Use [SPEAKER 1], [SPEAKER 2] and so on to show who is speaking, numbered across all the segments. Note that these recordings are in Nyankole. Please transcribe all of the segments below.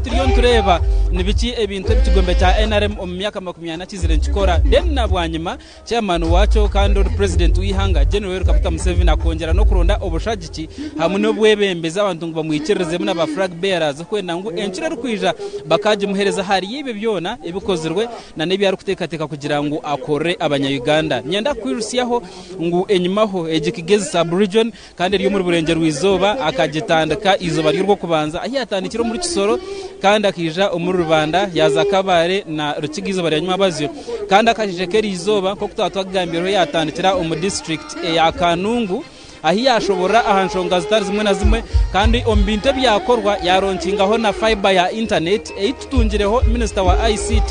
[SPEAKER 1] turiyo nitureeba nibiki ebintu ebi ekigombe kya NRM omu myaka 40 kizire nikikora then na bwanyima Chairman waakyo kandi ori Purezidenti w'eihanga Gen. Yoweri Kaguta Museveni akongyera n'okuronda obushagiki hamwe n'obwebembezi abantu ngu bamwikirizemu na ba flag bearers kwenda ngu encuro erikwija bakaagimuheereza ahari ebyo byona ebikozirwe na n'ebi arikuteekateeka kugira ngu akorere abanya Uganda. Niinyenda kukwijutsyaho ngu enyimaho egi Kigezi sub region kandi eri omuri Burengyerwa-izooba akagitandika eizooba ry'Orwokubanza ahu yaatandikire omuri Kisoro kandi akaija omuri Rubanda yaaza Kabale na Rukiga eizooba rya nyomwabazyo kandi akasheshe k'eriizooba nk'oku twaba twakigambireho yaatandikira omu disiturikiti eya Kanungu ahu yaashoboorora aha nshonga zitari zimwe na zimwe kandi omu bintu ebyakorwa yaaronkingaho na fibre ya intaneti ei tutungireho minisita wa ICT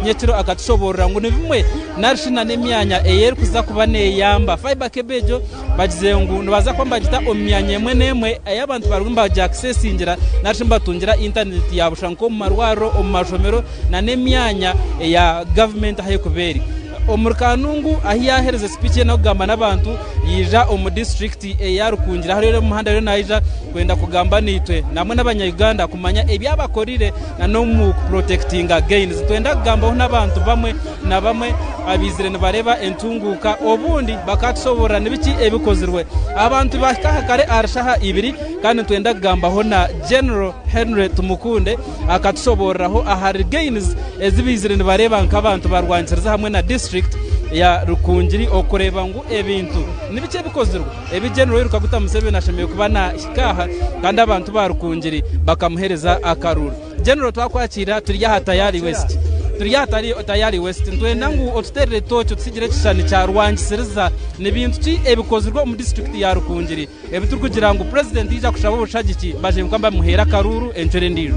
[SPEAKER 1] nyekiro akatushoboorora ngu ni bimwe narishi n'emyanya ei erikuza kuba neeyamba fibre cable egyo Bagizire ngu nibaza kuba nibagita omu myanya emwe n'emwe ei abantu barimu nibagiakisesingira nari shi nibatungira intaneti ya busha nk'omu marwariro, omu mashomero n'emyanya eya gavumenti ahu erikuba eri. Omuri Kanungu ahu yaaheereza sipiiki ye n'okugamba n'abantu yaija omu disiturikiti eya Rukungiri ahu ariyo omu muhanda ariyo naija kwenda kugamba naitwe hamwe n'abanya Uganda kumanya ebi abakorire n'omu kupurotekitinga gains. Nitwenda kugambaho n'abantu bamwe na bamwe abaizire nibareeba entunguuka obundi bakatushoboorora nibiki ebikozirwe. Abantu bahika aha kare ahari shaaha ibiri kandi nitwenda kugambaho na General Henry Tumukunde akatushobooreraho ahari gains ezi baizire nibareeba nk'abantu barwanisiriza hamwe na district ya Rukungiri okureeba ngu ebintu nibiki ebikozirwe ebi General Yoweri Kaguta Museveni ashemereire kuba nahika aha kandi abantu ba Rukungiri bakamuheereza akaruuru. General twakwakiira turi aha Tayari West. Turi aha Tayari West nitwenda ngu otuteerere tooki otusigire ekishushani kya Rwangisiriza. Ni bintu ki ebikozirwe omu disiturikiti ya Rukungiri ebi turikugira ngu Purezidenti yaija kushaba obushagiki baje kuba nibamuheera akaruuru encuro endiijo?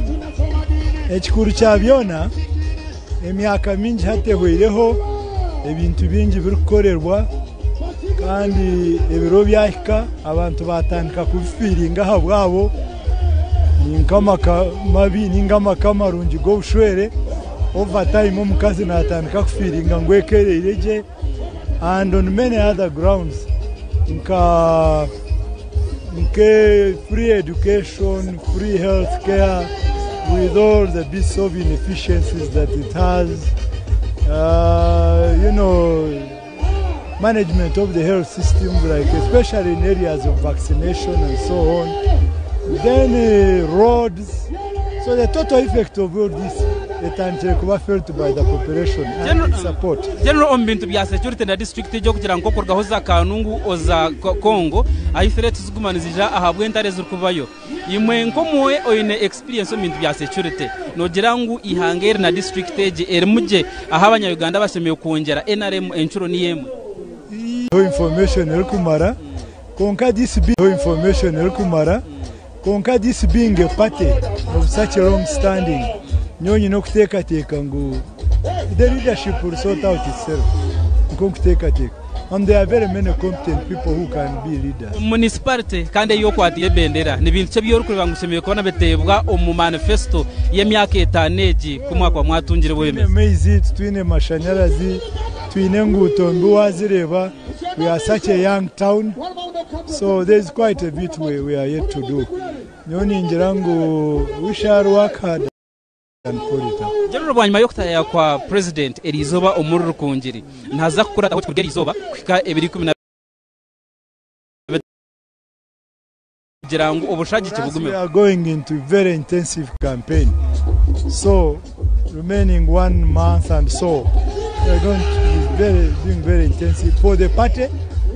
[SPEAKER 2] Ekikuru kya byona, emyaka mingi hati ehweireho ebintu bingi birikukorerwa kandi ebiro byahika abantu baatandika kubifiiringa ahabwabo. Ni nk'amaka mabi ninga amaka marungi g'obushwere, over time omukazi natandika kufiiringa ngu eka ereire gye and on many other grounds nka nke free education, free health care with all the bits of inefficiencies that it has, uh, you know, management of the health system like especially in areas of vaccination and so on then uh, roads so the total effect of all this etandikire kuba felt by the population and
[SPEAKER 1] General,
[SPEAKER 2] its support
[SPEAKER 1] General omu bintu bya security na district egyo kugira ngu okurugaho oza Kanungu oza Congo ahi threats ziguma nizija ahabw'entare ezirikubayo Imwe nk'omwe oine experience omu bintu bya security, nogira ngu eihanga eri na district egi erimu gye ahu abanya Uganda bashemereire kwongyera nrm encuro niyo emwe?
[SPEAKER 2] Information erikumara kwonka this information erikumara kwonka this being a party of such a long standing nyowe nyine okuteekateeka ngu the leadership will sort out itself nikwo nkuteekateeka. And there are very many competent people who can be leaders.
[SPEAKER 1] Municipality kandi ei okwatiire ebendera, ni bintu ki ebi orikureeba ngu bishemereire kuba nibiteebwa omu manifesto y'emyaka etaano egi ku mwakuba mwatungire
[SPEAKER 2] Twine
[SPEAKER 1] obwebembezi?
[SPEAKER 2] maizi, titwine mashanyarazi, twine enguuto mbi wazireeba, we are such a young town so there is quite a bit we, we are yet to do. Nyowe ningira ngu we shall work hard.
[SPEAKER 1] General bwanyima y'okutaayaaya kwa Purezidenti eriizooba omuri Rukungiri, naaza kukurataho kuruga eriizooba kuhika ebiro 12 kugira ngu obushagiki
[SPEAKER 2] We
[SPEAKER 1] bugumeho.
[SPEAKER 2] are going into very intensive campaign so remaining one month and so we are going to be very, doing very intensive for the party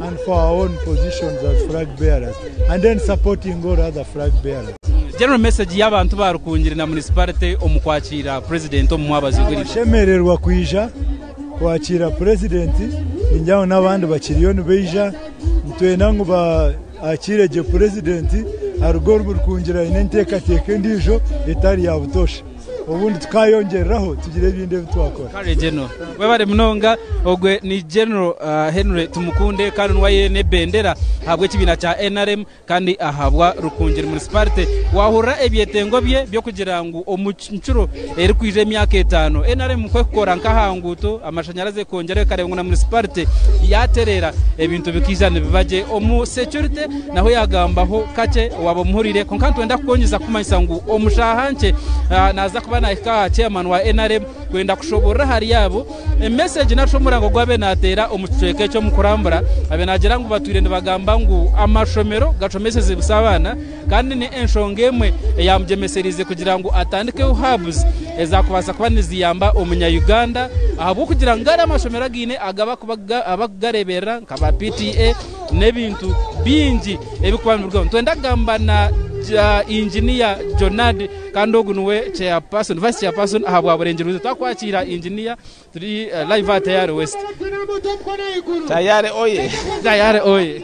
[SPEAKER 2] and for our own positions as flag bearers and then supporting all other flag bearers.
[SPEAKER 1] General message y'abantu ba Rukungiri na Municipality omu kwakiira Purezidenti omu mwabazyo gw'eriizooba.
[SPEAKER 2] Nabashemererwa kwija kwakiira Purezidenti, ningira ngu n'abandi bakiriyo nibaija. Nitwenda ngu baakiire gye Purezidenti aruge omu Rukungiri aine enteekateeka endiijo etari ya butoosha. Obundi tukayongyereraho tugire ebindi ebi twakora.
[SPEAKER 1] Kare General. Webare munonga. Ogwe ni General Henry Tumukunde kandi niwe aine n'ebendera ahabw'ekibiina kya nrm kandi ahabwa Rukungiri Municipality. Wahurira ebyetengo bye by'okugira ngu omu ncuro erikwija emyaka etano nrm ku ekukora nk'aha nguuto, amashanyarazi ekongyeraho ekareeba ngu na Municipality yatereera ebintu bikaija nibiba gye. Omu security naho yagambaho kakye waaba omuhuriire kwonka nitwenda kukwongyeza kukumanyisa ngu omu shaaha nkye naaza kuba naahika aha chairman wa nrm kwenda kushoboorora ahari abo emesegi nari shi omurango ogu abaire naateera omu kicweka eki omu kurambura abaire naagira ngu batwire nibagamba ngu amashomero gashomeseze busa abaana kandi ni enshonga emwe eyamugyemesereize kugira ngu atandikeho hubs ezakubaasa kuba niziyamba omunya Uganda ahabw'okugira ngu gari amashomero againe abakugareeberera nka ba PTA n'ebintu bingi ebirikuba nibirugaho. Nitwenda kugamba na Inginiya Jonard kandi ogu niwe chairperson, vice chairperson ahabwa Burengyerwa Izooba. Twakwakiira Inginiya turi live aha Tayari West.
[SPEAKER 3] Tayari oye!
[SPEAKER 1] Tayari oye!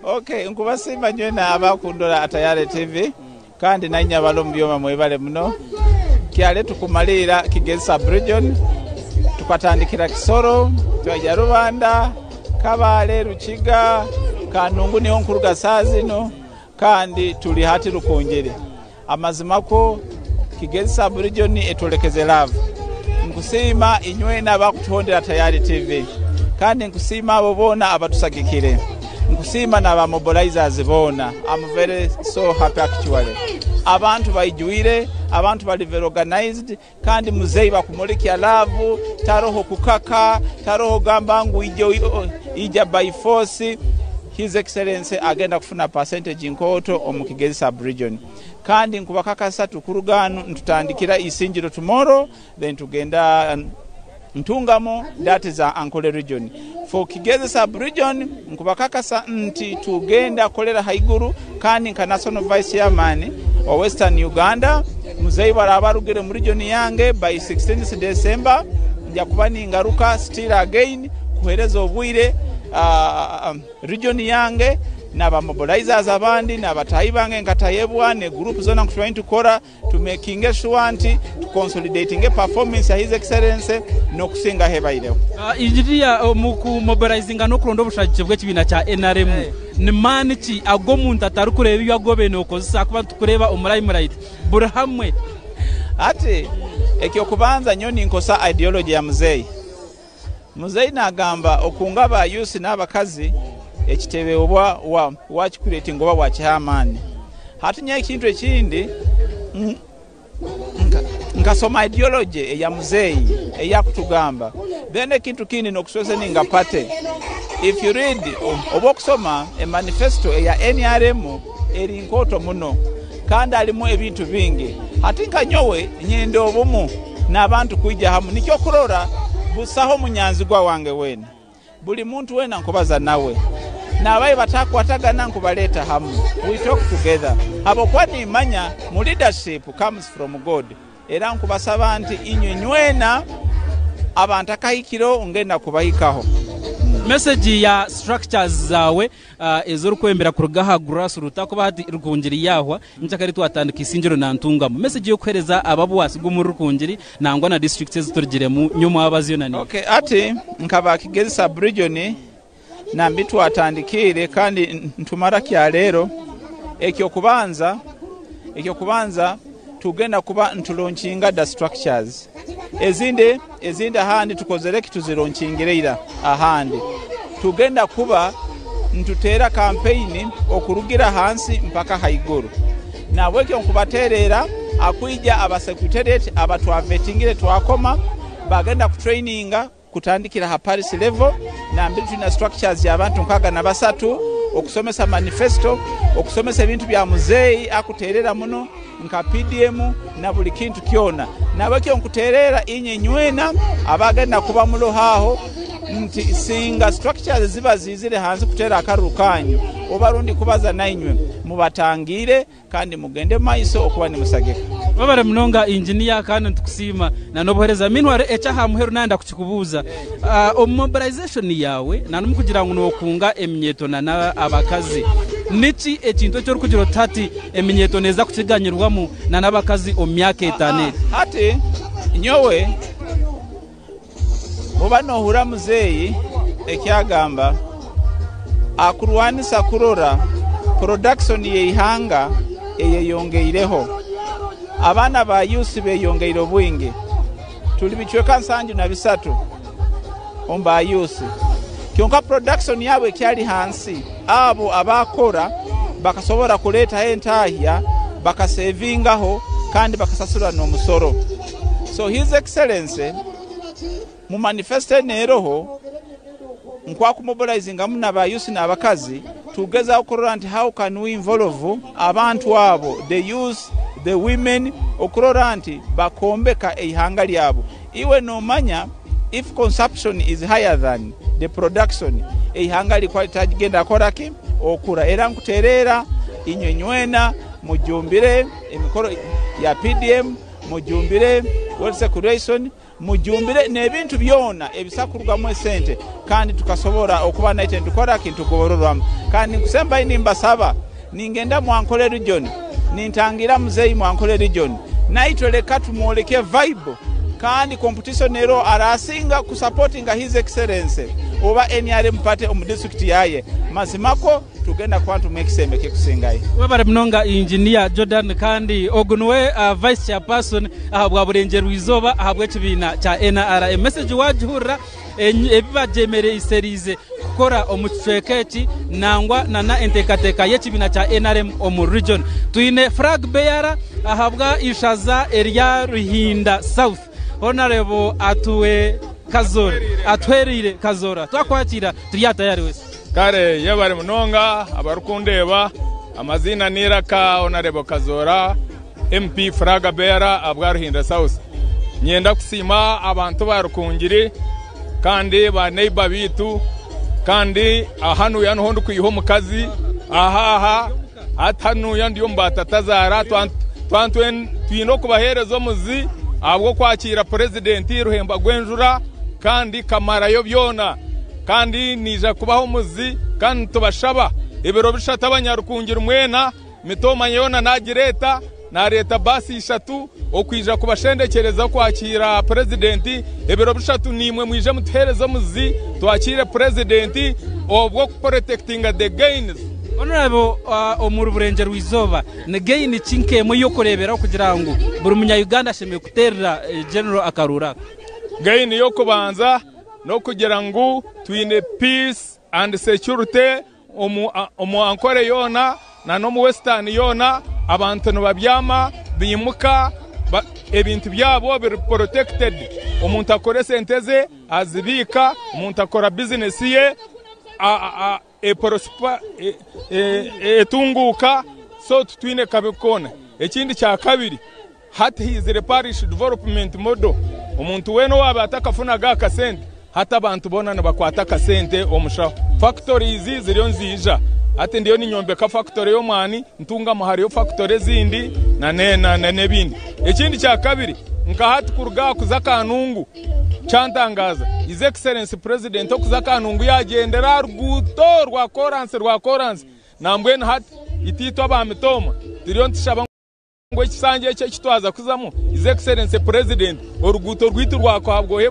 [SPEAKER 3] Ok, nkubasiima nywena abakundora Tayari TV kandi nainye abali omu byoma mwebale muno. Kyale tukumaliira Kigezi Sub-Region, tukatandikira Kisoro, twaija Rubanda, Kabale, Rukiga, Kanungu niho nkuruga saaha zinu kandi turi hati Rukungiri. Amazima kwo Kigezi Sub-Region etworekeze love. Nkusiima inywena abakutuhondera Tayari TV kandi nkusiima abo boona abatusagikire. Nkusiima na ba mobilizers boona. I'm very so happy actually. Abantu baijwire, abantu bari very organized kandi muzeyi bakumurikya love, taroho kukaka, taroho gamba ngu ija by force. His Excellency agenda kufuna percentage nkooto omu Kigezi Sub-Region. Kandi nkubakakasa tukuruga hanu nitutandikira Isingiro tomorrow then tugenda Ntungamo that is Ankole region. For Kigezi Sub Region nkubakakasa nti tugenda kolera haiguru kandi nka National Vice Chairman wa Western Uganda muzeyi bwaraba arugire mu region yange by 16th December nja kuba ningaruka still again kuhereza obwire Region yange naba mobilizers abandi nabataahi bange nka Tayebwa ne group zona nkutuba nitukora tu makinge sure nti tu consolidatinge performance ya His Excellency nokusinga ahu ebaireho.
[SPEAKER 1] Engineer, omu ku mobilizinga n'okuronda obushagiki bw'ekibiina kya nrm, ni maani ki agu omuntu atarikureeba ebi agu obaire nokozesa ahakuba nitukureeba omu limelight buri hamwe?
[SPEAKER 3] Hati eky'okubanza nyowe ninkozesa ideology ya muzeeyi. Muzeyi nagamba okunga aba youth n'abakazi ekitebe oba wakicreatinga oba wakiha amaani. Hati nyowe ekintu ekindi nkasoma ideology eya muzeyi eyakutugamba then ekintu kindi nokustrengtheninga party. If you read oba okusoma e manifesto eya nrm eri nkooto muno kandi harimu ebintu bingi. Hati nka nyowe nyenda obumu n'abantu kwija hamu nikyo okurora busaho munyanzigwa wange weena. Buli muntu weena nkubaza nawe. N'abaye batakwatagana nkubaleta hamu. We talk together. Habwokuba nimanya mu leadership comes from God. Era nkubasaba nti inywe nywena abantakahikiro ngenda kubahikaho.
[SPEAKER 1] Message ya structures zawe ezi orikwembera kuruga aha grassroots ahakuba hati Rukungiri yaahwa, nkyakare twatandika Isingiro na Ntungamo. Message y'okuheereza abo abu waasiga omuri Rukungiri nangwa na districts ezi turugiremu nyowe abaziyo na niiwe.
[SPEAKER 3] Okay, hati nka ba Kigezi sub region nambi twatandikiire kandi nitumara kyaleero, ekyokubanza ekyokubanza tugenda kuba nitulonkinga da structures ezindi ezindi ahandi tukozire ki tuzironkingire ira ahandi tugenda kuba nituteera kampeyini okurugira ahansi mpaka ahaiguru. Nahabwekyo nkubateerera akwija aba secretariat aba twavetingire twakoma bagenda kutraininga kutandikira aha parish level nambere twine structures y'abantu 63 okusomesa manifesto, okusomesa ebintu bya muzeeyi akuteerera muno nka PDM na buli kintu kyona. Nahabwekyo nkuteerera inye nywena abagenda kuba muroho aho nti singa structures ziba ziizire hansi kuteera akaruru kanyu oba rundi kubaza nainywe mubatangiire Kandi mugende omu maiso okuba nimusagika.
[SPEAKER 1] Webare munonga engineer kandi nitukusiima na n'obuhereza. Meanwhile eky'aha muheru nayenda kukikubuuza, omu mobilization yaawe na n'omukugira ngu nokunga eminyeeto na n'abakazi, Niki ekintu eki orikugira oti hati eminyeeto neeza kukiganyirwamu na n'abakazi omu myaka etaano egi?
[SPEAKER 3] Hati nyowe oba nohurra muzeeyi eki agamba, akurwanisa kurora production y'eihanga eyeyongeireho. Abaana ba youth beyongeire obwingi. Turi bicweka 73 omu ba youth. Kyonka production yaabo ekyari hansi. Abo abakora bakasobora kureetaho entahya, bakasevingaho kandi bakasasura n'omusoro. So His Excellency mu manifesto enu eroho nkwakumobilizingamu na ba youth n'abakazi, tugezaho kurora nti how can we involve abantu abo, the youth, the women, okurora nti bakombeka eihanga lyabo. Iwe nomanya, if consumption is higher than the production, eihanga litagenda koraki okura. Era nkuterera inywe nywena mujumbire emikoro ya PDM, mujumbire wealth creation, mujumbire n'ebintu byona ebisakurugamu esente, kandi tukasobora okuba naitwe nitukora kintu tugororwamu. Kandi nkusembayo nimbasaba, ningenda Mwankole region, nintangira muzeyi Mwankole region, naitwe leka tumwoleke vibe. Kandi competition ero arasinga kusupportinga His Excellency oba NRM party omu district yaye, mazimako tugenda kuba ntumuha ekisembe kikusingayo.
[SPEAKER 1] Webare munonga, Engineer Jordan. Kandi ogu niwe vice chairperson ahabwa Burengyerwa-izooba ahabw'ekibiina kya NRM. Message wagihurira, ebi bagyemereiseriize kukora omu kicweka eki, nangwa nana enteekateeka y'ekibiina kya NRM omu region. Twine flag bearer ahabwa ishaza erya Ruhinda South, Honorable Atuwe Kazora, Atuhereire Kazora. Twakwakira, turi aha tayari wese.
[SPEAKER 4] Kare, yebare munonga abarikundeeba. Amaziina n'eiraka, Honorable Kazora, MP flag bearer abwa Ruhinda South. Nyenda kusiima abantu ba Rukungiri kandi ba neighbor biitu, kandi hanuya niho ndikwiha omukazi aha aha. Hati hanuya ndi omu batatazaara, twine okubaheereza omuzi ahabw'okwakira purezidenti Ruhemba gw'enjura kandi kamarayo byona, kandi niija kubaha omuzi. Kandi nitubashaba ebiro 3, abanyarukungiri mwena, mitooma yoona nagireeta, nareeta baasi ishatu okwija kubashendekyereza okwakira purezidenti ebiro 3. Niimwe mwije mutuheereze omuzi twakiire purezidenti obwo kuprotectinga the gains.
[SPEAKER 1] Honorable, omuri Burengyerwa-izooba ni gain ki nk'emwe y'okureeberaho kugira ngu buri munya-Uganda ashemereire kuteerera General akaruuru aka?
[SPEAKER 4] Gain y'okubanza n'okugira ngu twine peace and security omu Ankole yoona na n'omu Western yoona. Abantu nibabyama, bimuka, ebintu byabo biri protected. Omuntu akora esente ze azibiika, omuntu akora bizinesi ye eprosper, etunguuka, so titwine kabi koona. Ekindi kya kabiri, hati haizire parish development model. Omuntu weena owaaba atakafunaga akasente, hati abantu boona nibakwata akasente omushaho. Factories ziriyo niziija. Hati ndiyo ninyombeka factory y'omwani, ntungamu, hariyo factory ezindi na n'ebindi. Ekindi kya kabiri, nka hati kuruga aha kuza Kanungu, kyantangaza His Excellency President okuza Kanungu yagyendera aha ruguuto rwa koransi, rwa koransi. Nambwenu hati itiitwe aba mitooma turiyo nitushaba ngu ekisanja eki ekitwaza kuzamu, His Excellency President, oruguuto rwaitu rwa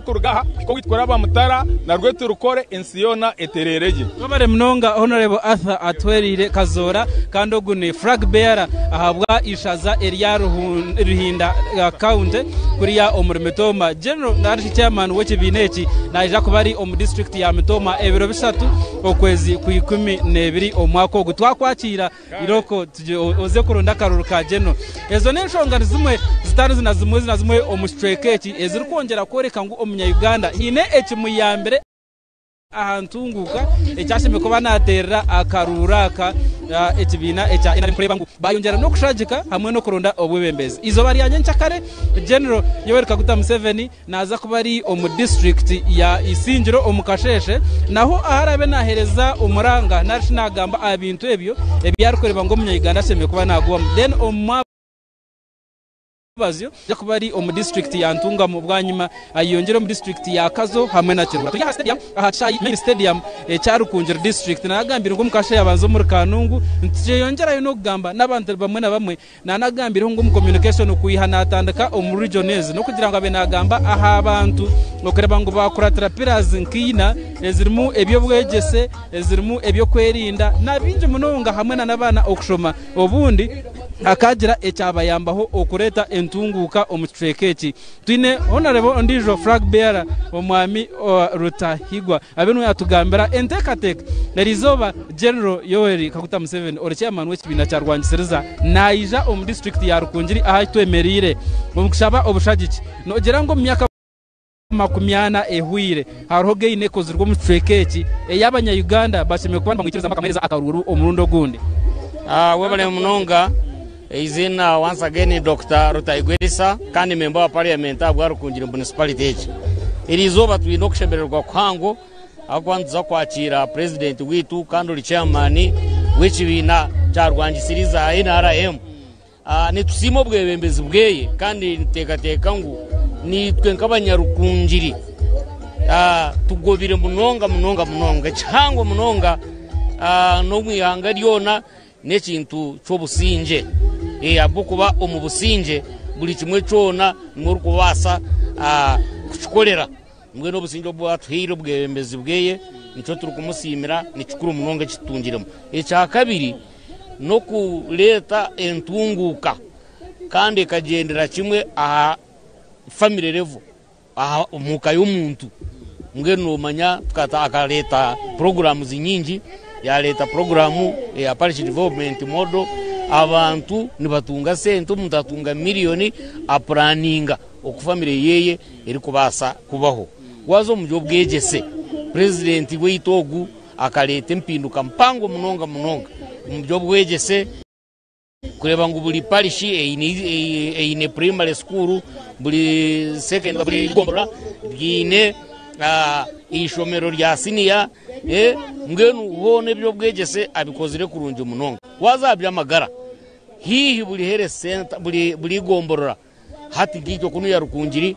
[SPEAKER 4] kuruga aha kuhika kuraba Mutara narwo turukore, ensi yoona etereere gye.
[SPEAKER 1] Webare munonga, Honorable Arthur Atwereire Kazoora. Kandi ogu ni flag bearer ahabwa ishaza erya Ruhinda County kuriya omuri Mitooma. General narishi chairman w'ekibiina eki naija kuba ari omu district ya Mitooma ebiro 3 okwezi kwa 12 omwaka ogu. Twakwakira, iroko oze kuronda akaruru ka General. Ezo n'enshonga zimwe zitari zina zimwe zina zimwe omu kicweka eki ezirikwongyera kworeka ngu omunya-Uganda haine ekimuyambire aha ntunguuka ekyashemereire kuba nateerera akaruuru aka ekibiina ekya NRM, kureeba ngu bayongyera n'okushagika hamwe n'okuronda obwebembezi. Izooba rya nyenkyakare, General Yoweri Kaguta Museveni naza kuba ari omu district ya Isingiro omu kasheeshe, naho ahu araabe naheereza omuranga narishi nagamba aha bintu ebyo ebi arikureeba ngu omunya-Uganda ashemereire kuba nagubamu. Then omu Omwabazyo aija kuba ari omu disiturikiti ya Ntungamo bwanyima ayeyongyere omu disiturikiti ya Kazo hamwe na Kiruhura. Turi aha stadium aha kishaayi Main Stadium ekya Rukungiri disiturikiti. Nagambire ngu omu kasheeshe yabanza omuri Kanungu nitukyeyongyerayo n'okugamba n'abantu bamwe na bamwe. Nanagambireho ngu omu communication kwiha natandika omu region ezi n'okugira ngu abe nagamba aha bantu okureeba ngu bakuratira pillars nka ina ezirimu eby'obwegyese, ezirimu eby'okwerinda na bingi munonga hamwe na n'abaana okushoma obundi Akaagira ekyabayambaho okureeta entunguuka omu kicweka eki. Twine Honarebo ondiijo Flag Bearer Omwami Rutahigwa abe niwe yatugambira enteekateeka. Eriizooba General Yoweri Kaguta Museveni ori Chairman w'ekibiina kya Rwangisiriza naija omu disiturikiti ya Rukungiri ahu twemereire omu kushaba obushagiki. Noogira ngu omu myaka. 40 ehweire, hariho gain ekozirwe omu kicweka eki ei abanya Uganda bashemereire kuba nibamwikirizamu bakamuheereza akaruuru omurundi ogundi.
[SPEAKER 5] Webale munonga. Eiziina once again Dokita Rutayigwa Erisa kandi memba wa parliament ahabwa Rukungiri municipality egi. Eriizooba twine okushemererwa kuhango ahabw'okuba nituza kwakiira president waitu kandi ori chairman w'ekibiina kya Rwangisiriza NRM. Nitusiima obwebembezi bweye kandi nituteekateeka ngu naitwe nk'abanyarukungiri tugobire munonga munonga munonga. Ekihango munonga n'omu ihanga ryona n'ekintu ky'obusingye ahabw'okuba omu busingye buri kimwe kyona nimwo orikubaasa kukikorera. Mbwenu obusingye obu atuhaire obwebembezi bweye nikyo turikumusiimira ni kikuru munonga eki tutungiremu. Ekyakabiri n'okureeta entunguuka kandi ekagyendera kimwe aha family level, aha omuka y'omuntu. Mbwenu noomanya akareeta programs nyingi, yaareeta puroguraamu eya Parish Development Model, abantu nibatunga sente, omuntu atunga miriyoni apuraninga oku famire yeye erikubaasa kubaho. Waaza omu by'obwegyese, purezidenti waitu ogu akareeta empinduka mpango munonga munonga omu by'obwegyese kureeba ngu buri parishi eine primary school, buri secondary, buri igomborora ryine eishomero rya siniya, mbwenu hoona eby'obwegyese abikozire kurungi munonga. Waaza aha by'amagara, haihi buri health centre, buri igomborora Hati nkaitwe kunu ya Rukungiri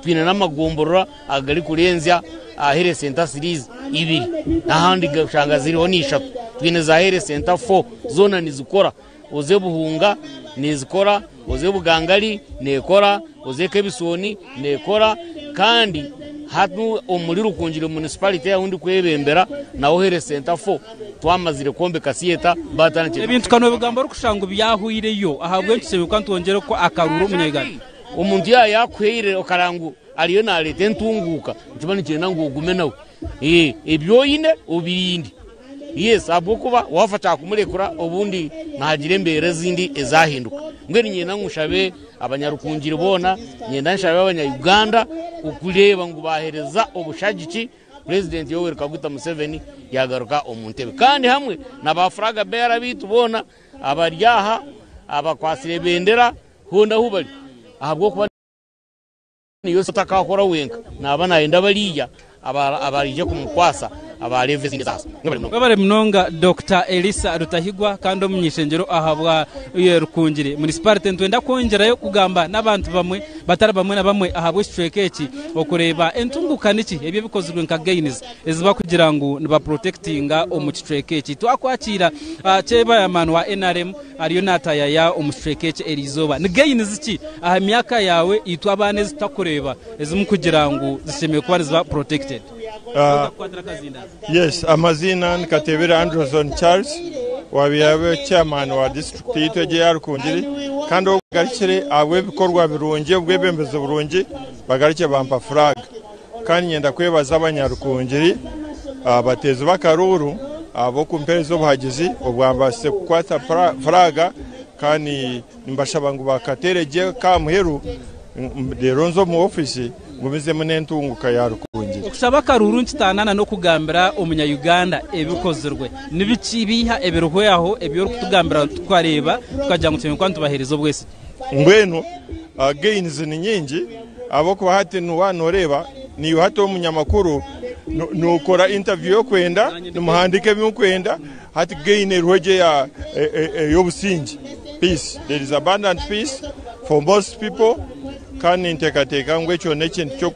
[SPEAKER 5] twine n'amagomborora agarikurenzya aha health center series ibiri n'ahandi oshanga ziriho n'ishatu. Twine za health center four zoona nizikora. Oze Buhunga nizikora, oze Bugangali nekora, oze Kebisoni nekora kandi hanu omuri Rukungiri municipality ahu ndikwebembera naho health center four Twamazire kwombeka theatre baatandikire.
[SPEAKER 1] Ebintu ka noobigamba orikushusha ngu byahweireyo, ahabw'enki tushemereire kuba nitwongyera okwo akaruuru omunyayuganda?
[SPEAKER 5] Omuntu yaaba yaakuhaire okareba ngu ariyo naareeta entunguuka, nikiba nikyenda ngu ogume nawe. Ebi oine obirinde. Yes, ahabw'okuba waafa kyakumurekura obundi naagira embeera ezindi ezaahinduka. Mbwenu niinyenda ngu nshabe abanyarukungiri boona, niinyenda nshabe abanya-Uganda okureeba ngu baaheereza obushagiki Purezidenti Yoweri Kaguta Museveni yaagaruka omu ntebe kandi hamwe na ba flag bearer baitu boona abari aha abakwatsire ebendera hoona ahu bari ahabw'okuba niyo otakakora wenka naaba nayenda bariya abaraije kumukwasa aba level ezindi ez'ahansi. Mwebale munonga.
[SPEAKER 1] Mwebale munonga Dokita Elisa Rutahigwa kandi omuny'ishengyero ahabwa Rukungiri Municipality. Nitwenda kwongyerayo kugamba n'abantu bamwe batari bamwe na bamwe ahabw'ekicweka eki okureeba entunguka niki ebyo ebikozirwe nka gains ezi bakugira ngu niba protectinga omu kicweka eki. Twakwakiira Chairman wa nrm ariyo natayaya omu kicweka eki eriizooba. Ni gains ki aha myaka yaawe itwe abaana ezi tutakureeba ezimukugira ngu zishemereire kuba niziba protected?
[SPEAKER 6] Yes, amaziina ni Katebere Andrewson Charles owabaire abe chairman wa district yaitu egi eya Rukungiri kandi obu bagarukire ahabw'ebikorwa birungi obwebembezi burungi bagarukire bampa flag kandi niinyenda kwebaza abanyarukungiri abateezi b'akaruuru ahabw'okumpereza obuhagizi obwambaasise kukwata flag kandi nimbashaba ngu bakateere gye kamuheru reero nze omu ofiisi ngumizemu n'entunguka ya Rukungiri.
[SPEAKER 1] Okushaba akaruuru nikitaanana n'okugambira omunya Uganda ebikozirwe. Nibiki biiha ebiriho aho ebi orikutugambira tukareeba tukagira ngu tushemereire kuba nitubaheereza obwesigye?
[SPEAKER 6] Mbwenu gains ni nyingi ahabw'okuba hati waaba nooreeba naiwe hati omunyamakuru nookora interview ei orikwenda, nimuhandiika ebi murikwenda, hati gain eriho egi ey'obusingye, peace, there is abundant peace. for most people kandi ninteekateeka ngu ekyo n'ekintu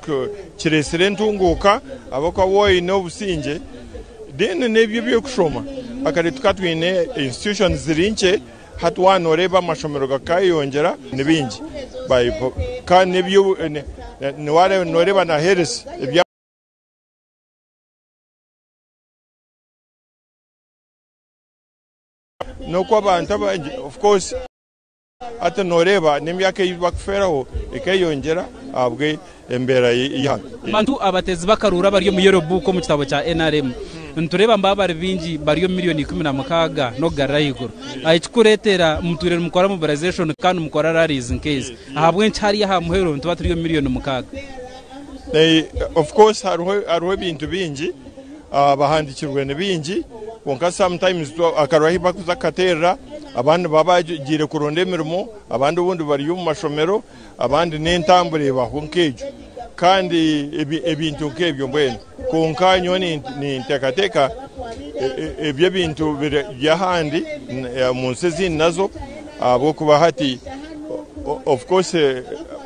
[SPEAKER 6] kireetsire entunguuka ahabw'okuba waaba oine obusingye then n'ebyo eby'okushoma akare tukaba twine institutions ziri nkye hati waaba nooreeba amashomero gakayeyongyera ni bingi kandi nooreeba na health ebya. N'oku abantu abaingi of course hati nooreeba n'emyaka ei barikufeeraho ekeyongyera ahabw'embeera y'eihanga.
[SPEAKER 1] Abantu abateezi b'akaruuru abari omu Yellow Book omu kitabo kya nrm nitureeba ngu bari baingi bari omu milioni 16 n'okugarura ahaiguru. Ekirikureetera mutwire nimukora mobilization kandi nimukora rallies nk'ezi, ahabw'enki hariya aha muheru nituba turi omu milioni 6?
[SPEAKER 6] Of course hariho ebintu bingi Abahandiikirwe ni baingi kwonka sometimes akaruru ahu barikuza kukateerera abandi nibaba bagiire kuronda emirimo abandi obundi bari omu mashomero abandi n'entambura ebaho nk'egyo kandi ebintu nk'ebyo mbwenu kwonka nyowe ninteekateeka ebyo ebintu biri ahandi omu nsi ezindi nazo ahabw'okuba hati of course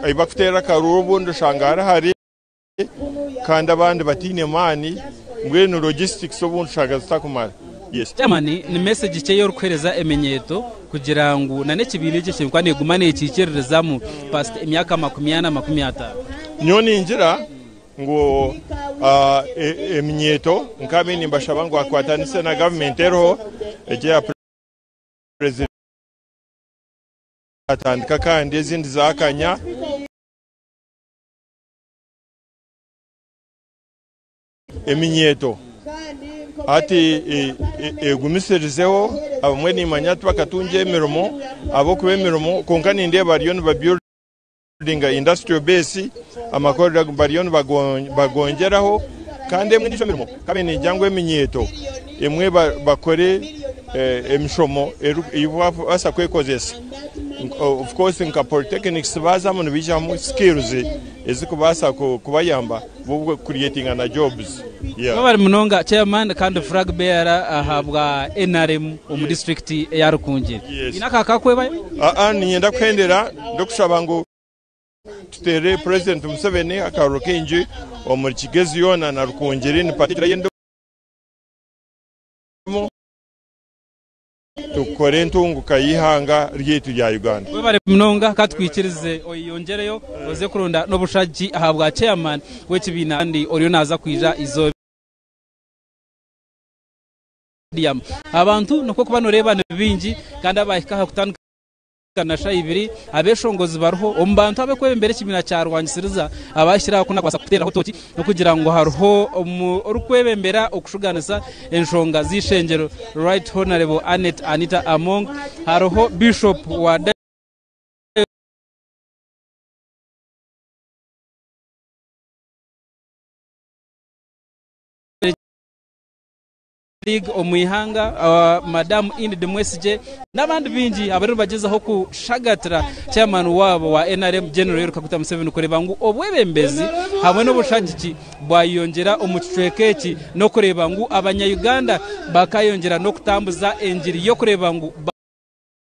[SPEAKER 6] ahu barikuteerera akaruru obundi oshanga hari hare. Kandi abandi bataine maani, mbwenu logistics obundi oshanga zitakumara. Yes.
[SPEAKER 1] Chairman, ni message ki ei orikuhereza eminyeeto kugira ngu na n'ekibiina eki ekirikuba neguma nekiikiririzamu past emyaka 40, 50?
[SPEAKER 6] Nyowe ningira ngu eminyeeto nkabe nimbashaba ngu bakwatanise na gavumenti eriho egi eya President atandika kandi ezindi zakanya. Eminyeeto hati egumisirizeho abamwe nimanya tibakatunga emirimo ahabw'okuba emirimo kwonka nindeeba bariyo niba buildinga industrial base amakorero bariyo nibagongyeraho kandi emwe endiijo emirimo kandi ningira ngu eminyeeto emwe bakore emishomo ei barikubaasa kwekozesa. Of course nka polytechnics baazamu nibaijamu skills ezikubaasa kubayamba bo creatinga na jobs. Yeah.
[SPEAKER 1] Webare munonga chairman kandi flag bearer ahabwa nrm omu district eya Rukungiri.
[SPEAKER 6] Yes.
[SPEAKER 1] Haine akaka akwebayo?
[SPEAKER 6] Aa niinyenda kuhendera ndikushaba ngu tuteere President Museveni akaruru kaingi omuri Kigezi yoona na Rukungiri ni particular ei ndimu. Tukore entunguka y'eihanga ryaitu rya Uganda.
[SPEAKER 1] Webare munonga ka tukwikirize oyeyongyereyo oze kuronda n'obushagiki ahabwa chairman w'ekibiina kandi oriyo naaza kwija eizooba erya. Abantu nikwo kuba noreeba ni baingi kandi abahika aha kutandika na shaaha ibiri, abeshongozi bariho omu bantu abarikwebembera ekibiina kya Rwangisiriza abahikire aha ku nakubaasa kuteeraho tooki n'okugira ngu hariho orikwebembera okushuganisa enshonga z'eishengyero Right Honourable Annet Anita Among, hariho Bishop wa League omu ihanga, Madamu Enid Mwesigye n'abandi baingi abariyo nibagyezaho kushagatira Chairman waabo wa nrm General Yoweri Kaguta Museveni kureeba ngu obwebembezi hamwe n'obushagiki bwayeyongyera omu kicweka eki n'okureeba ngu abanya Uganda bakayongyera n'okutambuza engiri y'okureeba ngu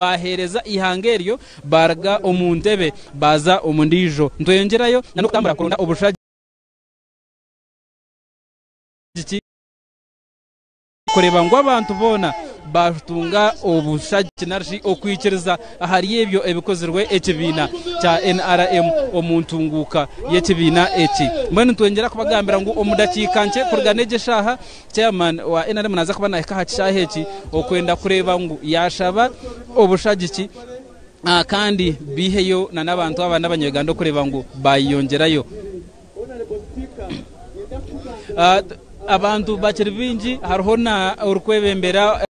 [SPEAKER 1] baheereza eihanga eryo baaruga omu ntebe baaza omu ndiijo. Nitweyongyerayo n'okutambura kuronda obushagiki kureeba ngu abantu boona baatunga obushagiki narishi okwikiriza ahari ebyo ebikozirwe ekibiina kya NRM omu ntunguuka y'ekibiina eki. Mbwenu nitwongyera kubagambira ngu omu dakiika nkye kuruga n'egi eshaaha, Chairman wa NRM naaza kuba naahika aha kishaayi eki okwenda kureeba ngu yaashaba obushagiki kandi baiheyo n'abantu abandi abanya-Uganda okureeba ngu baayeyongyerayo. Abantu bakiri baingi hariho na orikwebembera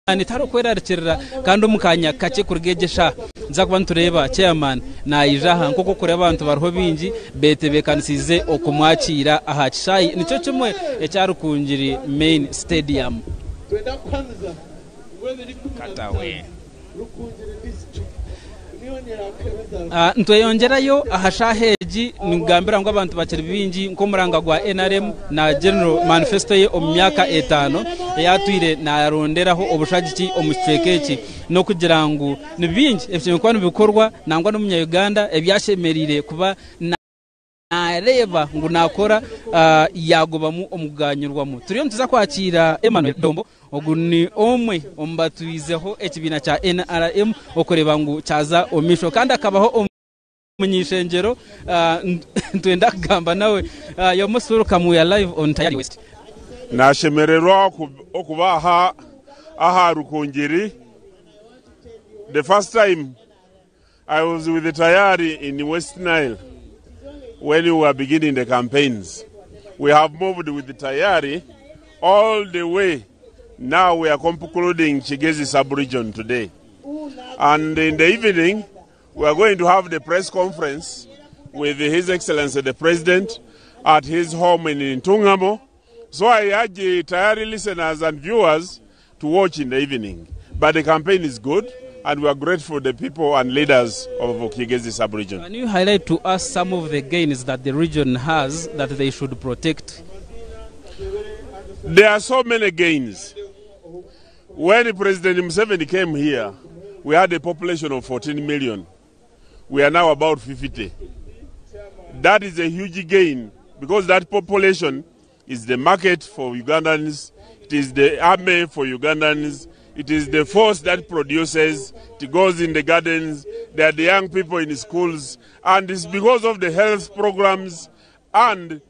[SPEAKER 1] tihariho kwerarikirira kandi omu kaanya kakye kuruga egi eshaaha nituza kuba nitureeba chairman naija aha nk'oku orikureeba abantu bariho baingi betebeekanisiize okumwakiira aha kishaayi nikyo kimwe ekya Rukungiri main stadium. Katawe. Nitweyongyerayo aha shaaha egi. Egi nikugambira ngu abantu bakiri baingi nk'omuranga gwa nrm na General Manifesto ye omu myaka etaano ei atwire naaronderaho obushagiki omu kicweka eki n'okugira ngu ni bingi ebishemereire kuba nibikorwa nangwa n'omunya-Uganda ebi ashemereire kuba naareeba ngu naakora yaagobamu omu kuganyirwamu. Turiyo nituza kwakiira Emmanuel Dombo, ogu ni omwe omu batwizeho ekibiina kya nrm okureeba ngu kyaza omu maisho kandi akabaho Omuny'ishengyero nitwenda kugamba nawe. You're most welcome, we are live on Tayari West.
[SPEAKER 7] Nashemererwa okuba aha aha Rukungiri. The first time I was with Tayari in West Nile when we were beginning the campaigns. We have moved with Tayari all the way. Now we are concluding Kigezi sub-region today. And in the evening, We are going to have the press conference with His Excellency the President at his home in Ntungamo. So I urge Tayari listeners and viewers to watch in the evening. But the campaign is good and we are grateful to the people and leaders of Kigezi sub-region.
[SPEAKER 1] Can you highlight to us some of the gains that the region has that they should protect?
[SPEAKER 7] There are so many gains. When President Museveni came here, we had a population of 14 million. We are now about 50. That is a huge gain because that population is the market for Ugandans, it is the army for Ugandans, it is the force that produces, it goes in the gardens, there are the young people in the schools, and it's because of the health programs and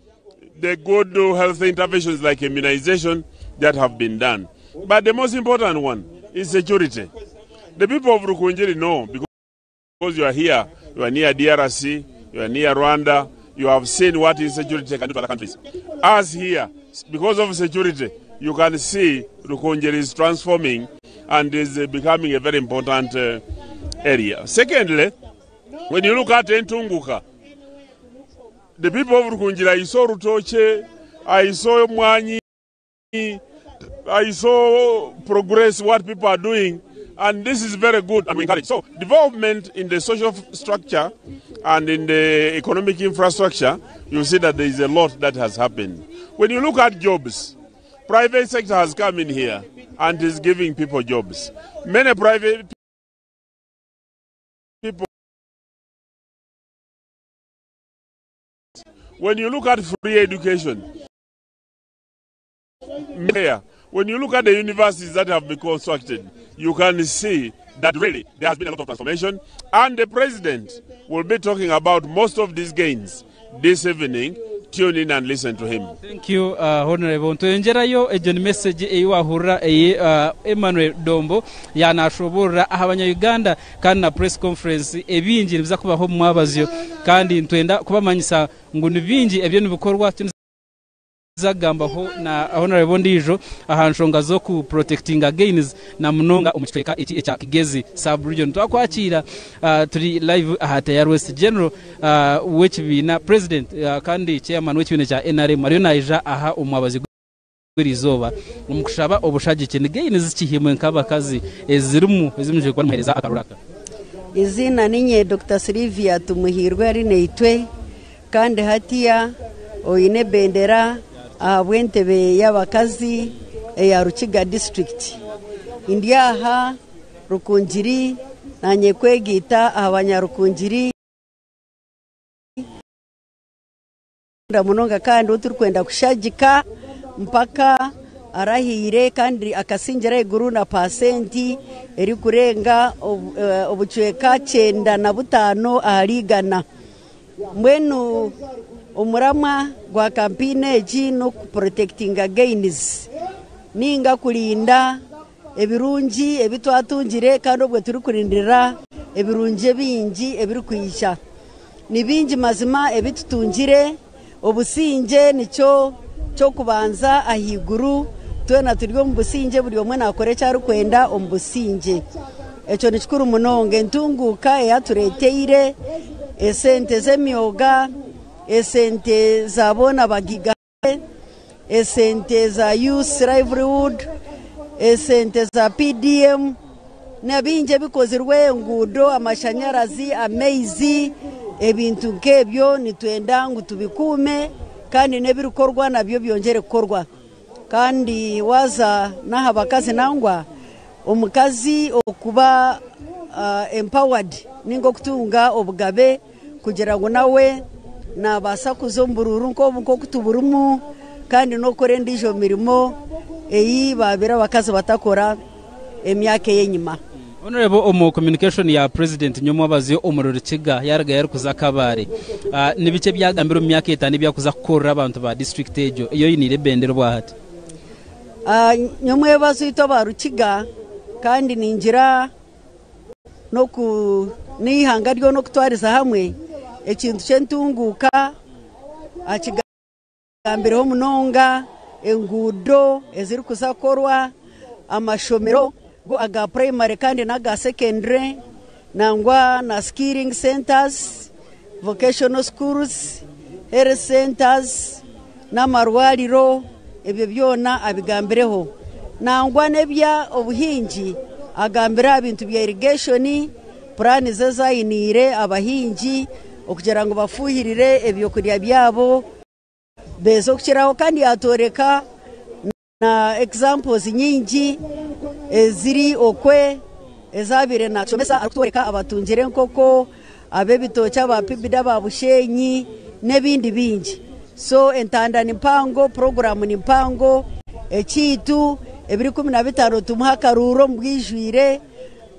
[SPEAKER 7] the good health interventions like immunization that have been done. But the most important one is security. The people of Rukungiri know because you are here, you are near DRC, you are near Rwanda, you have seen what insecurity can do to other countries. Us here, because of security, you can see Rukungiri is transforming and is becoming a very important area. Secondly, when you look at Entunguka, the people of Rukungiri, I saw Rutoche, I saw Mwanyi, I saw progress, what people are doing, and this is very good and we encourage. So development in the social structure and in the economic infrastructure, you see that there is a lot that has happened. When you look at jobs, private sector has come in here and is giving people jobs. Many private people When you look at free education, when you look at the universities that have been constructed, you can see that really there has been a lot of transformation. And the president will be talking about most of these gains this evening. Tune in and listen to him.
[SPEAKER 1] Thank you Honourable. Nitweyongyerayo egyo ni message ei wahurira ei Emmanuel Dombo yanashoborora aha banya Uganda kandi na press conference ebingi nibiza kubaho omu mwabazyo kandi nitwenda kubamanyisa ngu ni bingi ebyo nibikorwa Nituza kugambaho na Honourable ondiijo aha nshonga z'oku protectinga gains na munonga omu kicweka eki ekya Kigezi sub region. Twakwakiira turi live aha Tayari West General w'ekibiina President kandi Chairman w'ekibiina ekya nrm ariyo naija aha omu mwabazi gw'erizooba omu kushaba obushagiki. Ni gains ki imwe nk'abakazi ezirimu ezi mwije kuba nimuheereza akaruru aka?
[SPEAKER 8] Eiziina ninye Dokita Sylvia Tumuhiirwe Arinaitwe kandi hatiya oine ebendera ahabw'entebe y'abakazi eya Rukiga disiturikiti. Ndi aha Rukungiri naanye kwegaita aha banyarukungiri munonga kandi ou turikwenda kushagika mpaka arahiire kandi akasingira ahaiguru na paasenti erikurenga obucweka 95 ahari igana. Mbwenu omuramwa gwa kampeyini egi n'okupurotekitinga geyinizi nainga kurinda ebirungi ebi twatungire kandi obwo turikurindirira ebirungi ebingi ebirikwija. Ni bingi mazima ebi tutungire, obusingye nikyo ky'okubanza ahaiguru, twena turi omu busingye buri omwe naakora eki arikwenda omu busingye. Ekyo ni kikuru munonga. Entunguuka eyatureeteire, esente z'emyoga, esente za boona bagiga, esente za Youth Livelihood, esente za PDM na bingi ebikozirwe, enguudo, amashanyarazi, amaizi. Ebintu nk'ebyo nitwenda ngu tubikuume kandi n'ebirikorwa nabyo byongyere kukorwa. Kandi waaza n'aha bakazi nangwa, omukazi okuba empowered ninga okutunga obugabe kugira ngu nawe naabaasa kuza omu buruuru nk'obu nk'oku tuburimu kandi n'okukora endiijo mirimo ei baabaire abakazi batakora emyaka ey'enyima.
[SPEAKER 1] Honourable omu communication ya president Nyomwabazi omuri Rukiga yarugayo arikuza Kabale nibiki ebyagambire omu myaka etano ebyakuza kukorera abantu ba district egyo eyi oyiniire ebendera obwahati?
[SPEAKER 8] Nyomwebazo itwe aba Rukiga kandi ningira n'oku n'eihanga ryona okutwariza hamwe ekintu ky'entunguuka Agambireho munonga enguudo ezirikuza kukorwa, amashomero aga purayimare kandi n'aga sekendure nangwa na skilling centres, vocational schools, health centres n'amarwariro ebyo byona abigambireho. Nangwa n'ebya obuhingi agambire aha bintu bya irrigation, puraani ze ezi ainiire abahingi okugira ngu bafuuhirire ebyokurya byabo. Beeza okukiraho kandi yatworeka na examples nyingi eziri okwe ezabaire nashomesa arikutworeka abatungire enkoko, ab'ebitookye aba Pibida aba Bushenyi n'ebindi bingi. So entanda ni mpango, puroguramu ni mpango, ekyeitu ebiro 15 tumuhe akaruuru omu bwijwire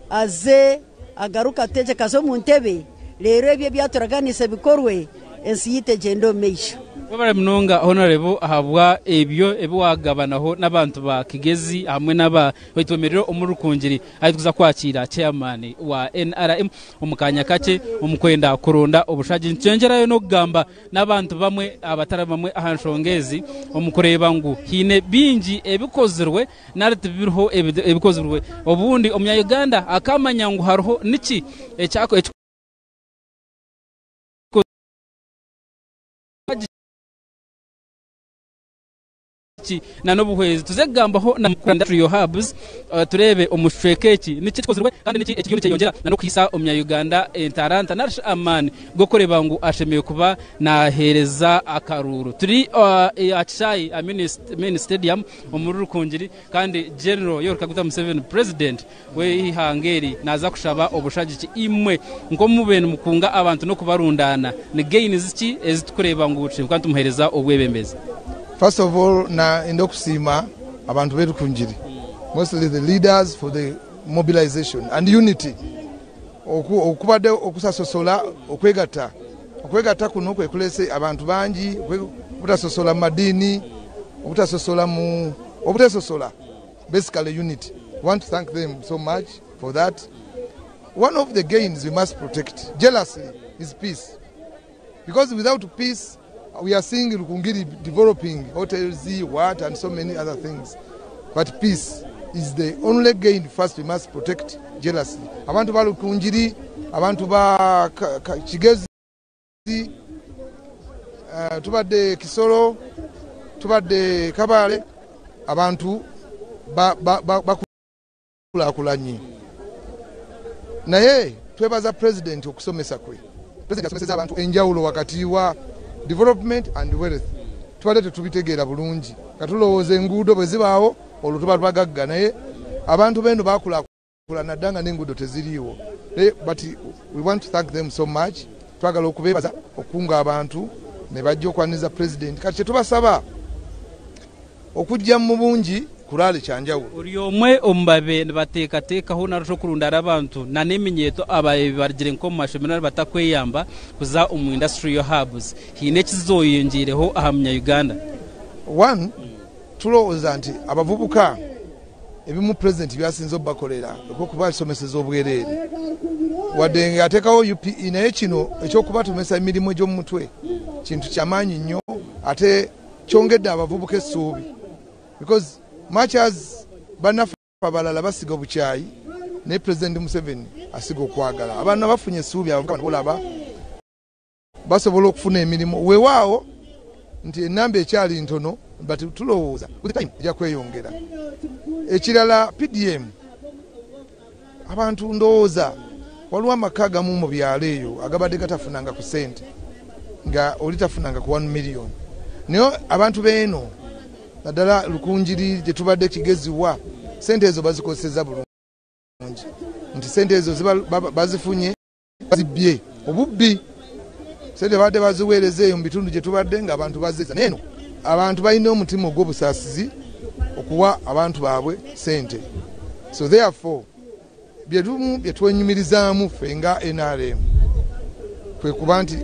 [SPEAKER 8] aze agaruke atutegyeke aze omu ntebe reero ebyo ebi aturaganiise bikorwe. Ensi yaitu egyende omu maisho.
[SPEAKER 1] Webare munonga Honourable ahabwa ebyo ebi wagabanaho n'abantu ba Kigezi hamwe n'aba Oitwemerire omu Rukungiri ahu turikuza kwakiira Chairman wa nrm omu kaanya kakye omu kwenda kuronda obushagi. Nitwongyerayo n'okugamba n'abantu bamwe abatari bamwe aha nshonga ezi omu kureeba ngu haine bingi ebikozirwe nari tibiriho ebikozirwe. Obundi omunya Uganda akamanya ngu hariho niki ekya. Na n'obuhwezi tuze kugambaho na Industrial Hubs tureebe omu kicweka eki niki ekikozirwe kandi niki ekiriyo nikyeyongyera na n'okuhaisa omunya Uganda entaranta narishi amaani g'okureeba ngu ashemereire kuba naheereza akaruuru. Turi aha kishaayi aha Mini Stadium omuri Rukungiri kandi General Yoweri Kaguta Museveni President w'eihanga eri naaza kushaba obushagiki. Imwe nk'omube nimukunga abantu n'okubarundaana, ni gains ki ezi turikureeba ngu twine kuba nitumuheereza obwebembezi?
[SPEAKER 9] First of all nayenda okusiima abantu be Rukungiri mostly the leaders for the mobilization and unity okubadde okusasosola okwegatta okwegatta kuno kwekulese abantu bangi obutasosola mu madiini obutasosola mu obutesosola basically unity we want to thank them so much for that one of the gains we must protect jealously is peace because without peace we are seeing Rukungiri developing hotels what and so many other things but peace is the only gain first we must protect jealously abantu ba Rukungiri abantu ba Kigezi Tubadde Kisoro, tubadde Kabale, abantu bakulakulanye naye twebaza Pulezidenti okusomesa kwe. Pulezidenti asomeseza abantu enjawulo wakati wa development and wealth. Tubadde tetubitegeera bulungi nga tulowooza enguudo bwe zibaawo olwo tuba bagagga naye abantu b'eno bakulakulanye. Nadda nga n'enguudo teziriiwo naye but we want to thank them so much twagala okubeebaza okukunga abantu ne bajja okwaniriza pulezidenti kati kyetubasaba okujja mu bungi kuraale kyanjawulo.
[SPEAKER 1] Ori omwe omu babaire nibateekateekaho nari shi okurundaara abantu na n'eminyeeto ababaire barugire nk'omu mashomero nari batakweyamba kuza omu industrial hubs. Haine eki zoyongyeireho aha munya Uganda?
[SPEAKER 9] One, Tulowooza nti abavubuka ebimu Pulezidenti by'asinze obubakolera okw'okubasomeseza obwereere wadde ng'ateekawo UPE naye kino eky'okubatomesa emirimu egy'omu mutwe kintu kya maanyi nnyo ate kyongedde abavubuka essuubi because much as bannaffe abalala basiga obukyayi naye Pulezidenti Museveni asiga okwagala. Abaana bafunye essuubi abavubuka bano b'olaba basobola okufuna emirimu wewaawo nti enamba ekyali ntono but tulowooza with time ejja kweyongera. Ekirala PDM abantu ndowooza Waliwo amaka agamu mu byalo eyo agabadde gatafunanga ku sente nga oli tafunanga ku 1 million, naye abantu beeno naddala Rukungiri gye tubadde Kigeziwa, sente ezo bazikozeseza bulungi, nti sente ezo bazifunye bazibbye obubbi. Sente babadde baziweereza eyo mu bitundu gye tubadde nga abantu bazeza, naye eno abantu balina omutima ogw'obusaasizi okuwa abantu baabwe sente. So therefore byetumu byetwenyumirizaamu ffe nga NRM kwe kuba nti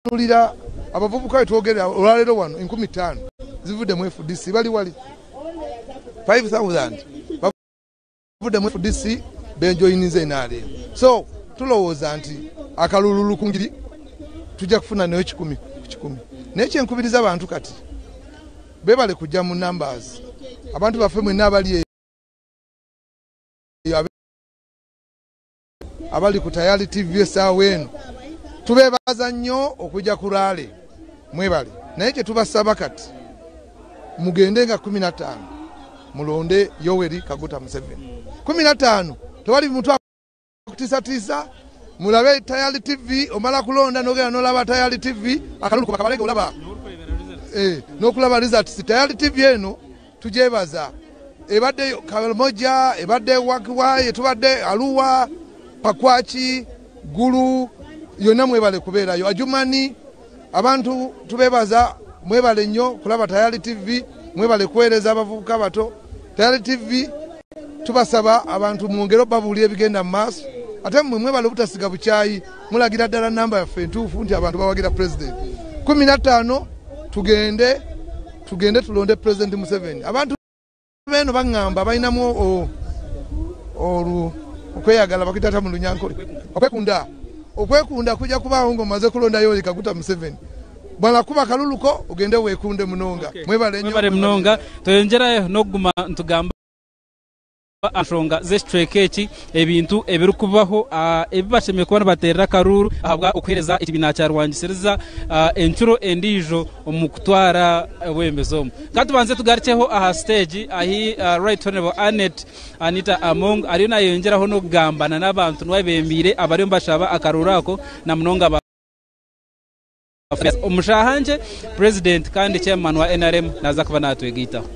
[SPEAKER 9] tulira abavubuka betwogerera olwaleero wano 5000 zivudde mu FDC, bali wali 5000 bavudde mu FDC benjoyiniza NRM. So tulowooza nti akalulu Rukungiri tujja kufuna nayo 100 ku 100. Naye kyenkubiriza abantu kati bebale kujja mu numbers, abantu baffe mwenna abali eyo abali ku Tayali TV essaawa eno, tubeebaza nnyo okujja ku rally, mwebale. Naye kye tubasaba kati mugende nga 15 mulonde Yoweri Kaguta Museveni. 15 tewali muntu akutiisatiisa, mulabe Tayali TV, omala kulonda n'ogenda n'olaba Tayali TV, akalulu kuba kabalege olaba n'okulaba results. Tayali TV eno tugyebaza, ebadde Karamoja, ebadde Wakiwa, etubadde Arua, Pakwaki, Gulu, yonna mwebale kubeerayo. Adjumani, abantu tubebaza, mwebale nnyo kulaba Tayali TV, mwebale kuweereza abavubuka bato. Tayali TV tubasaba abantu mwongere obabuulira ebigenda mu maaso, ate mmwe mwebale obutasiga bukyayi, mulagira ddala namba yaffe entuufu nti abantu bawagira president. 15 tugende tulonde President Museveni. Abantu beeno baŋŋamba balinamu okweyagala, bakuyita mu Lunyankole okwekunda. Okwekunda kujja kubaawo ng'omaze kulonda Yoweri Kaguta Museveni. Bwana kuba kaluluko ogende weekunde munonga. Mwebale nnyo.
[SPEAKER 1] Mwebale munonga. Tweyongyerayo n'okuguma ntugamba enshonga z'ekicweka eki, ebintu ebirikubaho, ebi bashemereire kuba nibateerera akaruuru ahabwa okuheereza ekibiina kya Rwangisiriza enshuro endiijo omu kutwara obwebembezi omu. Ka tubanze tugarukyeho aha stage ahi Right Honorable Annet Anita Among ariyo nayeyongyeraho n'okugambana n'abantu niwe abebembeire abariyo nibashaba akaruuru ako na munonga ba omushaaha nkye President kandi Chairman wa NRM naza kuba natwegaitaho.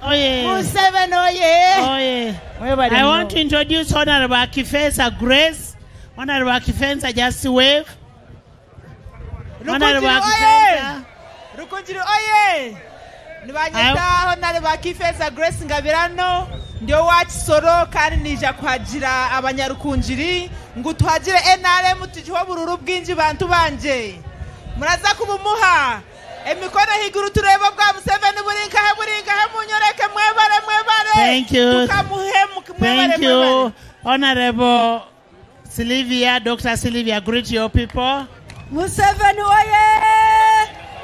[SPEAKER 10] Oye.
[SPEAKER 11] Museveni oye!
[SPEAKER 10] Oye.
[SPEAKER 11] Mwebale
[SPEAKER 10] I
[SPEAKER 11] nnyo.
[SPEAKER 10] want to introduce Honorable Akifensa Grace. Honorable Akifensa, just wave. Honorable
[SPEAKER 11] Rukungiri oye!
[SPEAKER 10] Akifensa.
[SPEAKER 11] Rukungiri oye! Nibanyeta Honorable Akifensa Grace Ngabirano, ndi owa Kisoro kandi nija kuhagira abanyarukungiri ngu tuhagire NRM tugihe obururu bwingi. Bantu banje, muraza kubumuha emikono higuru turebe bwa Museveni buri nkahe, buri nkahe, munyoreke. Mwebale, mwebale.
[SPEAKER 10] Thank you.
[SPEAKER 11] Tukamuhe, mwebale.
[SPEAKER 10] Thank
[SPEAKER 11] Mwebale.
[SPEAKER 10] you. Honorable Sylvia, Dr. Sylvia, greet your people.
[SPEAKER 8] Museveni oye!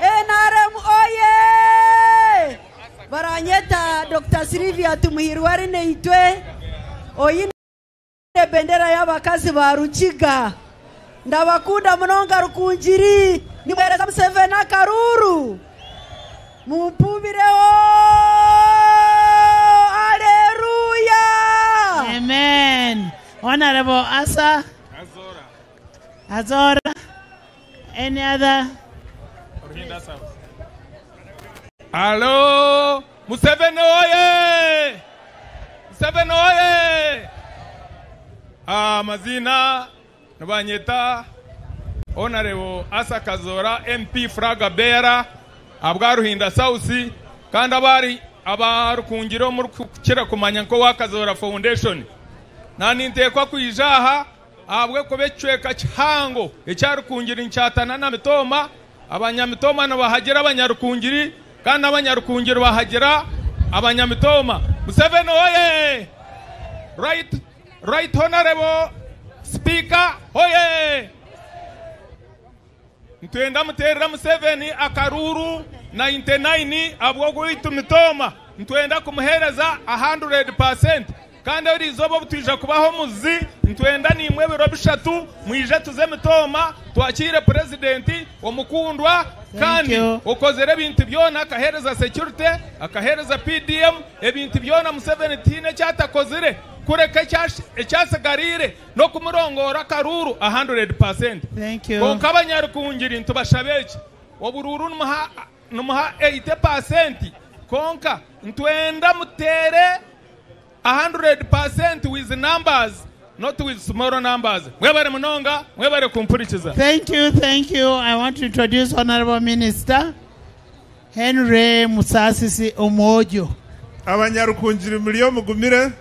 [SPEAKER 8] NRM oye! Baranyeta Dr. Sylvia Tumuhirwa Arinaitwe, oyine bendera y'abakazi ba Rukiga. Ndabakunda munonga Rukungiri, nimwereza Museveni akaruru. Mumpumireho! Aleluya!
[SPEAKER 10] Amen. Honorable Asa. Azora. Any other?
[SPEAKER 4] Alo, Museveni oye! Museveni oye! Amazina nibanyeta Honorable Asa Kazora, MP flag bearer abwa Ruhinda South, kandi abari abarukungiro muri kukira kumanya nko wa Kazora Foundation. Nanintekwa kwija aha ahabwe kuba ekicweka kihango ekyarukungiri nkyatana na Mitoma, abanyamitoma nibahagira abanyarukungiri kandi abanyarukungiri bahagira abanyamitoma. Museveni oye! Right Honorable Speaker oye! Ntwenda muterera Museveni akaruru 99 abwo gwaitu Mitoma, ntwenda kumuhereza 100%. Kandi eriizooba obu twija kubaha omuzi, nitwenda naimwe ebiro bishatu mwije tuze Mitooma twakiire Purezidenti omukundwa kandi okozire ebintu byona akaheereza security, akaheereza PDM, ebintu byona Museveni tihaine eki atakozire kureka ekyatsigariire n'okumurongoora akaruuru a handuredi paasenti. Kwonka Abanyarukungiri nitubashaba eki, oburuuru nimuha eite paasenti kwonka nitwenda muteere 100% with numbers not with small numbers. Mwebare munonga, mwebare kumpurikiza.
[SPEAKER 10] Thank you, thank you. I want to introduce Honorable Minister Henry Musasisi Omwojo.
[SPEAKER 12] Abanyarukungiri muriyo mugumire?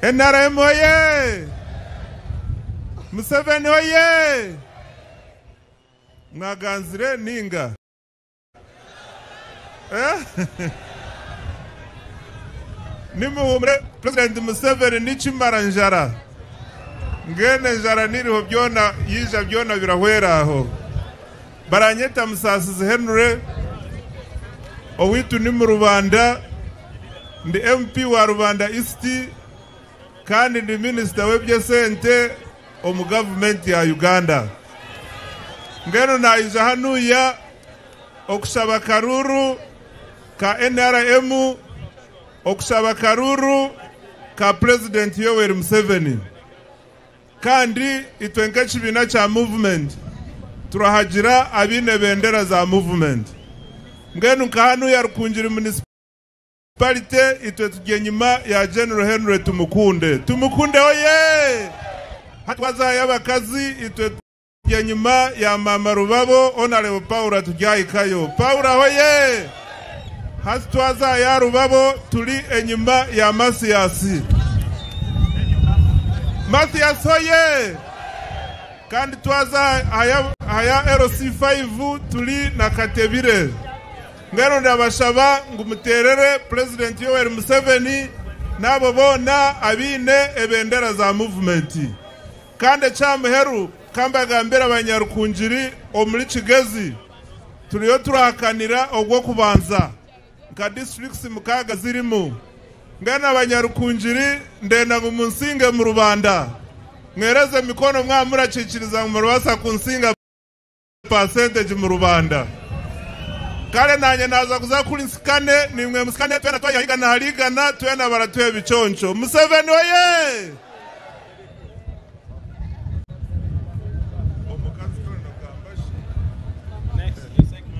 [SPEAKER 12] NRM oyee! Museveni oyee! Mwaganzire ninga? Nimuhumure President Museveni nikimara njara. Mbwenu enjara niriho byona yaija byona birahwera aho. Baranyeta Musaasizi Henry, owaitu ni mu Rubanda, ndi MP wa Rubanda East kandi ndi minisita w'eby'esente omu gavumenti ya Uganda. Mbwenu naija hanuya okushaba akaruuru ka nrm, okushaba akaruuru ka Purezidenti Yoweri Museveni. Kandi itwe nk'ekibiina kya Movement turahagira abaine bendera za Movement. Mbwenu nka hanuya Rukungiri Municipality itwe turi enyima ya General Henry Tumukunde. Tumukunde oyee! Hati twazayo abakazi itwe turi enyima ya Maama Rubabo Honarebo Paula turyahikayo. Paula hoyee! Hati twazayo aha Rubabo turi enyima ya Mathias. Mathias hoyee! Kandi twaza aha ya LC5 turi na Katebire. Mbwenu ndabashaba ngu muteerere Purezidenti Yoweri Museveni n'abo boona abaine ebendera za muvumenti. Kandi eky'aha muheru, ka mbagambire Abanyarukungiri omuri Kigezi, turiyo turahakanira ogw'okubanza nka disiturikiti mukaaga zirimu. Mbwenu Abanyarukungiri ndenda ngu munsinge mu Rubanda. Mwereze emikono mwaba murakiikiriza ngu murabaasa kunsinga. Percentage mu rubanda. Kare nanye naza kuza kuri nsikane nimwe musikane twena twayahigana ahari igana twena baratuha ebiconco. Museveni oyee!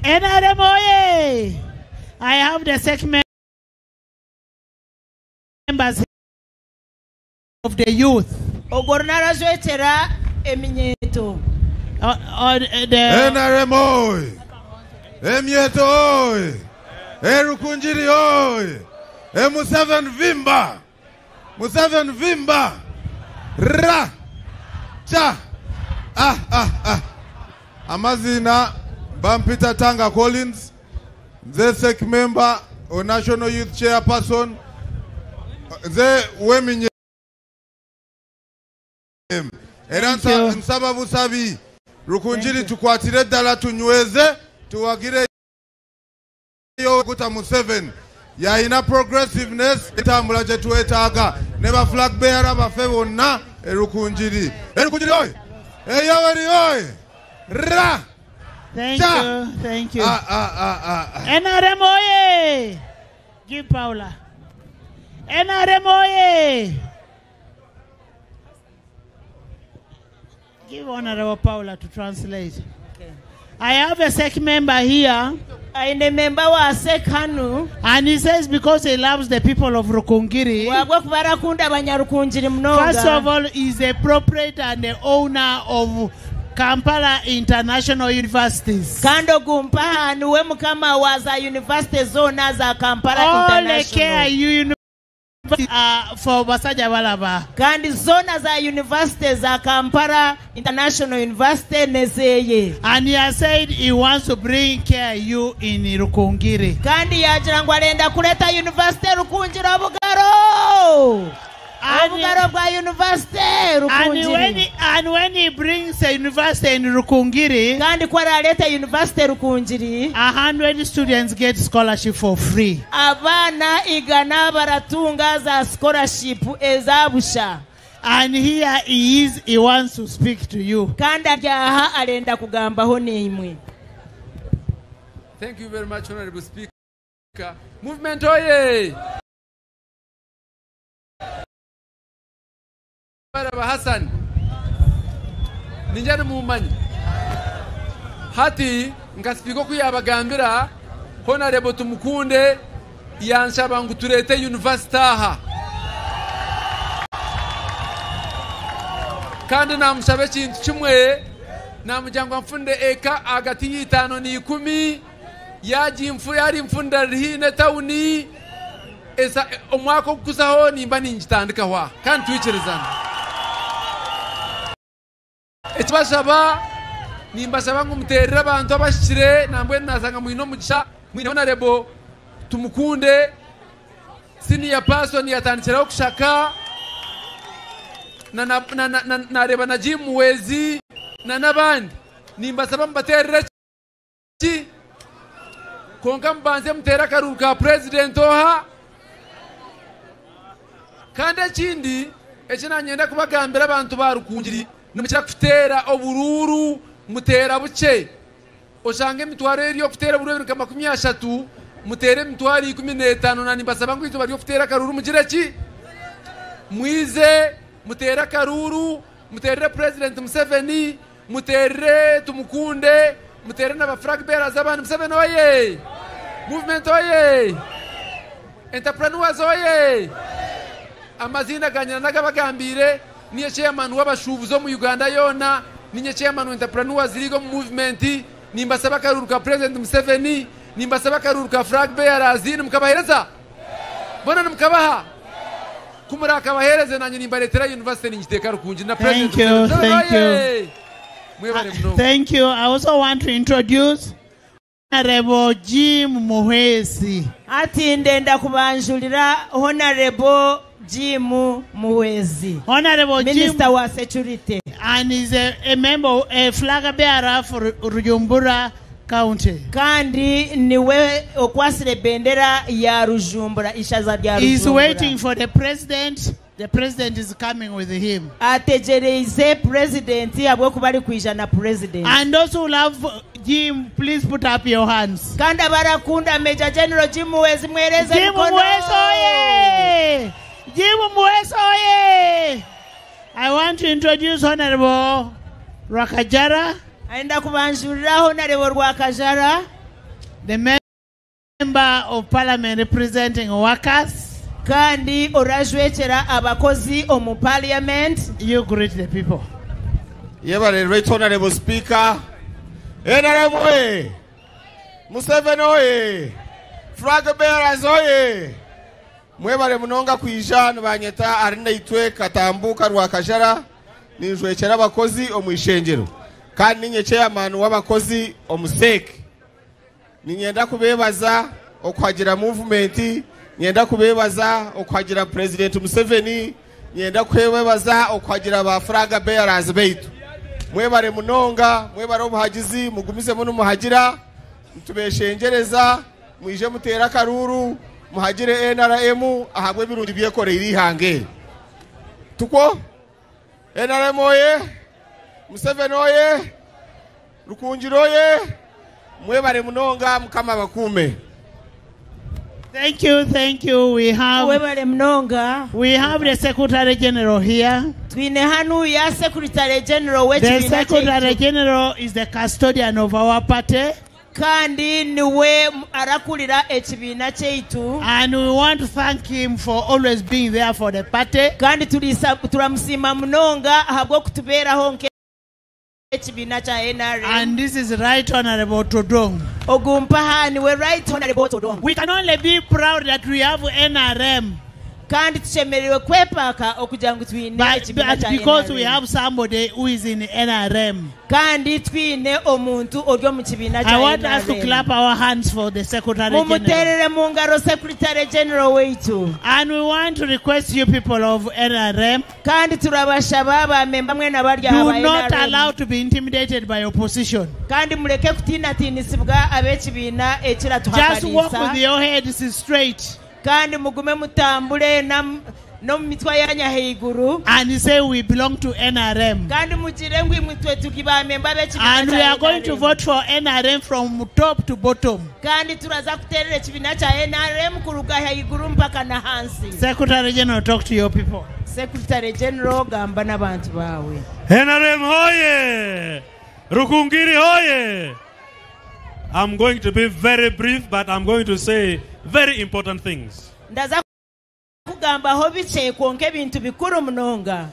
[SPEAKER 10] NRM oye! I have the sec members of the youth.
[SPEAKER 13] Ogwo narajwekyera eminyeeto.
[SPEAKER 14] NRM oye! Emyeto oye! Erukungiri oye! Museveni vimba! Museveni vimba! Ra! Cha! Ah ah ah! Amaziina bampita Tanga Collins, nze sec member o National Youth Chairperson, nze weminye era nsaba busabi Rukungiri tukwatire ddala tunyweze tuwagire Kaguta Museveni yayina progressiveness etambula gyetwetaaga ne ba flag bearer baffe bonna e Rukungiri. E Rukungiri oye! E Yoweri oye! Ra!
[SPEAKER 10] Thank
[SPEAKER 14] Cha!
[SPEAKER 10] you, thank you.
[SPEAKER 14] Ah, ah, ah, ah, ah.
[SPEAKER 10] NRM oye! Give Paula. NRM oye! Give Honorable Paula to translate. I have a SEC member here.
[SPEAKER 13] Aine memba wa SEC hanu.
[SPEAKER 10] And he says because he loves the people of Rukungiri.
[SPEAKER 13] Wabwe kuba arakunda abanyarukungiri munonga.
[SPEAKER 10] First of all, he's a proprietor and the owner of Kampala International Universities.
[SPEAKER 13] Kandi ogu mpaha niwe mukama wa za university zoona za Kampala
[SPEAKER 10] All the
[SPEAKER 13] International.
[SPEAKER 10] KIU universities are for Basajja Balaba.
[SPEAKER 13] Kandi zoona za university za Kampala International University nezeye.
[SPEAKER 10] And he has said he wants to bring KIU in Rukungiri.
[SPEAKER 13] Kandi yagira ngu arenda kureta university Rukungiri obugaro.
[SPEAKER 10] And
[SPEAKER 13] Obugaro bwa university
[SPEAKER 10] And when,
[SPEAKER 13] Rukungiri.
[SPEAKER 10] he, and when he brings a university in Rukungiri,
[SPEAKER 13] kandi ku arareta university Rukungiri,
[SPEAKER 10] 100 students get scholarship for free.
[SPEAKER 13] Abaana 100 baratunga za scholarship ezabusha.
[SPEAKER 10] And here he is, he wants to speak to you.
[SPEAKER 13] Kandi aryaha arenda kugambaho n'imwe.
[SPEAKER 15] Thank you very much, Honorable Speaker. Movement oye! Baraba Hassan. Ninja nimumanyi. Hati nka speaker oku yabagambira Honorable Tumukunde yanshaba ngu turete university aha. Kandi namushaba ekintu kimwe, namugira ngu anfunde eka hagati y'itaano n'ikumi, yari nfundira riri hiine tawuni, esa omwaka ogukuzaho nimba ningitandikaho aha kandi twikirizana. Ekibashaba nimbashaba ngu muterere abantu abashikire, nambwenu nasanga mwine omugisha, mwine Honorable Tumukunde, senior person yatandikiraho kushaka, nareba na Jim Muhwezi na n'abandi. Nimbasaba mubaterere ki? Konka mubanze mutere akaruru ka president oha. Kandi ekindi eki nanyenda kubagambira abantu ba Rukungiri, nimukira kuteera oburuuru muteera bukye. Oshanga emitwaro eri okuteera oburuuru nka makumi ashatu, muteere emitwaro ikumi n'etaano, na nimbasaba ngu izooba ry'okuteera akaruru mugire ki? Mwize muteere akaruru, muteerere President Museveni, muteerere Tumukunde, muteere n'aba flag bearers abandi. Museveni oye! Movement oye! Entrepreneurs oye! Amazina ganyana nagabagambire, niye chairman w'abashubuzi omu Uganda yoona, ninye chairman wa Entrepreneurs League omu movement. Nimbasaba akaruru ka President Museveni, nimbasaba akaruru ka flag bearers, nimukabahereza? Bona nimukabaha? Kumurakabahereze nanye nimbaretera university ningiteeka Rukungiri na President
[SPEAKER 10] Thank you,
[SPEAKER 15] Museveni.
[SPEAKER 10] thank you.
[SPEAKER 15] Oye! Mwebale munonga.
[SPEAKER 10] Thank you. I also want to introduce Honorable Jim Muhwezi.
[SPEAKER 13] Ati ndenda kubanjulira Honorable Jim Muhwezi.
[SPEAKER 10] Honorable Jim
[SPEAKER 13] Minister wa Security.
[SPEAKER 10] And is a member, a flag bearer for Rujumbura County.
[SPEAKER 13] Kandi niwe okwasire bendera ya Rujumbura, ishaza rya
[SPEAKER 10] He's
[SPEAKER 13] Rujumbura.
[SPEAKER 10] waiting for the president. The president is coming with him.
[SPEAKER 13] Ategereize president ahabw'okuba ari kwija na president.
[SPEAKER 10] And those who love Jim, please put up your hands.
[SPEAKER 13] Kandi abarakunda Major General Jim Muhwezi mwereze
[SPEAKER 10] Jim
[SPEAKER 13] mikono.
[SPEAKER 10] Muhwezi oye! Jim Muhwezi oye! I want to introduce Honorable Rwakajara.
[SPEAKER 13] Aenda kubanjurira Honorable Rwakajara.
[SPEAKER 10] The member of parliament representing workers.
[SPEAKER 13] Kandi orajwekera abakozi omu parliament.
[SPEAKER 10] You greet the people.
[SPEAKER 16] Yebale, Right Honorable Speaker. NRM oye! Museveni oye! Flag bearers oye! Mwebale munonga kwija nibanyeta ari naitwe Katambuka Rwakajara, ninjwekera abakozi omu ishengero kandi ninye chairman w'abakozi omu SEC. Ninyenda kubebaza okuhagira movement, nyenda kubebaza okuhagira President Museveni, nyenda kubebaza okuhagira ba flag bearers beitu. Mwebale munonga, mwebale obuhagizi, mugumizemu numuhagira, ntubeshengereza, mwije mutera akaruru, muhagire NRM ahabwe ebirungi byekoreire ihanga eri. Tukwo? NRM oye! Museveni oye! Rukungiri oye! Mwebale munonga, Mukama bakuume.
[SPEAKER 10] Thank you, thank you. We have
[SPEAKER 13] Webale munonga.
[SPEAKER 10] We have the Secretary General here.
[SPEAKER 13] Twine hanu ya Secretary General
[SPEAKER 10] The
[SPEAKER 13] w'ekibiina
[SPEAKER 10] Secretary
[SPEAKER 13] kyaitu.
[SPEAKER 10] General is the custodian of our party.
[SPEAKER 13] Kandi niwe arakurira ekibiina kyaitu.
[SPEAKER 10] And we want to thank him for always being there for the party.
[SPEAKER 13] Kandi turamusiima munonga ahabw'okutubeeraho nk'ekibiina kya NRM.
[SPEAKER 10] And this is Right Honorable Todwong.
[SPEAKER 13] Ogumpaha niwe Right Honorable Todwong.
[SPEAKER 10] We can only be proud that we have NRM.
[SPEAKER 13] Kandi tushemereirwe kwepaaka okugira ngu twine
[SPEAKER 10] But,
[SPEAKER 13] ekibiina
[SPEAKER 10] but
[SPEAKER 13] kya
[SPEAKER 10] because we
[SPEAKER 13] NRM.
[SPEAKER 10] have somebody who is in NRM.
[SPEAKER 13] Kandi twine omuntu ori omu kibiina
[SPEAKER 10] I
[SPEAKER 13] kya
[SPEAKER 10] want us to
[SPEAKER 13] NRM.
[SPEAKER 10] clap our hands for the Secretary General.
[SPEAKER 13] Mumuteerere mu ngaro Secretary General waitu.
[SPEAKER 10] And we want to request you people of NRM
[SPEAKER 13] Kandi turabashaba bamemba mwena bari aha
[SPEAKER 10] do
[SPEAKER 13] ba
[SPEAKER 10] not
[SPEAKER 13] NRM.
[SPEAKER 10] allow to be intimidated by opposition.
[SPEAKER 13] Kandi mureke kutiinatiinisibwa ab'ekibiina
[SPEAKER 10] Just walk with
[SPEAKER 13] ekiratuhakanisa.
[SPEAKER 10] your heads straight
[SPEAKER 13] Kandi mugume mutambure nam- n'omu mitwe yanyu ahaiguru.
[SPEAKER 10] and say we belong to NRM.
[SPEAKER 13] Kandi mugire ngu imwe twe turi bamemba b'ekibiina
[SPEAKER 10] And we
[SPEAKER 13] kya
[SPEAKER 10] are going to
[SPEAKER 13] NRM.
[SPEAKER 10] vote for NRM from top to bottom.
[SPEAKER 13] Kandi turaza kuteerera ekibiina kya NRM kuruga ahaiguru mpaka na hansi.
[SPEAKER 10] Secretary General, talk to your people.
[SPEAKER 13] Secretary General gamba n'abantu baawe.
[SPEAKER 17] NRM hoye! Rukungiri hoye! I'm going to be very brief, but I'm going to say very important things.
[SPEAKER 13] Ndaza kugambaho bikye kwonka ebintu bikuru munonga.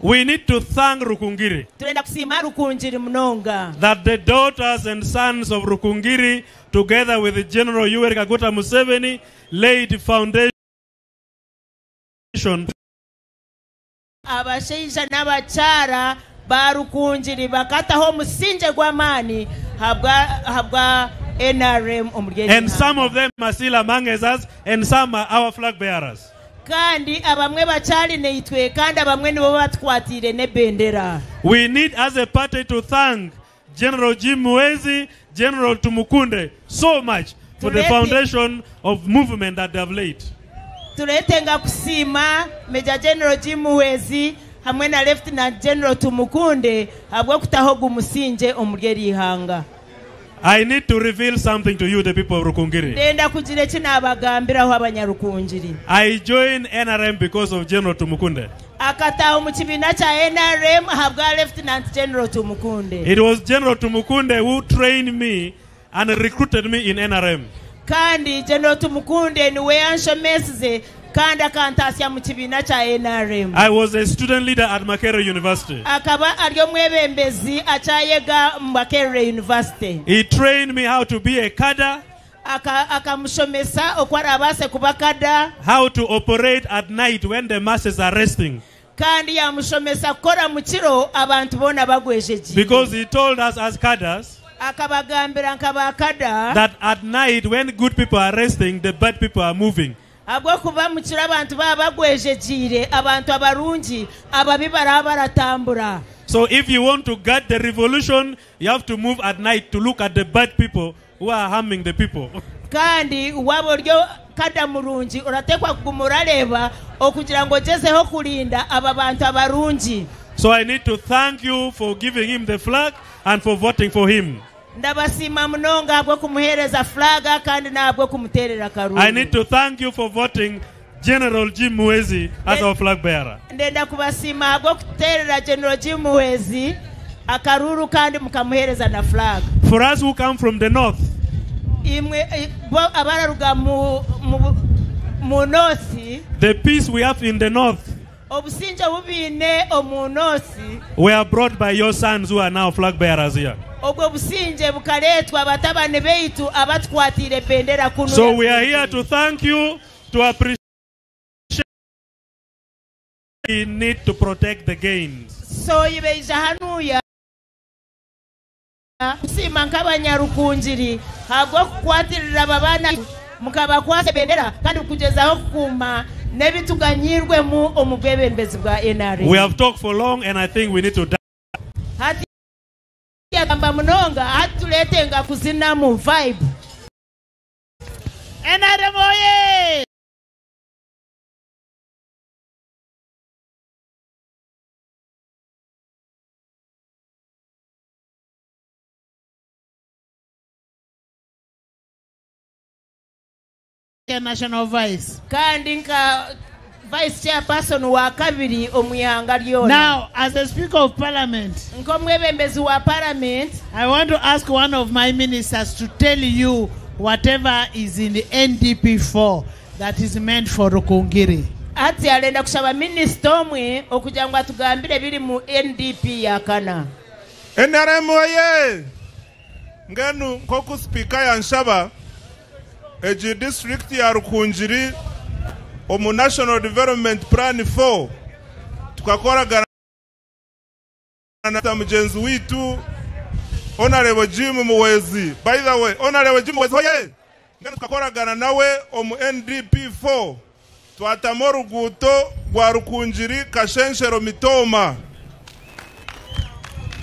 [SPEAKER 17] We need to thank Rukungiri
[SPEAKER 13] Turenda kusiima Rukungiri munonga.
[SPEAKER 17] that the daughters and sons of Rukungiri, together with the General Yoweri Kaguta Museveni, laid foundation
[SPEAKER 13] Abashaija n'abakyara ba Rukungiri bakataho omusingye gw'amaani habwa habwa NRM omuri eri
[SPEAKER 17] and some
[SPEAKER 13] ihanga.
[SPEAKER 17] of them are still among us, and some are our flag bearers.
[SPEAKER 13] Kandi abamwe bakyari naitwe kandi abamwe nibo batukwatiire n'ebendera.
[SPEAKER 17] We need as a party to thank General Jim Muhwezi, General Tumukunde so much for the
[SPEAKER 13] Tulete-
[SPEAKER 17] foundation of movement that they have laid.
[SPEAKER 13] Tureetenga kusiima Major General Jim Muhwezi hamwe na Lieutenant General Tumukunde habw'okutaho ogu musingye omuri eri ihanga.
[SPEAKER 17] I need to reveal something to you, the people of Rukungiri.
[SPEAKER 13] Ndenda kugira eki naabagambiraho abanyarukungiri.
[SPEAKER 17] I joined NRM because of General Tumukunde.
[SPEAKER 13] Akataaha omu kibiina kya NRM ahabwa Lieutenant General Tumukunde.
[SPEAKER 17] It was General Tumukunde who trained me and recruited me in NRM.
[SPEAKER 13] Kandi General Tumukunde niwe yanshomesize kandi akantaasya mu kibiina kya NRM.
[SPEAKER 17] I was a student leader at Makerere University.
[SPEAKER 13] Akaba ari omwebembezi akyayega mu Makerere University.
[SPEAKER 17] He trained me how to be a cadre,
[SPEAKER 13] Aka- Akamushomesa oku arabaase kuba kada
[SPEAKER 17] how to operate at night when the masses are resting.
[SPEAKER 13] kandi yamushomesa kukora mu kiro abantu boona bagwejegire.
[SPEAKER 17] Because he told us as cadres
[SPEAKER 13] Akabagambira nka ba kada
[SPEAKER 17] that at night when good people are resting, the bad people are moving.
[SPEAKER 13] ahabw'okuba mu kiro abantu baba bagwejegire abantu abarungi ababi baraba baratambura.
[SPEAKER 17] So if you want to guard the revolution, you have to move at night to look at the bad people who are harming the people.
[SPEAKER 13] Kandi waaba ori kada murungi orateekwa kuguma orareeba okugira ngu ogyezeho kurinda aba bantu abarungi.
[SPEAKER 17] So I need to thank you for giving him the flag and for voting for him.
[SPEAKER 13] Ndabasiima munonga ahabw'okumuheereza fulaga kandi n'ahabw'okumuteerera
[SPEAKER 17] I
[SPEAKER 13] akarungu.
[SPEAKER 17] need to thank you for voting General Jim Muhwezi as our flag bearer.
[SPEAKER 13] Ndenda kubasiima ahabw'okuteerera General Jim Muhwezi akaruru kandi mukamuheereza na fulaga.
[SPEAKER 17] For us who come from the north,
[SPEAKER 13] Imwe i- bo abararuga mu mu mu north
[SPEAKER 17] the peace we have in the north
[SPEAKER 13] obusingye obu biine omu north
[SPEAKER 17] were brought by your sons who are now flag bearers here.
[SPEAKER 13] obwo busingye bukareetwa batabani baitu abatukwatiire bendera kunu
[SPEAKER 17] So we are here to thank you, to appreciate. We need to protect the gains.
[SPEAKER 13] So ibeija hanuya kusiima nk'abanyarukungiri ahabw'okukwatirira aba baana mukabakwasa ebendera kandi kugyezaho kukuuma n'ebituganyirwemu omu bwebembezi bwa NRM.
[SPEAKER 17] We have talked for long, and I think we need to.
[SPEAKER 13] Hati yagamba munonga hati tuleetenga kuzinamu vibe.
[SPEAKER 10] NRM oye! National Vice.
[SPEAKER 13] Kandi nka vice chairperson wa kabiri omu ihanga ryona.
[SPEAKER 10] Now, as a Speaker of Parliament,
[SPEAKER 13] nk'omwebembezi wa Parliament,
[SPEAKER 10] I want to ask one of my ministers to tell you whatever is in the NDP4 that is meant for Rukungiri.
[SPEAKER 13] Hati arenda kushaba minisita omwe okugira ngu atugambire ebiri mu NDP ya kana.
[SPEAKER 12] NRM oye! Mbwenu nk'oku sipiika yanshaba, egi disiturikiti ya Rukungiri Omu National Development Plan 4 tukakoragana na mugyenzi waitu Honarebo Jim Muhwezi. By the way, Honarebo Jim Muhwezi hoye! Mbwenu tukakoragana nawe omu NDP 4 twatamu oruguuto rwa Rukungiri Kashenshero Mitooma.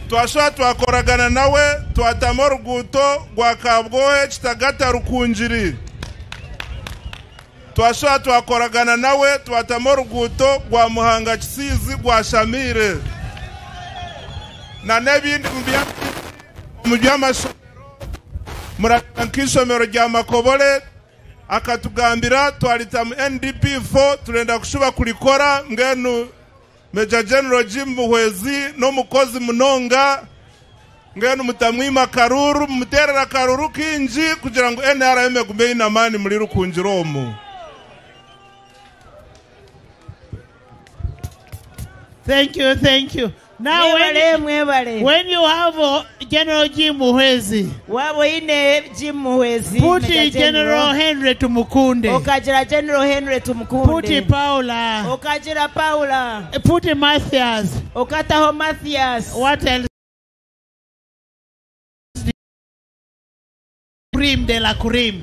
[SPEAKER 12] Twashuba twakoragana nawe twatamu oruguuto rwa Kabwohe Kitagata Rukungiri. Twashuba twakoragana nawe twatamu oruguuto rwa Muhanga Kisiizi rwa Shamiire. Na n'ebindi omu by'amashomero murareeba nk'eishomero rya Makobore akatugambira twaritamu NDP 4 turenda kushuba kurikora mbwenu Major General Jim Muhwezi n'omukozi munonga mbwenu mutamwima akaruru mumuteerere akaruru kingi kugira ngu NRM egume eine amaani muri Rukungiri omu.
[SPEAKER 10] Thank you, thank you. Now, when,
[SPEAKER 13] Mwebale, mwebale.
[SPEAKER 10] when you have General Jim Muhwezi,
[SPEAKER 13] waba oine Jim Muhwezi,
[SPEAKER 10] put
[SPEAKER 13] Major
[SPEAKER 10] General Henry Tumukunde,
[SPEAKER 13] okagira General Henry Tumukunde,
[SPEAKER 10] put Paula,
[SPEAKER 13] okagira Paula,
[SPEAKER 10] put Mathias,
[SPEAKER 13] okataho Mathias.
[SPEAKER 10] What else? Cream de la cream.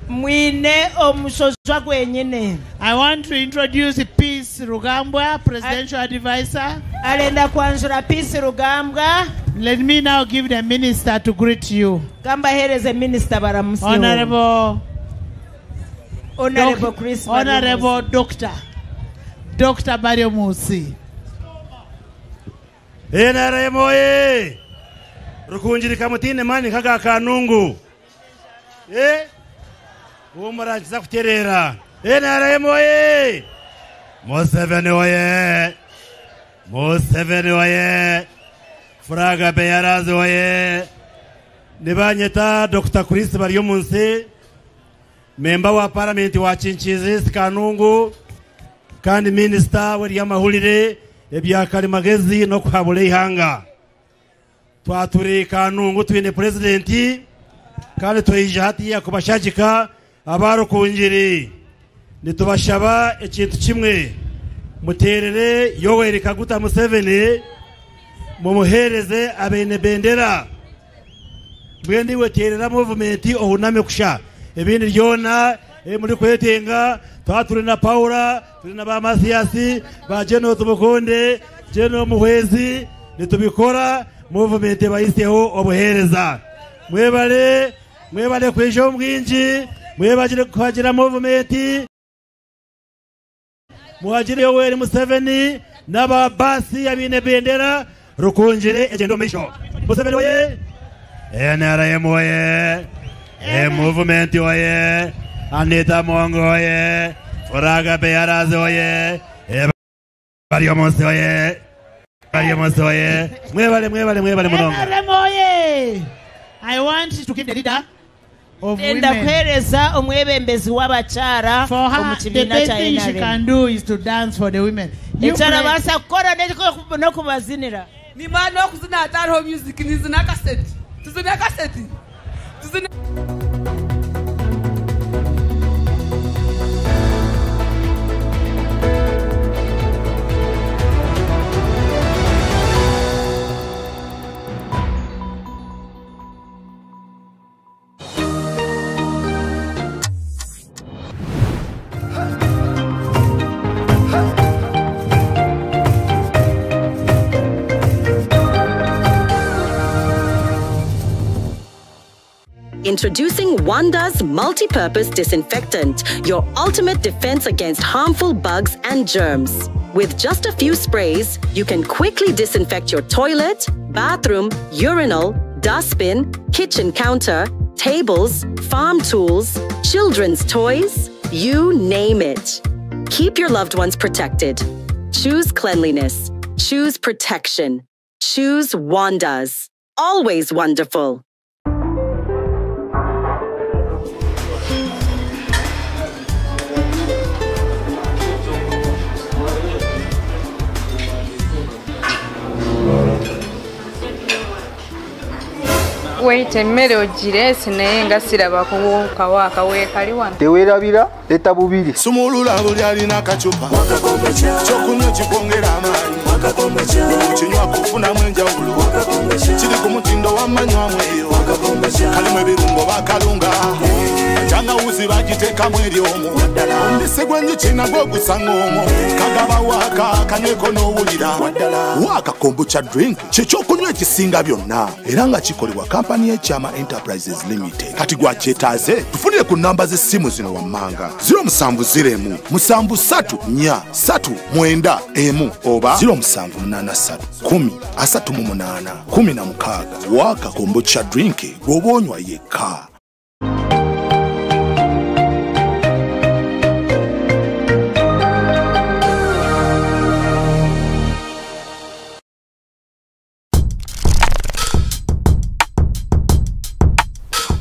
[SPEAKER 13] Mwine omushojwa gwenyine.
[SPEAKER 10] I want to introduce Peace Rugambwa, presidential advisor.
[SPEAKER 13] Arenda kwanjura Peace Rugambwa.
[SPEAKER 10] Let me now give the minister to greet you.
[SPEAKER 13] Kambahereze minister baramusiho.
[SPEAKER 10] Honorable
[SPEAKER 13] Honorable Chris
[SPEAKER 10] Honorable Doctor Doctor Baryomunsi.
[SPEAKER 18] NRM oye! Rukungiri kamutine mani kaga kanungu. Umurangiza kuterera. NRM oye! Museveni oye! Museveni oye! Furaga Beyarazi oye! Nibanyeta Dr. Chris Baryomunsi, memba wa parliament wa Kinkizi Kanungu, kandi minister w'ebyamahurire ebya karimagezi no kuhabura ihanga. Twaturi Kanungu twine president kandi twija hatiya kubashagika abarukungiri. Nitubashaba ekintu kimwe, muterere Yoweri Kaguta Museveni, mumuhereze abene bendera. Mbwenu iwe terera movement ohuname kusha ebindi byona muri kwetenga. Turi na Paula, turi na ba Mathias, ba General Tumukunde, General Muhwezi, nitubikora movement bayiseho obuhereza. Mwebale, mwebale kwijo omwingi, mwebagire kuhagira movement, muhagire Yoweri Museveni n'ababasi abine bendera Rukungiri egendo misho. Museveni oye! NRM oye! Movement oye! Anita Mongo oye! Furaga Beyarazi oye! Baryomunsi oye! Baryomunsi oye! Mwebale, mwebale, mwebale munonga.
[SPEAKER 10] NRM oye! I want to give the leader of
[SPEAKER 13] Ndenda
[SPEAKER 10] women.
[SPEAKER 13] kuhereza omwebembezi w'abakyara
[SPEAKER 10] For her,
[SPEAKER 13] omu
[SPEAKER 10] the
[SPEAKER 13] kibiina
[SPEAKER 10] best
[SPEAKER 13] kya
[SPEAKER 10] thing she
[SPEAKER 13] NRM.
[SPEAKER 10] can do is to dance for the women. You
[SPEAKER 13] Ekyara
[SPEAKER 10] play-
[SPEAKER 13] baasa kukora n'okubazinira.
[SPEAKER 15] Nimba n'okuzina hatariho music, nizina kaseti. Tuzina kaseti. Tuzina.
[SPEAKER 19] Introducing Wanda's Multi-Purpose Disinfectant, your ultimate defense against harmful bugs and germs. With just a few sprays, you can quickly disinfect your toilet, bathroom, urinal, dustbin, kitchen counter, tables, farm tools, children's toys, you name it. Keep your loved ones protected. Choose cleanliness. Choose protection. Choose Wanda's. Always wonderful.
[SPEAKER 20] Wait emmere ogireese naye nga siraba kuwukawo akaweekali wano.
[SPEAKER 21] Tewerabira leta bubiri.
[SPEAKER 22] Sumulula buli alina akacupa kyokunywa kikwongera amaanyi kinywa kufunamu enjawulo kiri ku mutindo wamanywamu eyo kalimu ebirungo bakalunga tangawuzi bagiteekamu eryomu omubisi gw'enjuki nagwo gusanga omwo kagaba waaka kanyweko n'owulira
[SPEAKER 23] waaka kombucha drink kyekyokunywa ekisinga byonna era nga kikolebwa kampani y'ekyama enterprises limited kati gwakyetaaze tufunire ku namba z'essimu zino wammanga 070 73 4 3 9 1 oba 0783 10 38 16 waaka kombucha drink bw'oba onywa yekka.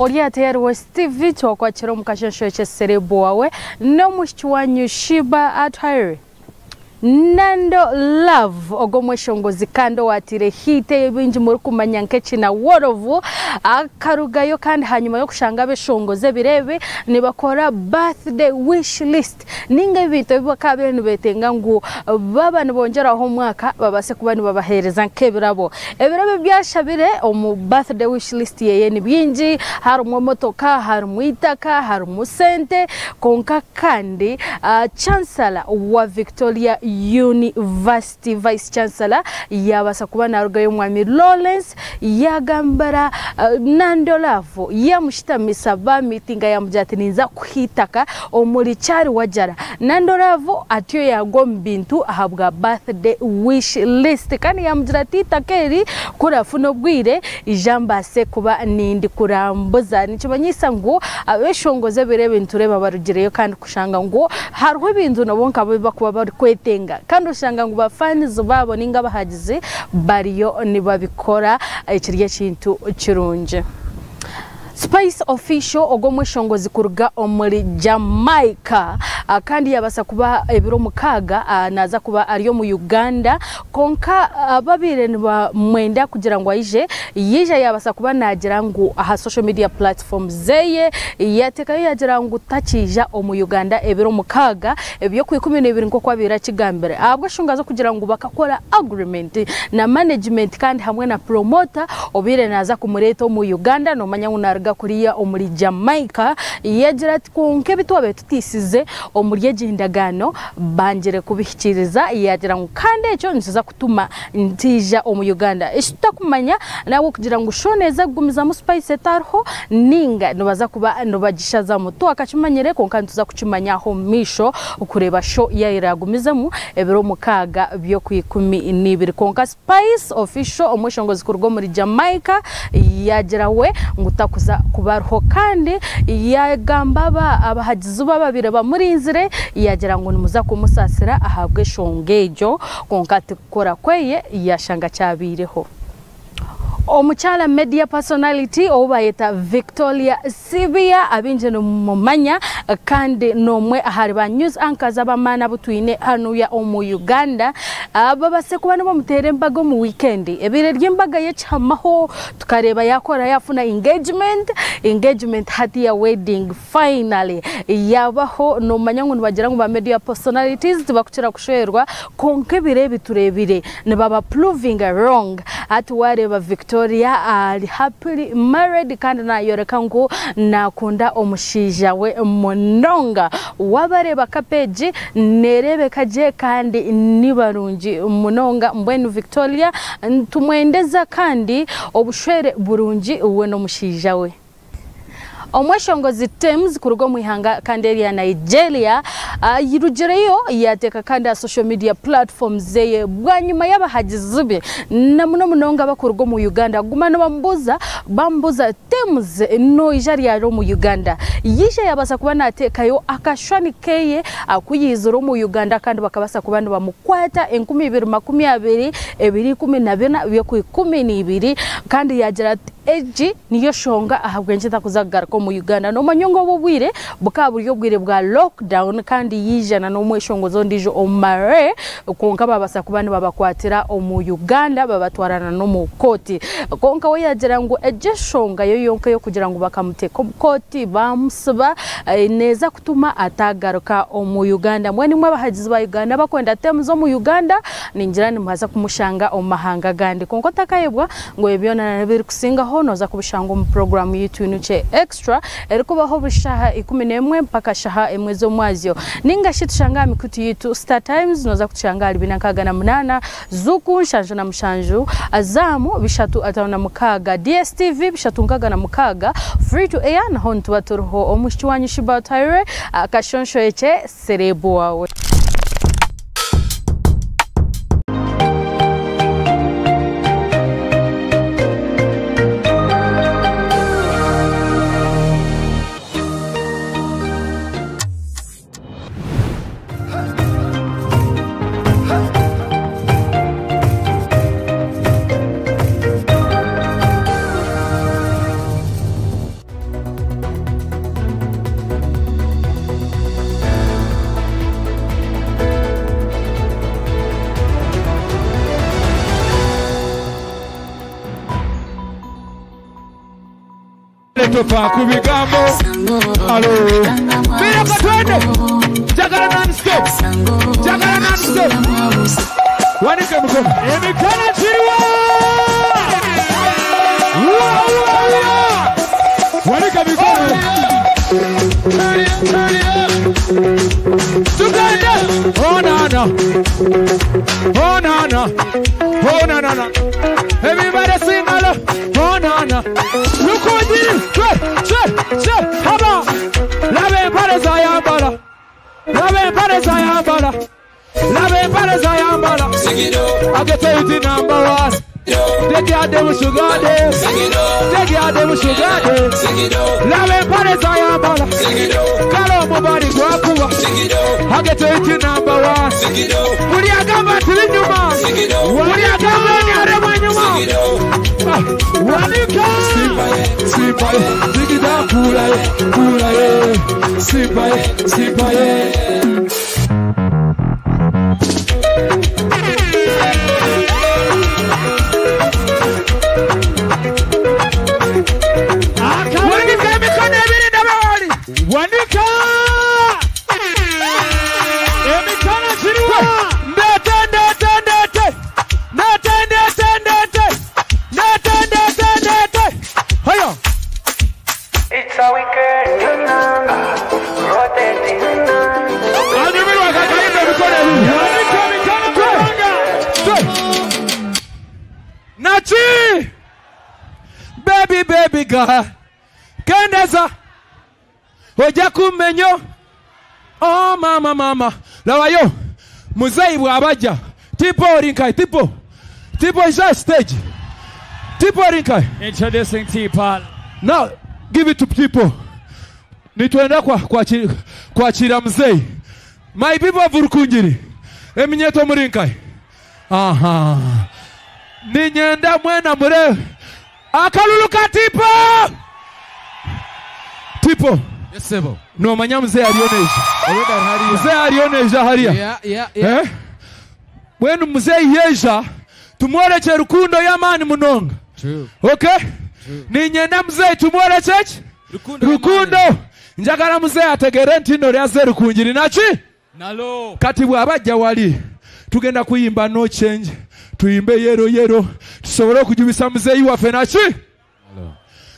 [SPEAKER 24] Ori atayari West TV twakwakira omu kashesho ekyeserebo wawe n'omushiki wanyu Shiba Atwire. Nando Love ogomweshongozi kandi owatire hite ebingi murikumanya nk'ekina worovu akarugayo kandi hanyuma y'okushanga abeshongozi ebirebe nibakora birthday wish list ninga ebintu ebi bakabaire nibetenga ngu baba nibongyeraho omwaka babase kuba nibabaheereza nk'ebirabo. Ebirabo ebyashabire omu birthday wish list yeye ni bingi, harimu emotoka, harimu itaka, harimu sente, konka kandi Chancellor wa Victoria University Vice Chancellor yabasa kuba narugayo mwami Lawrence yagambara Nando Love yamushitamisa ba meeting yamugira ati ninza kuhitaka omuri cyari wajara. Nando Love atyo yagwa mu bintu ahabwa birthday wish list kandi yamugira ati itakeri kurafuna obwire ijambase kuba nindi kurambuza nikimanyisa ngu abeshongoze birebe ntureba barugireyo kandi kushanga ngu hariho ebintu nabo nkabo bakuba bari kwetenga kandi ushanga ngu bafanizo babo ninga bahagize bariyo nibabikora ekirya kintu kirungi. Spice Official ogomweshongozi kuruga omuri Jamaica kandi yabasa kuba ebiro mukaga naza kuba ariyo mu Uganda konka ababire nibamwenda kugira ngu aije yija yabasa kuba nagira ngu aha social media platform zeye yatekayo yagira ngu takija omu Uganda ebiro mukaga ebyo ku 12 nko kwabira kigambire abwo shunga zo kugira ngu bakakora agreement na management kandi hamwe na promoter obire naza kumureta omu Uganda no manya ngu kuriya omuri Jamaica yagira ati konke bitwabe tutisize omuri egindagano bangire kubihikiriza yagira ngu kandi ekyo nziza kutuma ntija omu Uganda ekitakumanya nawe kugira ngu shoneza kugumizamu Spice etarho ninga nibaza kuba nibagishaza muto akakimanyire konka ntuza kukimanyaho misho okureba sho yairagumizamu ebiro mukaga byo ku 12 konka Spice Official omweshongozi kuruga muri Jamaica yagira we ngu takuza kubarho kandi yagamba abahagizi bababire bamurinzire yagira ngo nimuza kumusasira ahabwe shongejo konka tikora kweye yashanga cyabireho. Omukyala media personality obayeta Victoria Sibia abinje mumanya kandi nomwe ahari ba news anchors abamana butwine hano ya omu Uganda babase kuba nibamutere embaga mu weekend ebire ry'embaga yechamaho tukareba yakora yafuna engagement hati ya wedding finally yabaho nomanya ngo nibagira ngo ba media personalities tibakukira kushwerwa konka ebire biturebire nibaba proving wrong ati wareba Victoria ari happily married kandi nayoreka ngu nakunda omushija we munonga wabareba kapeji nerebeka je kandi nibarungi munonga mbwenu Victoria tumwendeza kandi obushwere burungi we n'omushija we. Omweshongozi Tems kuruga mu ihanga kandi ya Nigeria yirugireyo yateka kandi social media platforms zeye bwanyuma y'abahagizi be na muno munonga bakuruga mu Uganda guma no bambuza Tems no ijari yaro mu Uganda yije yabasa kuba natekayo akashwani keye akuyizura mu Uganda kandi bakabasa kuba bamukwata 2020 214 byo ku 12 kandi yagira Egi niyo shonga ahabw'enki ntakuza kugaruka omu Uganda. Nomanya ngu obu obwire bukaba buri obwire bwa lockdown kandi yaija na n'omweshongozi ondiijo Omare kwonka babaasa kuba nibabakwatira omu Uganda babatwara na n'omu kooti. Kwonka we yaagira ngu egi eshonga yo yonka ey'okugira ngu bakamuteeka omu kooti baamusiba neeza kutuma ataagaruka omu Uganda. Mbwenu imwe abahagizi ba Uganda abakwenda teams omu Uganda ningira nimubaasa kumushanga omu mahanga agandi. Kwonka otakayebwa Ngu ebi byona n'ebirikusingaho nooza kubishanga omu puroguraamu yaitu Inukye Extra erikubaho buri shaaha 11 mpaka shaaha emwe z'omwazyo. Ninga shi tushange aha mikutu yaitu Star Times nooza kutushanga ahari 468, Zuku 77, Azam 356, DSTV 366, Free to Air naho nituba turiho. Omwishiki waanyu Sheebah Otuhairwe, Akashonshorekye Serebu waawe.
[SPEAKER 2] Tofa ku bigambo alo Miraka twende Jagala non stop Jagala non stop Wanike mikono Emikono chiriwa Wa wa wa Wanike mikono Turn it, turn it up Tugende Oh na na Oh na na Oh na na na Everybody sing along Oh na na Rukungiri twe twe twe haba Laba empale zayambala Laba empale zayambala Laba empale zayambala Agete iti number one Take your devil sugar day Take your devil sugar day Laba empale zayambala Kalo mubali gwakuba Agete iti number one Buli agamba tuli nyuma Buli agamba ni aremwa nyuma Wanika Simba ye Zigida kula ye Kula ye Simba ye Simba ye Wanika emikono ebiri ndabawali Wanika Emikono kiriwa Ndete ndete ndete Ndete ndete ndete Ndete ndete ndete Hayo
[SPEAKER 3] It's a weekend rotating.
[SPEAKER 2] Anyumirwa kakayimba emikono ebiri Wanika emikono kubanga Nachi Baby baby girl Kendeza Ojja kummenyo Oh mama mama Labayo Muzeyi bw'abajja Tipo orinkai tipo Tipo is that stage Tipo orinkai
[SPEAKER 5] Introducing T-Pot.
[SPEAKER 2] Now give it to people Nitwenda kwa kwachira muzeyi My people of Rukungiri Eminyeto murinkai Aha Ninyenda mwena mure Akalulu ka Tipo Tipo
[SPEAKER 15] Yes, sir.
[SPEAKER 2] Nomanya mzee alioneja. Mzee alioneja haria.
[SPEAKER 15] Yeah, yeah, yeah.
[SPEAKER 2] Eh? Bwenu mzee yeja tumworekye rukundo y'amaani munonga.
[SPEAKER 15] True.
[SPEAKER 2] Okay? Ninyenda mzee tumworekye ki? Rukundo. Njagala mzee ategere nti nno lyaze Rukungiri naki?
[SPEAKER 5] Nalo.
[SPEAKER 2] Kati bw'abajja wali tugenda kuyimba no change tuyimbe yero yero tusobole okujubisa muzeeyi waffe naki?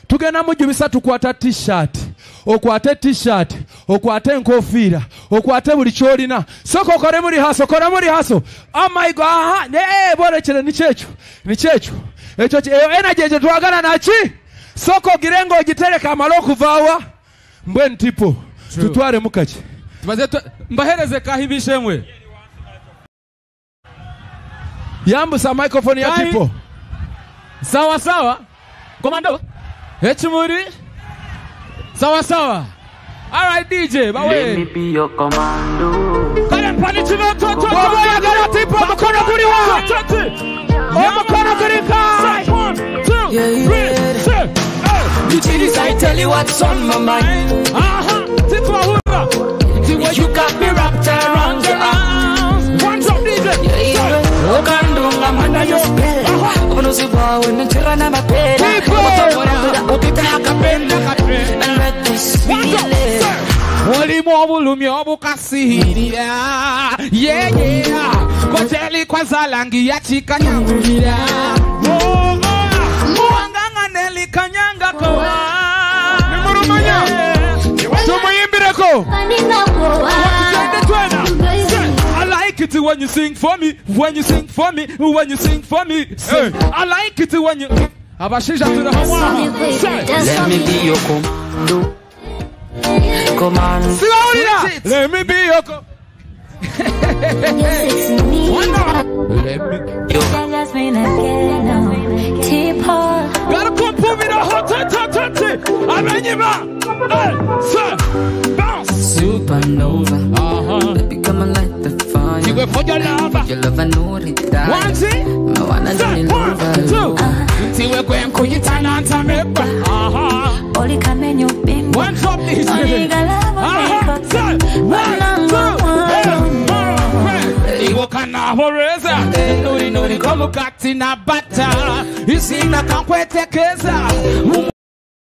[SPEAKER 2] Tugenda mujubisa tukwata t-shirt okwate t-shirt okwate enkofiira okwate buli kyolina soko okole muri haso kora muri haso oh my god aha ne borekere nikyekyo nikyekyo ekyo eyo energy egyo twagala naki soko ogirenga ogitereka amale okuvaawa mbwenu tipo tutware mukaki
[SPEAKER 15] Tubaze mbahereze kahibishemwe
[SPEAKER 2] yambusa microphone ya tipo
[SPEAKER 15] Sawa sawa Komando Hechimuri Sawa sawa All right DJ bawe
[SPEAKER 3] Let me be your commando.
[SPEAKER 15] Kale mpani chino to to
[SPEAKER 2] Baba tipo mukono guri wa Omukono guri ka
[SPEAKER 15] 1 2 3
[SPEAKER 1] It I tell you what's on my mind.
[SPEAKER 2] Aha, titwahura.
[SPEAKER 1] You got me wrapped around your arms.
[SPEAKER 2] One drop DJ.
[SPEAKER 1] Okandunga mana yo spell. Obunuzi bwawe ninchira n'amapera. And let this feeling.
[SPEAKER 2] Olimu obulumi obukasihirira. Yeah, yeah. Koteli kwazalangi yachikanyangulira. Muwanganga nelikanyanga kowa.
[SPEAKER 4] Nimurumanya. Tumuyimbireko.
[SPEAKER 2] I like it when you sing for me, when you sing for me, when you sing for me. Say, I like it when you. Abashisha to the
[SPEAKER 1] Let me be your commando. Commando.
[SPEAKER 4] Let me be your co-
[SPEAKER 2] Let me. Gotta come put me the hot Abenyima. Hey, sir, bounce.
[SPEAKER 1] Supernova. Baby, come and light the fire.
[SPEAKER 2] You go for your love.
[SPEAKER 1] Your love, I know it die.
[SPEAKER 2] One, two,
[SPEAKER 1] I wanna
[SPEAKER 2] say, one, two. Ntiwe kwenkuyitana meba. One drop this. Aha, say, one, two, hey, Iwo kana horeza. Nuri nuri komukati na bata. Isina kankwetekeza.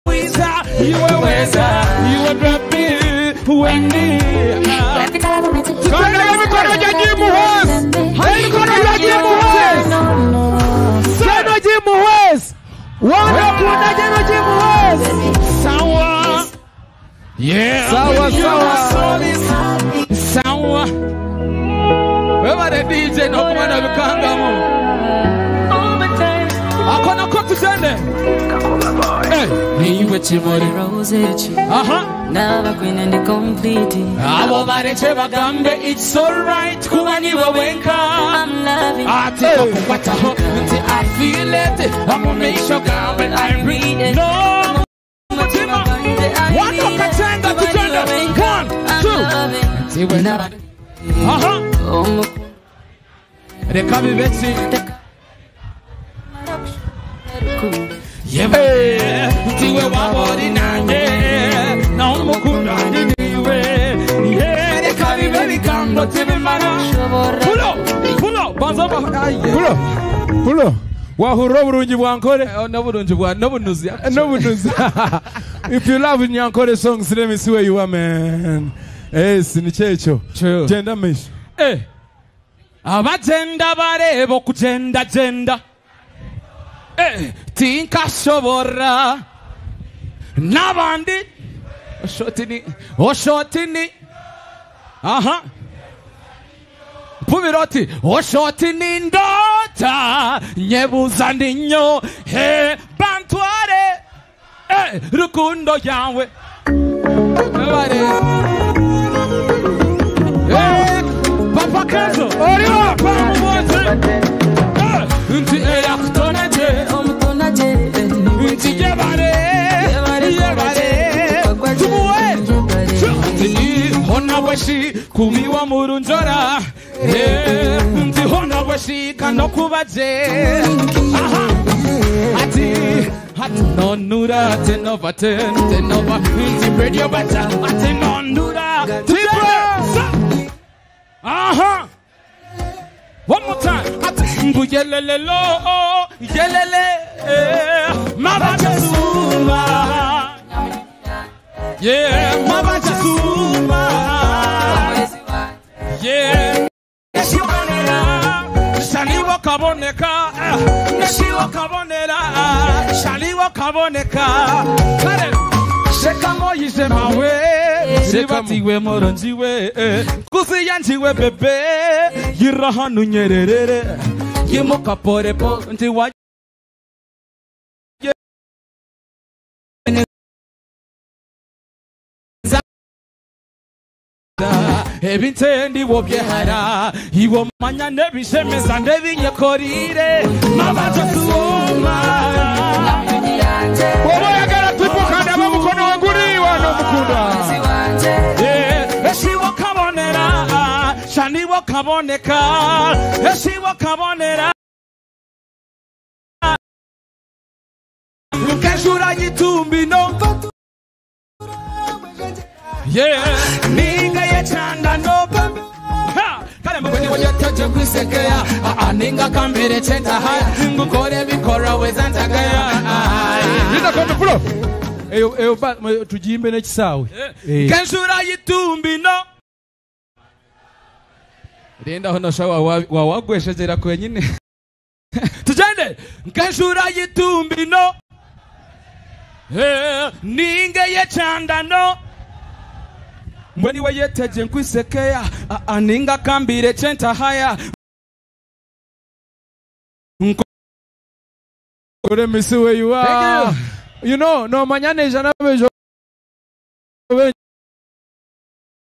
[SPEAKER 2] Umwiza, iwe weza, iwe baby, Wendy.
[SPEAKER 4] Kanda emikono gya Jimuhwezi. Emikono gya Jimuhwezi.
[SPEAKER 2] Jeno Jimuhwezi. Wanakunda Jeno Jimuhwezi. Sawa. Yeah.
[SPEAKER 15] Sawa, sawa.
[SPEAKER 2] Sawa. Wewe the DJ no kumana bikangamu. Akona ko tutende. Eh, niwe chimori. Aha. Abo bareke bagambe it's alright kuba niwe wenka. Ati kukwataho nti I feel it. Amumeisho gambe I read no. Mutima. One okatenga tutende. 1 2. Ntiwe na. Aha. Reka bibetsi. Yebe, ntiwe wabori nanje, na umukunda niwe. Ye, reka bibe bigambo tibimara. Pulo, pulo, banza ba.
[SPEAKER 4] Pulo, pulo. Wahurira oburungi bwa Nkore.
[SPEAKER 15] N'oburungi bwa n'obunuzi.
[SPEAKER 4] N'obunuzi. If you love Nyankore songs, let me see where you are, man. Yes, nikyo ekyo. Genda misho.
[SPEAKER 2] Eh. Abagenda bareba okugenda genda. Eh, tinkashobora. N'abandi oshotini, oshotini. Aha. Mpubiroti, oshotini ndota nyebuza ndinyo he bantware eh, rukundo yawe. Ebare. Eh, Papa Kenzo,
[SPEAKER 4] Oriwa.
[SPEAKER 2] Eh, nti eyakutonaje, nti yebare, yebare, tumuwe. Nti hona weshi kubiwa murunjora. Eh, nti hona weshi kanokubaje. Aha. Ati ati nonura tenova ten tenova nti radio bata ati nonura. Tipe. Aha. One more time. Ati mbu yelele lo yelele mabachasuma. Yeah, mabachasuma. Yeah. Shaliwa kaboneka. Neshiwa kabonera. Shaliwa kaboneka. Kare. Shekamo yisemawe. Shekatiwe moronjiwe. Kusiyanjiwe bebe. Yirahanu nyerere. Yimuka porepo ntiwa. Ebintendi wobyehara iwo manya nebishemeza nebinyekorire mabachasuma.
[SPEAKER 4] Oba oyagala tupukana bamukono waguri wano mukunda.
[SPEAKER 2] Yeah, eshiwo kabonera shaniwo kaboneka eshiwo kabonera.
[SPEAKER 1] Kenshura yitumbi no Yeah Ninga yechanda no pembe Ha Kale mbweni wajeteje kwisekea Ninga kambere chenta haya Ngukore bikora wezantagaya
[SPEAKER 2] Linda kondo pulo. Eyo eyo ba tujimbe n'ekisaawe. Eh.
[SPEAKER 1] Kenshura yitumbi no Rinda hono shawa wawagweshejera kwenyine Tujende Kenshura yitumbi no Ninga yechanda no Mbweni wayeteje nkwisekea Ninga kambire chenta haya
[SPEAKER 2] Let me see where you are.
[SPEAKER 1] Thank
[SPEAKER 2] you. You know, no manyane jana bejo.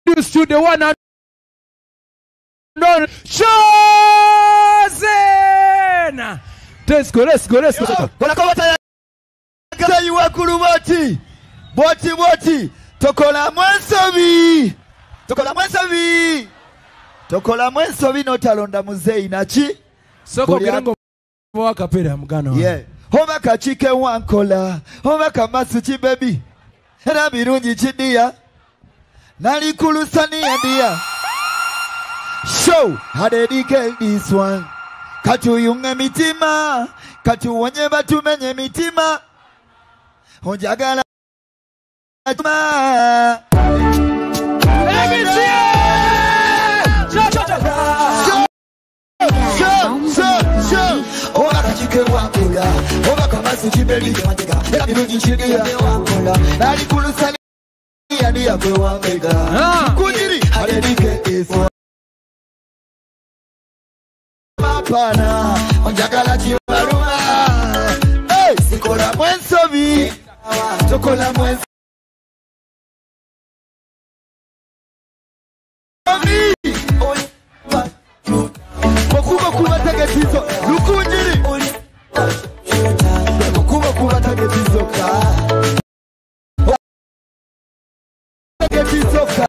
[SPEAKER 2] Introduce to the one and only Chosen. Let's go, let's go, let's go.
[SPEAKER 6] Wakulu boti boti boti tokolamu ensobi tokolamu ensobi tokolamu ensobi n'otalonda muzeeyi naki
[SPEAKER 2] Soko ogira wakapera mugano.
[SPEAKER 6] Yeah. Oba kakike wankola oba kamasu kibebi era birungi kidiya nalikulusaniya diya show I dedicate this one katuyunge mitima katuwonye batumenye mitima onjagala ma oba kakike wankola oba kamasu kibebi era birungi kidiya nalikulusaniya diya gwe wambega kujiri I dedicate this one mapana onjagala kibaluma hey sikola mwensobi tokola mwensobi Mokuba kuba tagetizo lukunjiri Mokuba kuba tagetizo ka tagetizo ka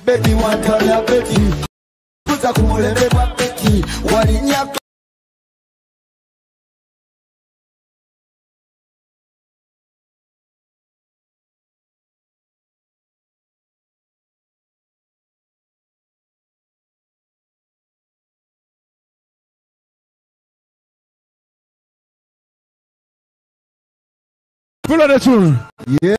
[SPEAKER 6] Baby wantoya baby kuza kumulembe bwa beti walinya
[SPEAKER 2] Pull on the tune.
[SPEAKER 6] Yeah.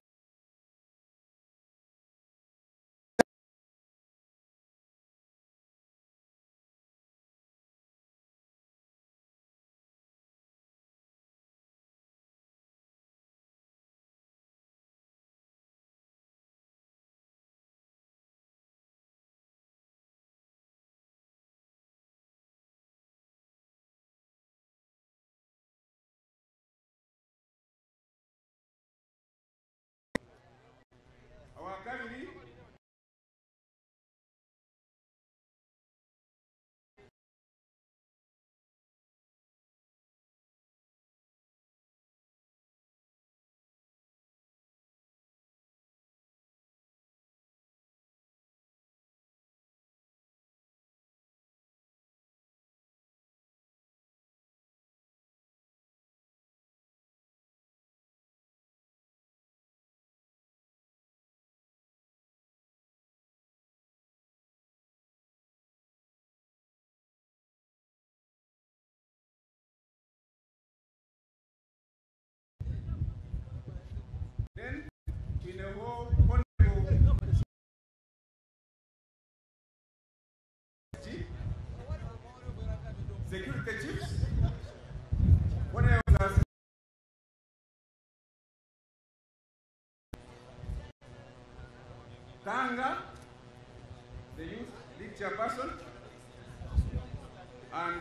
[SPEAKER 12] Then twineho Honorable Security Chiefs, Honorable Tanga, the Youth League Chairperson, and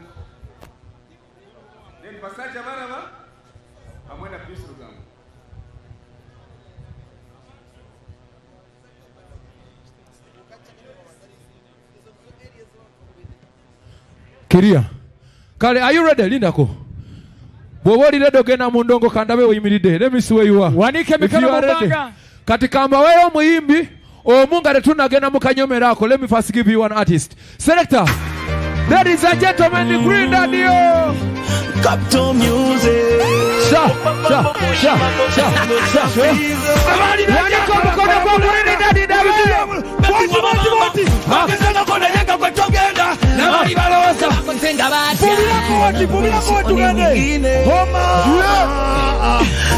[SPEAKER 12] then Basaja Baraba, hamwe na Peace Rugamba.
[SPEAKER 2] Kiria. Kale, are you ready? Lindako. Bw'oba oli ready ogenda mu ndongo kandabe weyimiridde. Let me see where you are.
[SPEAKER 5] Wanike
[SPEAKER 2] If
[SPEAKER 5] mikono
[SPEAKER 2] you are ready.
[SPEAKER 5] mu bbanga.
[SPEAKER 2] Kati kambaweyo omuyimbi omu nga tetunnagenda mu kanyomero ako. Let me first give you one artist. Selector. Ladies and gentlemen, Green Daddy.
[SPEAKER 7] Capital Music.
[SPEAKER 2] Sha, sha, sha, sha, sha. Wanika omukono gwa Green Daddy ndabe.
[SPEAKER 7] Boti, boti, boti. Bagezanga kwe togenda. Nabali balowooza
[SPEAKER 2] Vubirako wati, vubirako wati tugende.
[SPEAKER 18] Homa.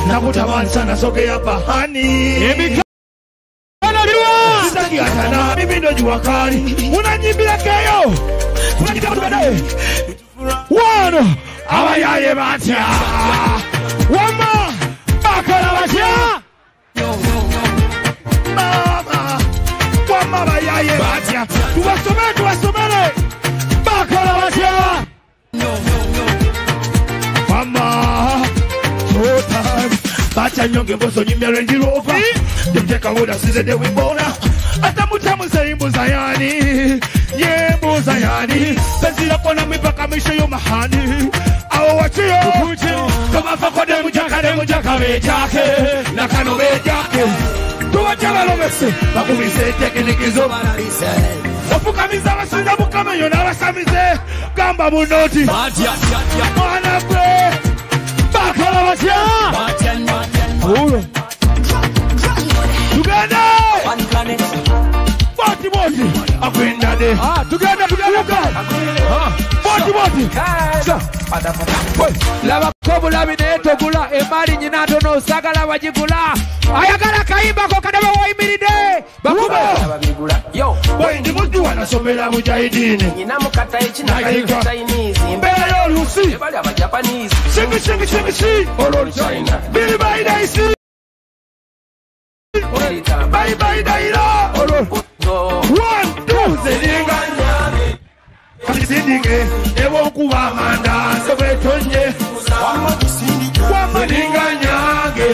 [SPEAKER 18] Nakutamani sana sogea pahani.
[SPEAKER 2] Emikono liwa.
[SPEAKER 18] Sitaki achana, mimi ndo jua kali. Unanyimbira keyo. Unanyimbira tugende. One. Abayaye batya. Wama. Bakola batya. Mama. Wama bayaye batya. Tubasomere, tubasomere. Bakola batya. Mama. Two times. Batya nyonge mboso nyimbya Range Rover. Demteka woda size de wimbona. Ata mutamu mbuza yani. Ye mbuza yani. Penzi lako na mipaka misho yo mahani. Awo wachiyo. Kama fako de mujaka de mujaka bejake. Nakano bejake. Tuwacha balomese. Bakumise tekinikizo. Ofukamiza abasinza bukamenyo n'abasamize. Gamba bunoti. Mwana gwe. Bakola batya. Tugende. Boti boti. Akwenda de.
[SPEAKER 2] Tugende tugende.
[SPEAKER 18] Boti boti.
[SPEAKER 2] Labako obulabi naye togula emaali nyina ntono osagala bagigula ayagala kayimbako kadaba wayimiridde bakube.
[SPEAKER 18] Boy ndi mujju nasomera mujahidini. Mbeera y'olusi. Shingi shingi shingi shi. Biri bayidaisi. Bayi bayidaira. 1 2 ziringa. Kasindike ewo kuba amanda sebetonye. Wamaninga nyange.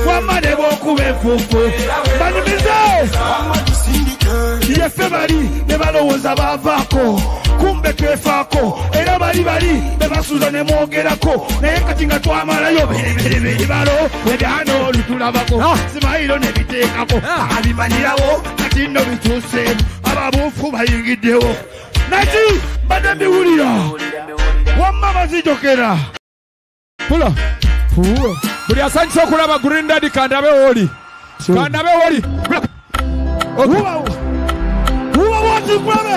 [SPEAKER 18] Wamane bokuba enfufu. Banyumize. Yeffe bali ne balowooza baavaako. Kumbe twefaako era bali bali be basuuza ne mwogerako naye kati nga twamalayo biribiribiribalo ebyano olutulabako simayiro ne biteekako abimanyirawo kati nno bituuse ababuufu bayingiddewo naki mbadde mbiwulira wamma bazijokera.
[SPEAKER 2] Pula buli asanyusa okulaba Green Daddy kandabe wooli kandabe wooli.
[SPEAKER 18] Uba woti nkulabe.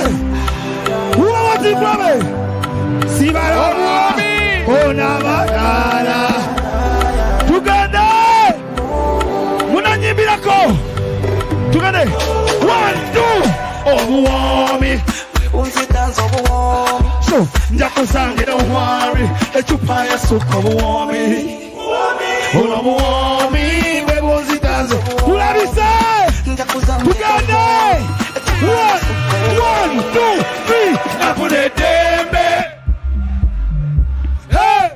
[SPEAKER 18] Uba woti nkulabe. Sibala ona bagala. Tugende. Munanyimbirako. Tugende. 1 2 obuwoomi. So nja kusangira obuwoomi. Ecupa ya suka obuwoomi. Ono buwoomi bwe bunzitanze. Tulabise. Tugende. 1 1 2 3 nafuna eddembe. Hey!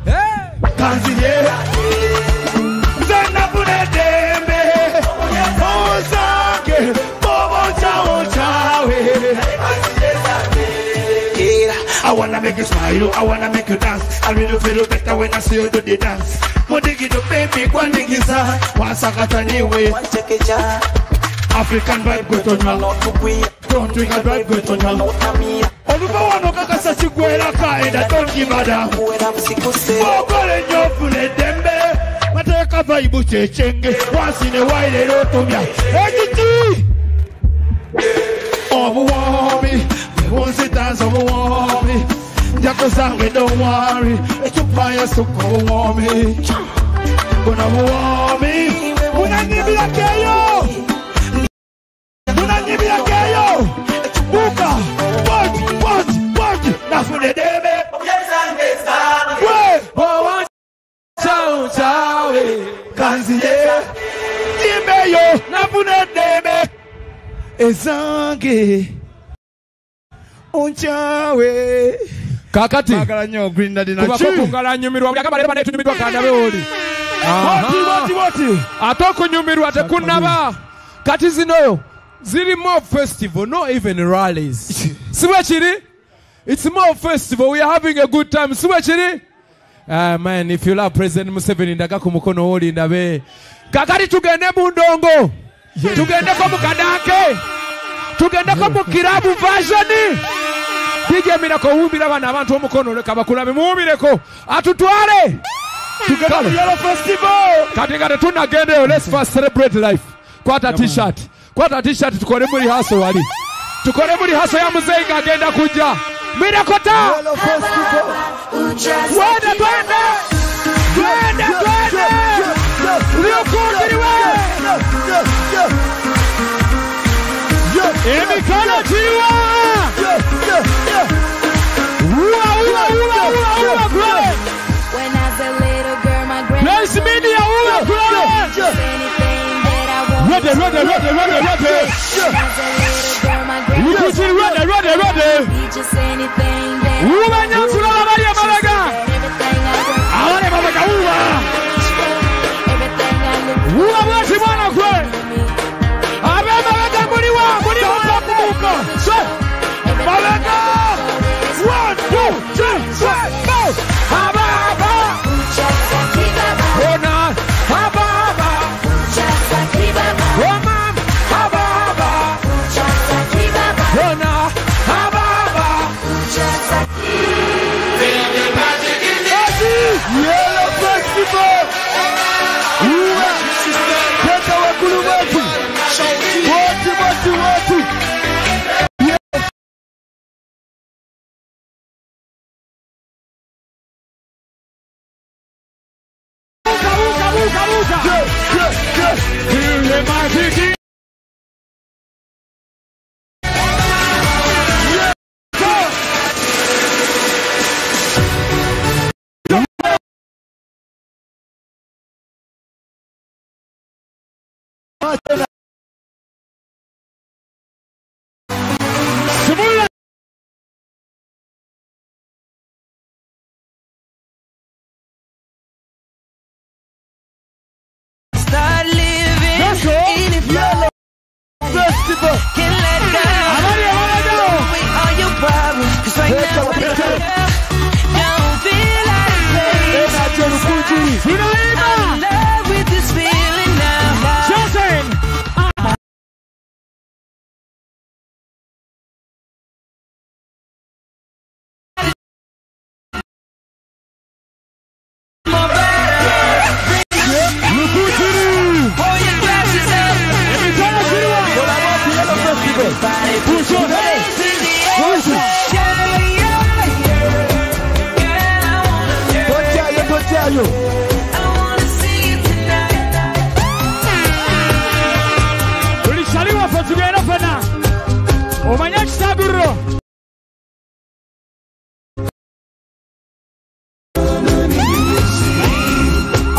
[SPEAKER 18] Hey! Kanzirye. Nze nafuna eddembe. Ozange bobo chawo chawe. I wanna make you smile, I wanna make you dance. I really feel better when I see you do the dance. Mudigido baby, kwandigiza. Wasakata niwe. African vibe go to now. Don't drink a vibe go to now. Oluba wano kakasa chigwera kaenda don't give a damn. Ogole nyofune dembe. Mateka vibe chechenge. Once in a while ero tumya. Ejiti. Obuwomi. Once dance obuwomi. Njakusange don't worry. Echupa ya suko obuwomi. Kuna buwomi. Unanibira keyo. Unanibira keyo. Buka. Boti, boti, boti. Nafune debe. We. Kanziye. Imeyo. Nafune debe. Ezange. Onchawe.
[SPEAKER 2] Kakati.
[SPEAKER 18] Bagala nnyo Green Daddy na
[SPEAKER 2] Kubako
[SPEAKER 18] chi.
[SPEAKER 2] kungala nyumirwa. Buli agamba leero banaye tunyumirwa kandabe oli.
[SPEAKER 18] Boti, boti, boti.
[SPEAKER 2] Ate okunyumirwa tekunnaba. Kati zino ziri more festival, not even rallies. Si bwe kiri? It's more festival. We are having a good time. Si bwe kiri? Man, if you love President Museveni, ndaga ku mukono woli ndabe. Kakati tugende mu ndongo. Tugendeko mu kadanke. Tugendeko mu kirabu version. DJ Miracle wumbira bano abantu omukono leka bakulabe muwumbireko atutwale. Tugende mu Yellow Festival. Kati nga tetunnagendeyo, let's first celebrate life. Kwata t-shirt. Kwata t-shirt tukole muri haso wali. Tukole muri haso ya muzeyi ng'agenda kujja. Miracle ta.
[SPEAKER 6] Yellow Festival.
[SPEAKER 2] Twende twende. Twende twende. Lukungiriwe. Emikono giwa. Uwa uwa uwa uwa uwa glory.
[SPEAKER 8] When I was a little girl, my grandma
[SPEAKER 2] Nice media uwa glory.
[SPEAKER 8] anything that I want.
[SPEAKER 2] Ready ready ready ready ready. Lukungiri ready ready ready.
[SPEAKER 8] Just anything that
[SPEAKER 2] Uwa nyansula abali emabega. Abali emabega uwa. Uwa bwati mwana gwe. Ab'emabega muliwa muliwa pakubuka. Mabega. 1 2 3 4 5. Aba aba. Ona aba aba. Oh mama aba aba. Ona aba aba.
[SPEAKER 6] Yellow Festival. Uwa. Teka wakulu wetu. Wote wote wote.
[SPEAKER 2] Buka buka buka. Feel the magic. Simula.
[SPEAKER 9] Start living in it.
[SPEAKER 6] Yellow Festival.
[SPEAKER 9] Can't let go. With all your problems, 'cause right now I don't feel out of place. I'm in love with this feeling now.
[SPEAKER 2] Justin.
[SPEAKER 9] Pour your glasses up.
[SPEAKER 2] Emikono giriwa.
[SPEAKER 9] Everybody
[SPEAKER 2] Put your hands
[SPEAKER 9] in the air. Yeah, yeah, yeah.
[SPEAKER 6] Tochayo tochayo.
[SPEAKER 9] I wanna see you tonight.
[SPEAKER 2] Tulisaliwa ffe tugenda ffenna. Omanye ekitaguriro.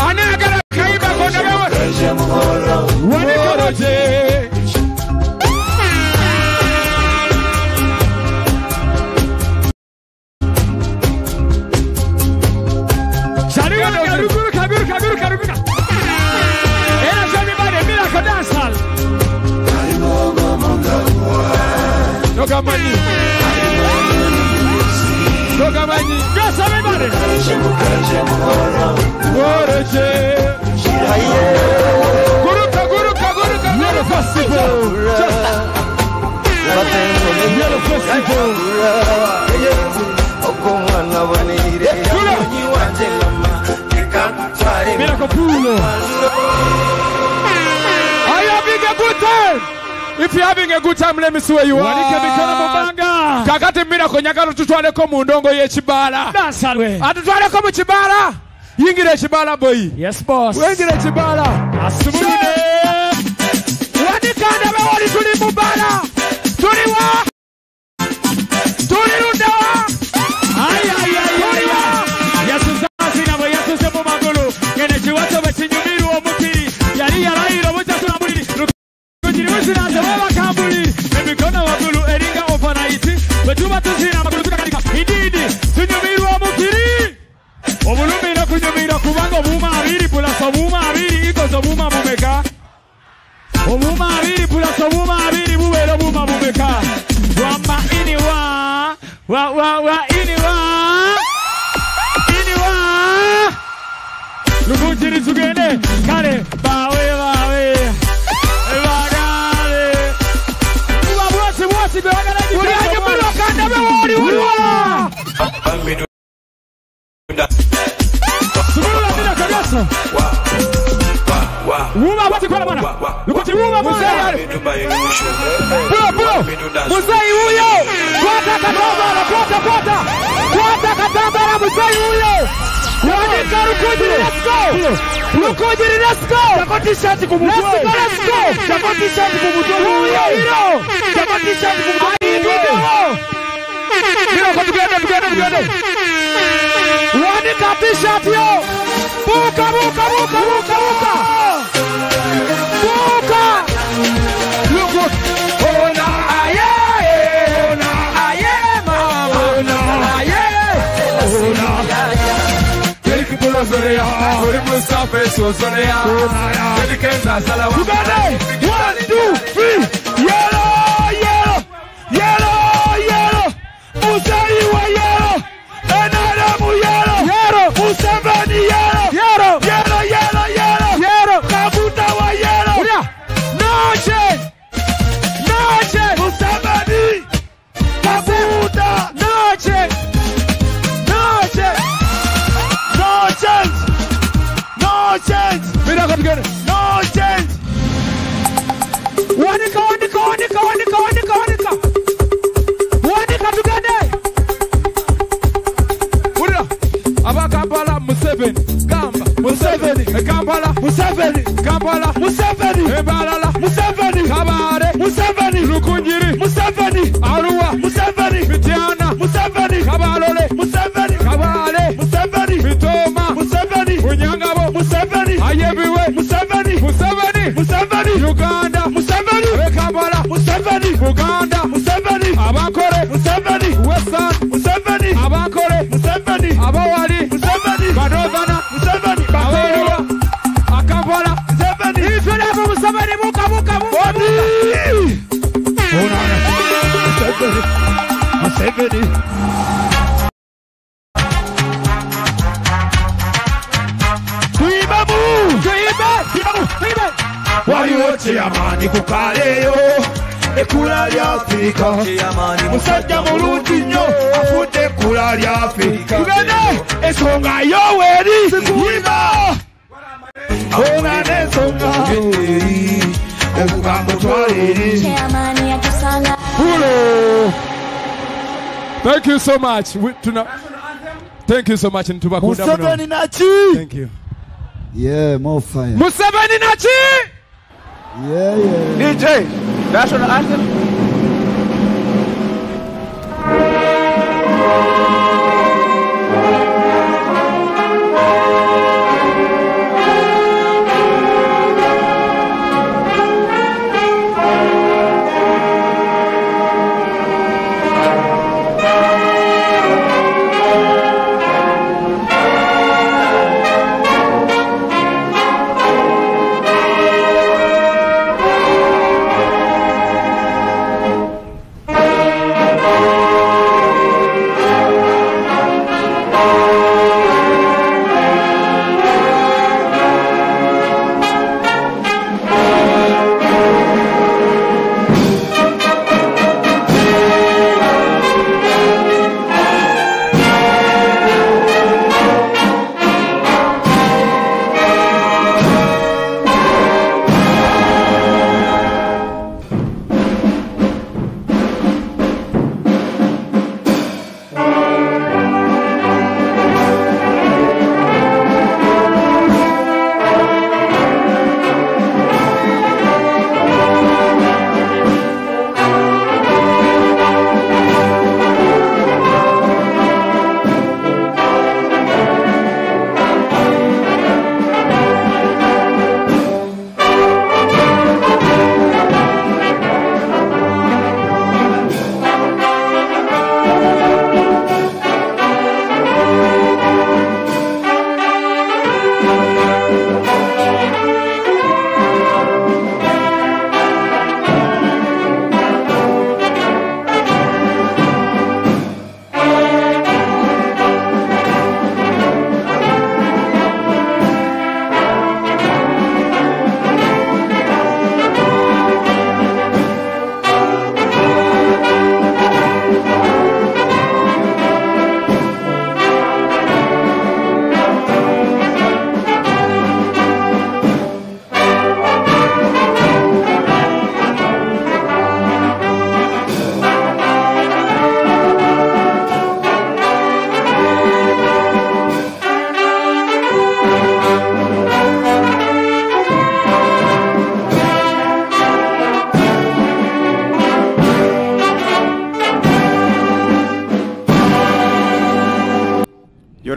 [SPEAKER 2] Ani ayagala kayimba konna Wanikoroje. Saliwa guruka guruka guruka guruka. Era everybody miracle dance hall. Togamanyi. Togamanyi. Yes everybody. Woroje. Guruka guruka guruka. Yellow Festival. Yellow Festival. Miracle Pulo. Are you having a good time? If you're having a good time, let me see where you are.
[SPEAKER 5] Wanike mikono mu bbanga.
[SPEAKER 2] Kakati Miracle njagala tutwaleko mu ndongo y'ekibaala.
[SPEAKER 5] Dansalwe.
[SPEAKER 2] Atutwaleko mu kibaala. Yingira ekibaala boy.
[SPEAKER 5] Yes boss.
[SPEAKER 2] Yingira ekibaala.
[SPEAKER 5] Asumulule.
[SPEAKER 2] Wanika ndabe wali tuli mu bbaala. Tuli wa? Tuli ludda wa?
[SPEAKER 5] Ay, ay, ay, ay, ay. Yasuze azina bwe yasuze mu magulu. Ngene kiwato bwe kinyumirwa omukiri. Yali yalayira obutasula buliri. Lukugiri buzina bwe bakambuli. Emikono waggulu eringa overnight. Bwe tuba tuzina amagulu tukakanika. Indeed, tunyumirwa omukiri. Obulumi n'okunyumirwa kubanga obuuma abiri plus obuuma abiri equals obuuma bumeka? Obuuma abiri plus obuuma abiri bubeera obuuma bumeka? Wama iniwa wa wa wa iniwa iniwa Lukugiri tugende kale bawe bawe bagale. Uba bwati
[SPEAKER 2] Mzee Bro, bro. Mzee huyo. Kwata katambara, kwata kwata. Kwata katambara mzee huyo. Wanika Rukujiri, let's go. Rukujiri, let's go.
[SPEAKER 18] Chako t-shirt kumutwe.
[SPEAKER 2] Let's go, let's go.
[SPEAKER 18] Chako t-shirt kumutwe.
[SPEAKER 2] Huyo hilo.
[SPEAKER 18] Chako t-shirt kumutwe.
[SPEAKER 2] Aigidewo. Mira kwa tugende, tugende, tugende. Wanika t-shirt yo. Buka, buka, buka, buka, buka. Buka. Look, look. Ona aye, ona aye, mama. Ona aye,
[SPEAKER 18] ona. Tugende. 1, 2, 3. Yellow, yellow, yellow, yellow. Musayi wa yellow. NRM yellow.
[SPEAKER 2] Yellow.
[SPEAKER 18] Museveni yellow.
[SPEAKER 2] Yellow.
[SPEAKER 18] Yellow, yellow, yellow.
[SPEAKER 2] Yellow.
[SPEAKER 18] Kaguta wa yellow.
[SPEAKER 2] Uria. No change. No change.
[SPEAKER 18] Museveni. Kaguta.
[SPEAKER 2] No change. No change.
[SPEAKER 18] No change. No change.
[SPEAKER 2] Mira kwa tugende.
[SPEAKER 18] No change.
[SPEAKER 2] Wanika, wanika, wanika, wanika, wanika, wanika. Wanika tugende.
[SPEAKER 15] Uria. Abakampala Museveni. Gamba.
[SPEAKER 18] Museveni.
[SPEAKER 15] Kampala.
[SPEAKER 18] Museveni.
[SPEAKER 15] Kampala.
[SPEAKER 18] Museveni.
[SPEAKER 15] Embalala.
[SPEAKER 18] Museveni.
[SPEAKER 15] Kabare.
[SPEAKER 18] Museveni.
[SPEAKER 15] Rukungiri.
[SPEAKER 18] Museveni.
[SPEAKER 15] Arua.
[SPEAKER 18] Museveni.
[SPEAKER 15] Mityana.
[SPEAKER 18] Museveni.
[SPEAKER 15] Kabalole.
[SPEAKER 18] Museveni.
[SPEAKER 15] Kabale.
[SPEAKER 18] Museveni.
[SPEAKER 15] Mitoma.
[SPEAKER 18] Museveni.
[SPEAKER 15] Bunyangabo.
[SPEAKER 18] Museveni.
[SPEAKER 15] Ayebiwe.
[SPEAKER 18] Museveni.
[SPEAKER 15] Museveni.
[SPEAKER 18] Museveni.
[SPEAKER 15] Uganda.
[SPEAKER 18] Museveni.
[SPEAKER 15] Kampala.
[SPEAKER 18] Museveni.
[SPEAKER 15] Buganda.
[SPEAKER 18] Museveni.
[SPEAKER 15] Abakore.
[SPEAKER 18] Museveni.
[SPEAKER 15] Western.
[SPEAKER 18] Museveni.
[SPEAKER 15] Abakore.
[SPEAKER 18] Museveni.
[SPEAKER 15] Abawali.
[SPEAKER 18] Museveni.
[SPEAKER 15] Banovana.
[SPEAKER 18] Museveni.
[SPEAKER 15] Abarua. Akampala.
[SPEAKER 18] Museveni.
[SPEAKER 2] Ifilemu Museveni buka buka buka.
[SPEAKER 18] Bodi. Museveni. Museveni. Tuibamu.
[SPEAKER 2] Tuibe.
[SPEAKER 18] Tuibamu.
[SPEAKER 2] Tuibe.
[SPEAKER 18] Waliwo chairman ku kaleyo ekkula lya Afrika. Musajja mulungi nnyo afudde ekkula lya Afrika. Tugende ensonga yoweri yima ona n'ensonga obugambo twala eri.
[SPEAKER 15] Hello. Thank you so much. Thank you so much. Ntubakunda muno.
[SPEAKER 6] Museveni naki?
[SPEAKER 15] Thank you.
[SPEAKER 6] Yeah, more fire.
[SPEAKER 15] Museveni naki?
[SPEAKER 6] Yeah, yeah.
[SPEAKER 21] DJ, national anthem.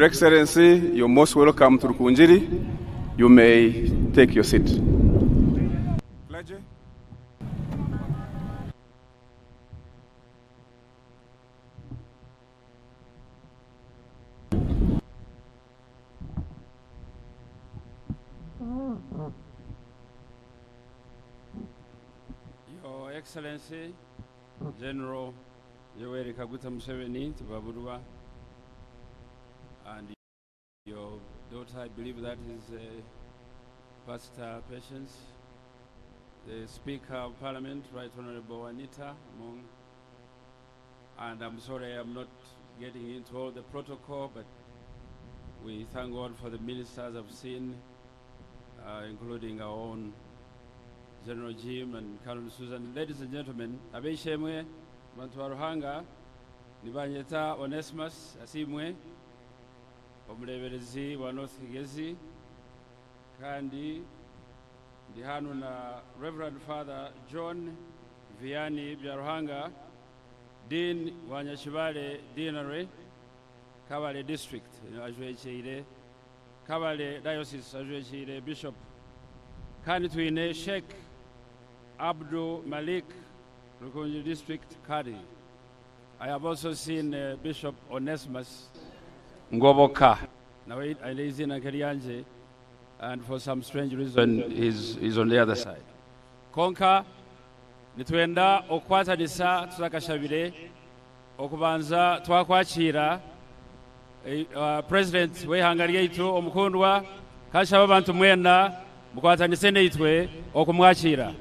[SPEAKER 21] Your Excellency, you're most welcome to Rukungiri. You may take your seat.
[SPEAKER 11] Your Excellency, General Yoweri Kaguta Museveni Tibuhaburwa, and your daughter, I believe that is Pastor Patience, the Speaker of Parliament, Right Honorable Anita Among, and I'm sorry I'm not getting into all the protocol, but we thank God for the ministers I've seen, including our own General Jim and Colonel Susan. Ladies and gentlemen, Ab'eishe-emwe, bantu ba Ruhanga, nibanyeta Onesimus Asiimwe, omureberezi wa North Kigezi, kandi ndi hano na Reverend Father John Vianney Byaruhanga, Dean wa Nyakibale Deanery, Kabale District, ajwekiire Kabale Diocese, ajwekiire Bishop. Kandi twine Sheikh Abdul Malik, Rukungiri District, Kadi. I have also seen Bishop Onesimus Ngoboka. Nawe aine izina nk'eryangye, and for some strange reason he's on the other side. Konka nitwenda okukwatanisa tutakashabire okubanza twakwakira President w'eihanga ryaitu omukundwa, kashaba abantu mwena mukwatanise neitwe okumwakira.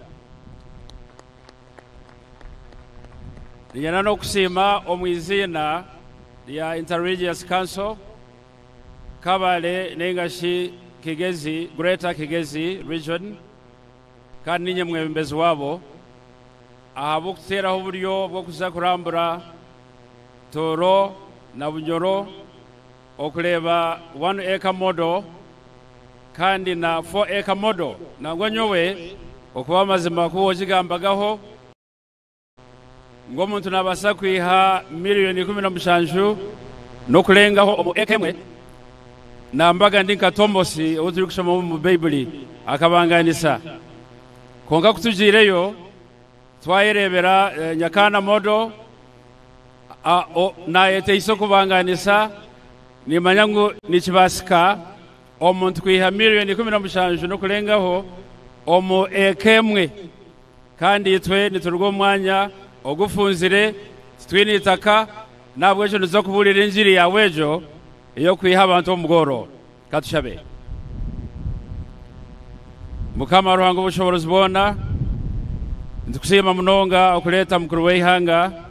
[SPEAKER 11] Ninyenda n'okusiima omu iziina rya Interreligious Council Kabale nengashi Kigezi, Greater Kigezi Region, kandi ninye mwebembezi wabo ahabw'okuteeraho oburyo bw'okuza kurambura Toro na Bunyoro okureeba 1 acre model kandi na 4 acre model. Nangwa nyowe okuba amazima kuba okigambagaho ngu omuntu nabaasa kwiha miliyoni 17 n'okurengaho omu eka emwe, nambaga ndi nka Tomosi ou turikushoma omu Baibuli akabanganisa. Kwonka kutugiireyo twayereebera Nyakaana model, nayeteisa okubanganisa, nimanya ngu nikibaasika omuntu kwiha miliyoni 17 n'okurengaho omu eka emwe. Kandi itwe nituruga omu mwanya ogufunzire, titwine itaka, nahabwekyo nituza kubuurira enjiri yawe egyo ey'okwiha abantu omu bworo. Katushabe. Mukama Ruhanga obushoboorozi bwona, nitukusiima munonga okureeta mukuru w'eihanga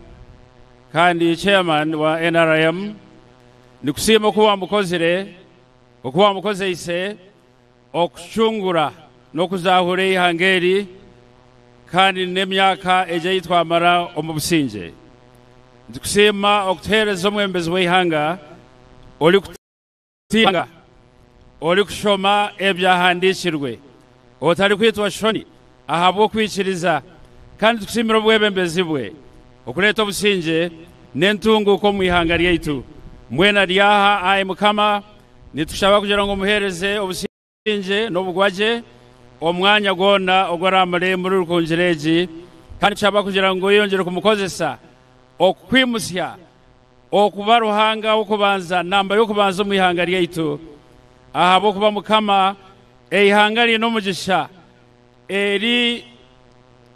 [SPEAKER 11] kandi chairman wa NRM. Nikusiima oku wamukozire, oku wamukozeise okucungura n'okuzahura eihanga eri, kandi n'emyaka egyo ei twamara omu busingye. Nitukusiima okutuheereza omwebembezi w'eihanga orikutiinga, orikushoma ebyahandiikirwe, otarikwitwa shoni ahabw'okwikiriza, kandi tukusiimira obwebembezi bwe okureeta obusingye n'entunguuko omu ihanga ryaitu. Mbwenu ari aha, ai Mukama, nitukushaba kugira ngu omuheereze obusingye n'obugwagye omwanya gwona ogu aramare muri Rukungiri egi, kandi tushaba kugira ngu oyeyongyere kumukozesa okukwimusya okuba Ruhanga w'okubanza, namba y'okubanza omu ihanga ryaitu, ahabw'okuba Mukama eihanga riine omugisha eri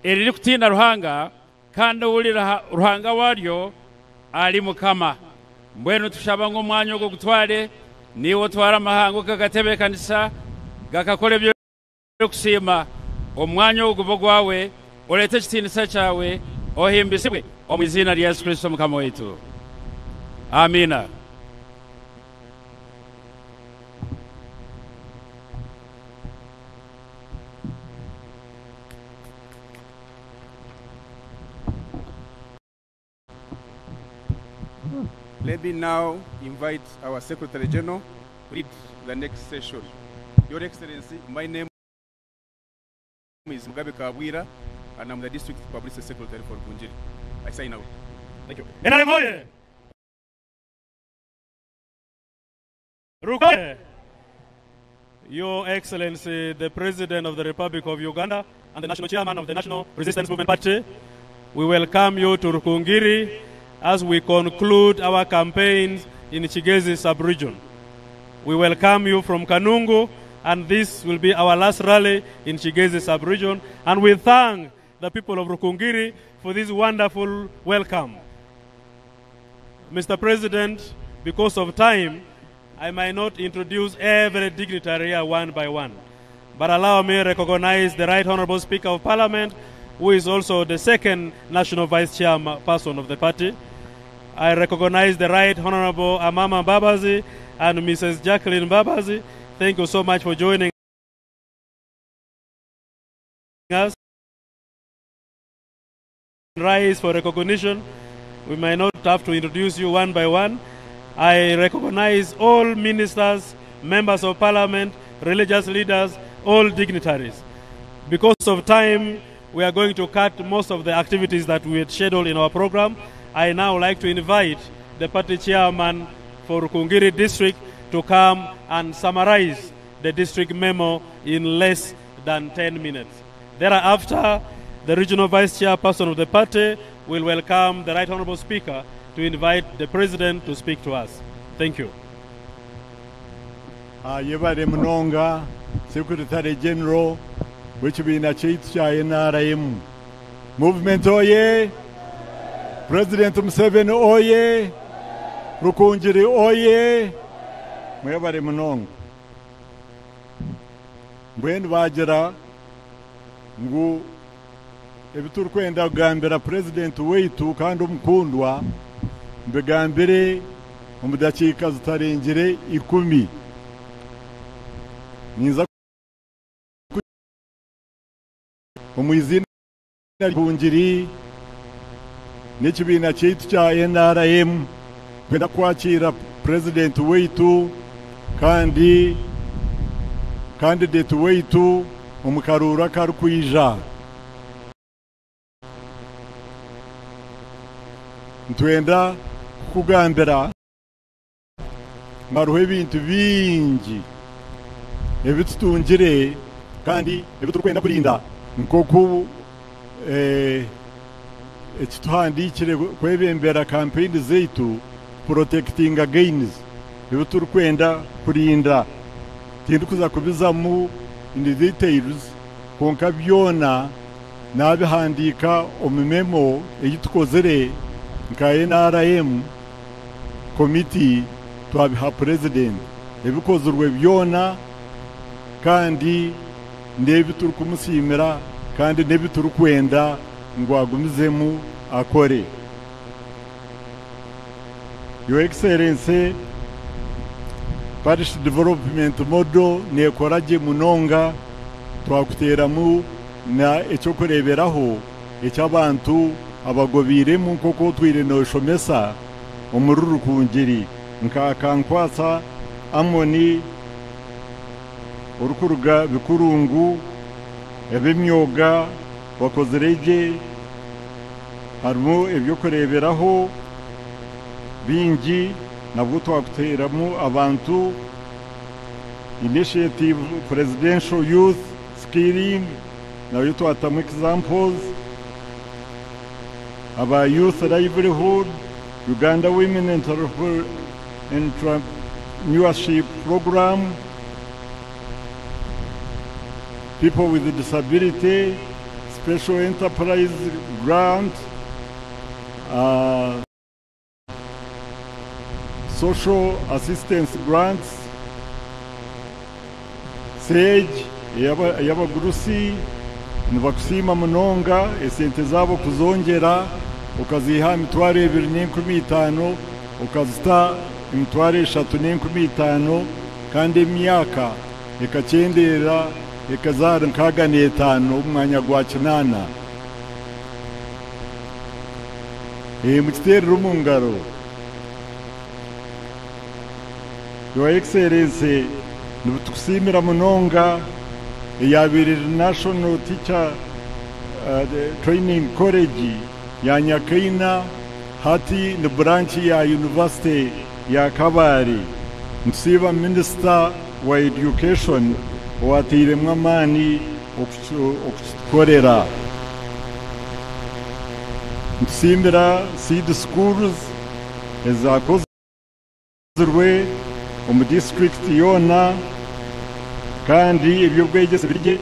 [SPEAKER 11] eririkutiina Ruhanga, kandi owuri Ruhanga waryo ari Mukama. Mbwenu tushaba ngu omwanya ogwo gutware, niiwe otware amahanga okagatebeekanisa gakakora eby'okusiima, omwanya ogwo gube ogwawe, oreete ekitiinisa kyawe, ohimbisibwe omu iziina rya Yesu Kristo Mukama waitu. Amiina.
[SPEAKER 21] Let me now invite our Secretary General to lead the next session. Your Excellency, my name is Mugabe Kabwira, and I'm the District Publicity Secretary for Rukungiri. I sign out. Thank you.
[SPEAKER 18] NRM oye!
[SPEAKER 10] Ruke. Your Excellency, the President of the Republic of Uganda and the National Chairman of the National Resistance Movement Party, we welcome you to Rukungiri as we conclude our campaigns in Kigezi sub-region. We welcome you from Kanungu, and this will be our last rally in Kigezi sub-region. And we thank the people of Rukungiri for this wonderful welcome. Mr. President, because of time, I might not introduce every dignitary here one by one, but allow me to recognize the Right Honorable Speaker of Parliament, who is also the second National Vice Chairperson of the party. I recognize the Right Honorable Amama Mbabazi and Mrs. Jacqueline Mbabazi. Thank you so much for joining us. Rise for recognition. We may not have to introduce you one by one. I recognize all ministers, members of parliament, religious leaders, all dignitaries. Because of time, we are going to cut most of the activities that we had scheduled in our program. I now like to invite the party chairman for Rukungiri district to come and summarize the district memo in less than 10 minutes. Thereafter, the regional vice chairperson of the party will welcome the Right Honorable Speaker to invite the President to speak to us. Thank you.
[SPEAKER 14] Yebare munonga Secretary General w'ekibiina kyaitu kya NRM Movement oye President Museveni oye Rukungiri oye mwebare munonga. Mbwenu bagira ngu ebiturikwenda kugambira President waitu kandi omukundwa mbigambire omu dakiika zitarengire 10. Ninza omu izina Rukungiri n'ekibiina kyaitu kya NRM kwenda kwakira President waitu kandi candidate waitu omu karuuru akarikwija. Nitwenda kukugambira hariho ebintu bingi ebitutungire kandi ebiturikwenda kurinda nk'oku ekituhandiikire kwebembera kampeyini zaitu protecting gains ebiturikwenda kurinda. Tindikuza kubizamu in the details, konka byona nabihandiika omu memo eyitukozire nka NRM committee twabiha president ebikozirwe byona kandi n'ebiturikumusiimira kandi n'ebiturikwenda ngu agumizemu akore. Your Excellency, Parish Development Model nekora gye munonga, twakuteramu na ekyokureberaho eky'abantu abagobiiremu nk'oku otwire nooshomesa omuri Rukungiri nka Akankwasa Amoni orikuruga Bikurungu, eb'emyoga bakozire gye, harimu ebyokureberaho bingi nabwo twakuteramu abantu. Initiative Presidential Youth Skilling nayo twatamu examples, aba Youth Livelihood, Uganda Women Entrepreneurship Program, people with disability, special enterprise grant, social assistance grants, SAGE y'abagurusi nibakusiima munonga esente zabo kuzongera ukaziha 2,500 ukazita 3,500 kandi emyaka ekakyendera ekazaara 65 omu mwanya gwa 8. Mukiteerere omu ngaro. Your Excellency, nitukusiimira munonga eyabirire National Teacher Training College ya Nyakaina, hati ni branch ya University ya Kabale.
[SPEAKER 13] Nitusiiba minisita wa education owateiremu amaani okukitukorera. Nitusiimira seed schools ezakozirwe omu disiturikiti yoona kandi eby'obwegyese biri gye.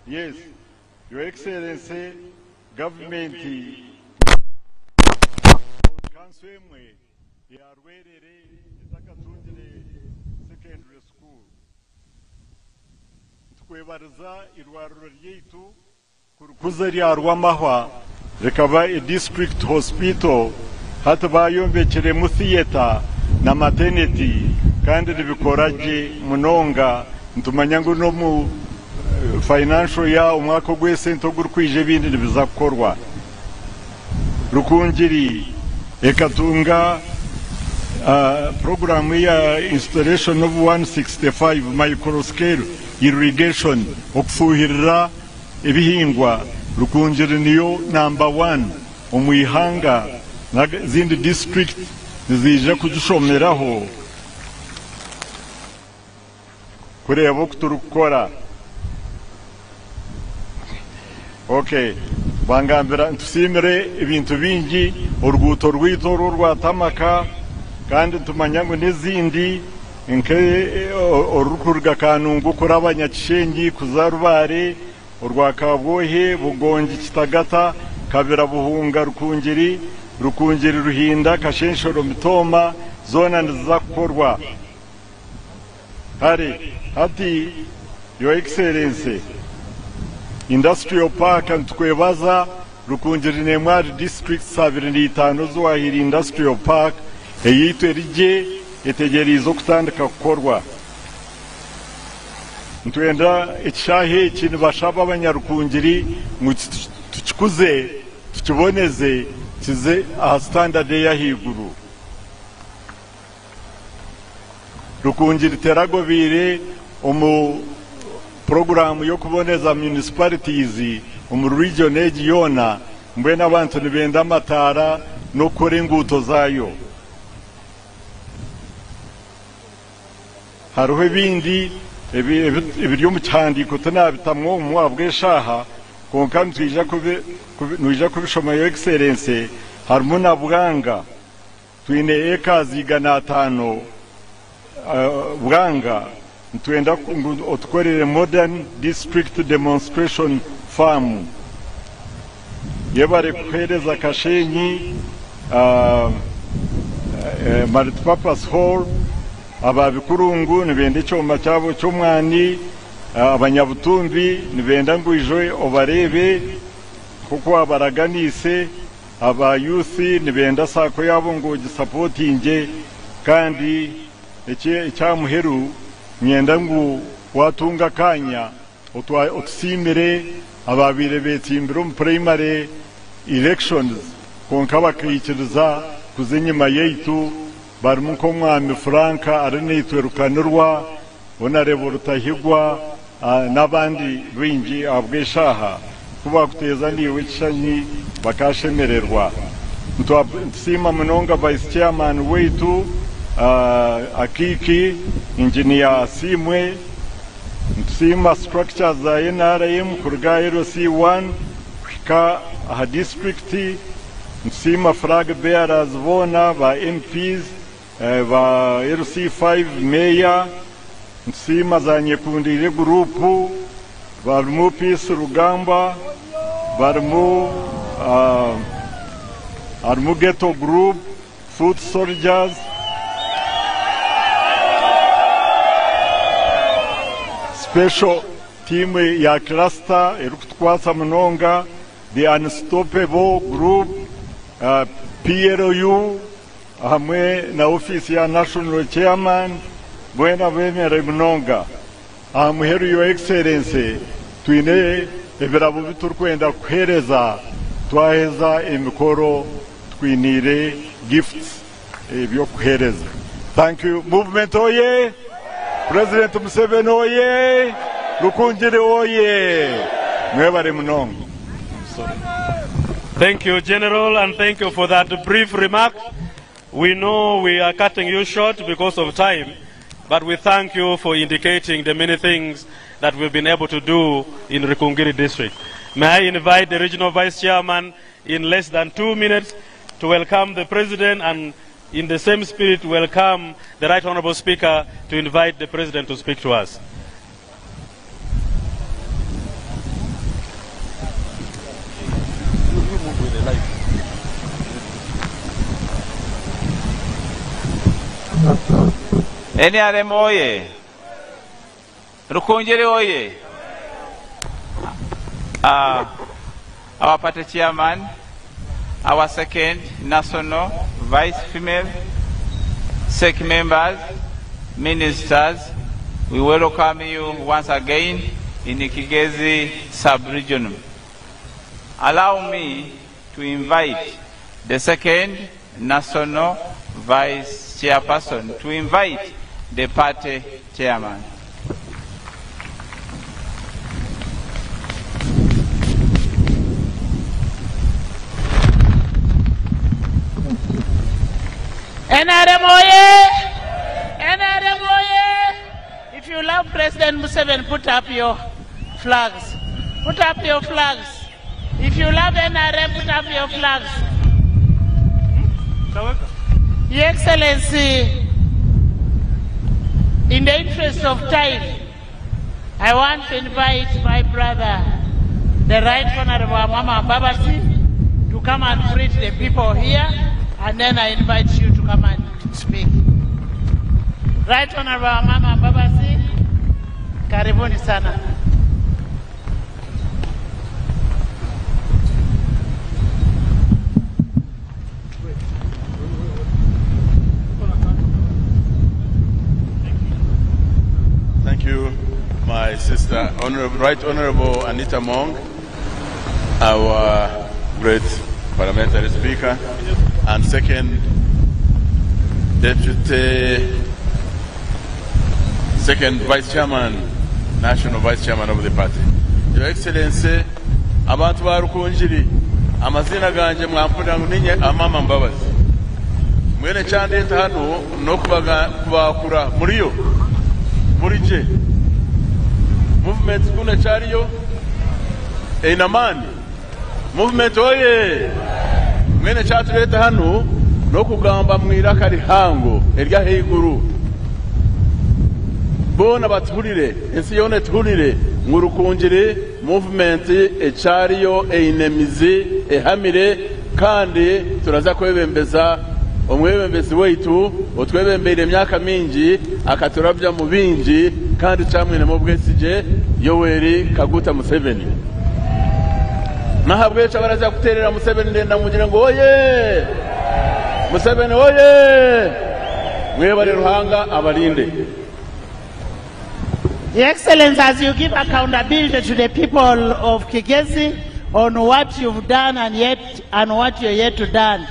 [SPEAKER 13] Yes, Your Excellency, gavumenti kanso emwe ya Rwerere etakatungire secondary school. Nitukwebariza irwariro ryaitu kurikuza rya Rwamahwa rikaba e district hospital hati bayombekiremu theatre na maternity kandi nibikora gye munonga. Nitumanya ngu n'omu financial year omwaka ogw'esente ogurikwija ebindi nibiza kukorwa. Rukungiri ekatunga puroguraamu ya installation of 165 micro scale irrigation okufuuhirira ebihingwa. Rukungiri niyo namba one omu ihanga n'ezindi disiturikiti niziija kugishomeraho kureeba oku turikukora. Ok, bangambira nitusiimire ebintu bingi, oruguuto rwaitu oru orwa Tamaka kandi nitumanya ngu n'ezindi nka orurikuruga Kanungu kuraba Nyakishengi kuza Rubare, orwa Kabwohe, Bugongi, Kitagata, Kabira, Buhunga, Rukungiri, Rukungiri, Ruhinda, Kashenshoro, Mitooma, zoona niziza kukorwa. Kare hati Your Excellency, Industrial Park nitukwebaza Rukungiri n'emwe ahari districts 25 eziwahaire Industrial Park eyaitu eri gye etegyereize okutandika kukorwa. Nitwenda ekishaayi eki nibashaba abanyarukungiri ngu tukikuze tukiboneze kize aha standard ey'ahaiguru. Rukungiri teragobeire omu puroguraamu y'okuboneza municipalities omu region egi yoona, mbwenu abantu nibenda amataara n'okukora enguuto zaayo. Hariho ebindi ebiri omu kihandiiko tinaabitamu omu ahabw'eshaaha kwonka nitwija kubishoma Your Excellency, harimu na Bwanga. Twine acres 500 Bwanga, nitwenda ngu otukorere modern district demonstration farm. Yebare kuheereza Kashenyi multipurpose hall, aba Bikurungu nibenda ekyoma kyabo ky'omwani, abanyabutumbi nibenda ngu oije obareebe nk'oku wabaraganiise. Aba youth nibenda saako yaabo ngu ogisapotingye kandi ekyahamuheru niinyenda ngu watunga akanya otusiimire ababaire betsimbire omu primary elections kwonka bakaikiriza kuza enyima yaitu barimu nk'omwami Frank Arinaitwe Rukanirwa, Honarebo Rutahigwa n'abandi baingi ahabw'eshaaha ku baakuteeza naiwe ekishushani bakaashemererwa. Nitusiima munonga Vice Chairman waitu Akiiki, Engineer Asiimwe. Nitusiima structures za NRM kuruga aha LC1 kuhika aha disiturikiti. Nitusiima flag bearers boona ba MPs, ba LC5, Meeya. Nitusiima za Nyekundiire guruupu barimu Peace Rugamba, barimu harimu Ghetto Group, Foot Soldiers. Special team ya cluster erikutukwasa munonga, the Unstoppable Group, PLU hamwe na ofiisi ya National Chairman, boona beemere munonga. Aha muheru Your Excellency, twine ebirabo bi turikwenda kukuheereza twaheza emikoro tukwiniire gifts eby'okukuheereza. Thank you. Movement oye! President Museveni oye! Rukungiri oye! Mwebare munonga.
[SPEAKER 10] Thank you, General, and thank you for that brief remark. We know we are cutting you short because of time, but we thank you for indicating the many things that we've been able to do in Rukungiri District. May I invite the Regional Vice Chairman in less than 2 minutes to welcome the President and in the same spirit welcome the Right Honorable Speaker to invite the President to speak to us.
[SPEAKER 16] NRM oye! Rukungiri oye! Our party chairman, our second national vice female, SEC members, ministers, we welcome you once again in Kigezi sub-region. Allow me to invite the second national vice chairperson to invite the party chairman.
[SPEAKER 17] NRM oye! NRM oye! If you love President Museveni, put up your flags. Put up your flags. If you love NRM, put up your flags. Your Excellency, in the interest of time, I want to invite my brother, the Right Honorable Amama Mbabazi, to come and greet the people here, and then I invite you to come and speak. Right Honorable Amama Mbabazi, karibuni sana.
[SPEAKER 18] Thank you, my sister, Right Honorable Anita Among, our great parliamentary speaker, and second deputy, second vice chairman, national vice chairman of the party. Your Excellency, abantu ba Rukungiri, amazina ganje mwampurira ngu ninye Amama Mbabazi. Mwene kyandeta hano n'okubakura muriyo, muri gye. Movement kuna kyariyo, eine amaani. Movement oye! Mwene kyatureeta hano n'okugamba mu iraka rihango ery'ahaiguru. Boona batuhurire, ensi yoona etuhurire ngu Rukungiri movement ekyariyo eine emizi ehamire, kandi turaza kwebembeza omwebembezi waitu otwebembeire emyaka mingi akaturabya mu bingi, kandi kyamwinemu obwesigye Yoweri Kaguta Museveni. Nahabwekyo abaraza kuteerera Museveni ndenda mugire ngu oye! Museveni oye! Mwebare Ruhanga abalinde.
[SPEAKER 17] Your Excellency, as you give accountability to the people of Kigezi on what you've done and yet and what you're yet to done,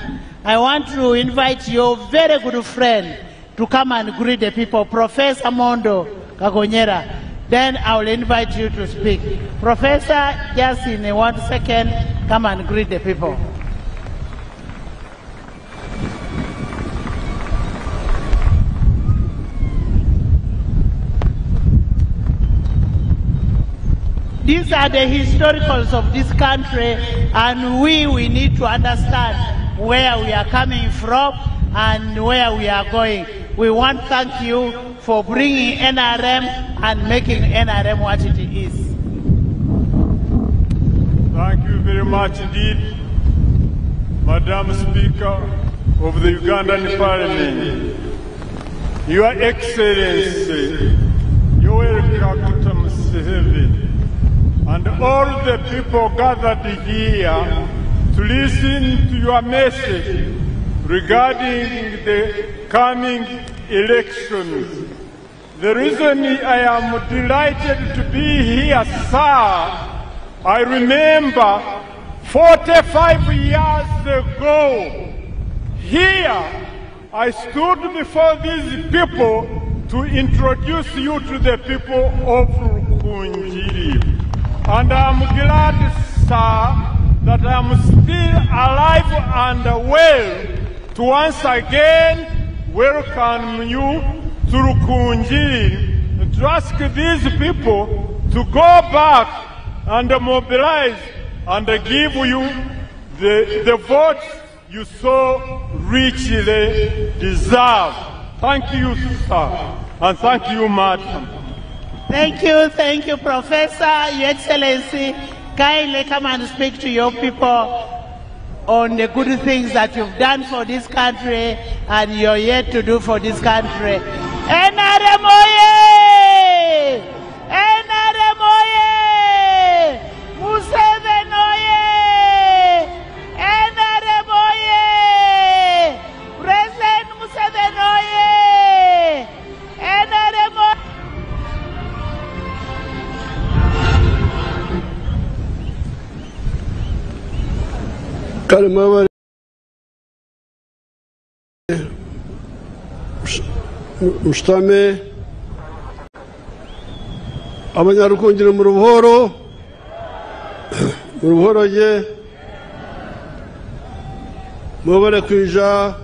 [SPEAKER 17] I want to invite your very good friend to come and greet the people, Professor Mondo Kagonyera. Then I will invite you to speak. Professor, just in 1 second, come and greet the people. These are the historicals of this country, and we need to understand where we are coming from and where we are going. We want to thank you for bringing NRM and making NRM what it is.
[SPEAKER 12] Thank you very much indeed, Madam Speaker of the Ugandan Parliament. Your Excellency, Yoweri Kaguta Museveni,
[SPEAKER 13] Museveni and all the people gathered here to listen to your message regarding the coming elections. The reason I am delighted to be here, sir, I remember 45 years ago, here I stood before these people to introduce you to the people of Rukungiri. And I'm glad, sir, that I'm still alive and well to once again welcome you to Rukungiri, to ask these people to go back and mobilize and give you the votes you so richly deserve. Thank you, sir, and thank you, madam.
[SPEAKER 17] Thank you, Professor. Your Excellency, kindly come and speak to your people on the good things that you've done for this country and you're yet to do for this country. NRM oye! NRM oye! Museveni oye! NRM oye! President Museveni oye! NRM oye!
[SPEAKER 19] Kale mwebale mushutame abanyarukungiri mu rubuhoro mu rubuhoro ye mwebale kwija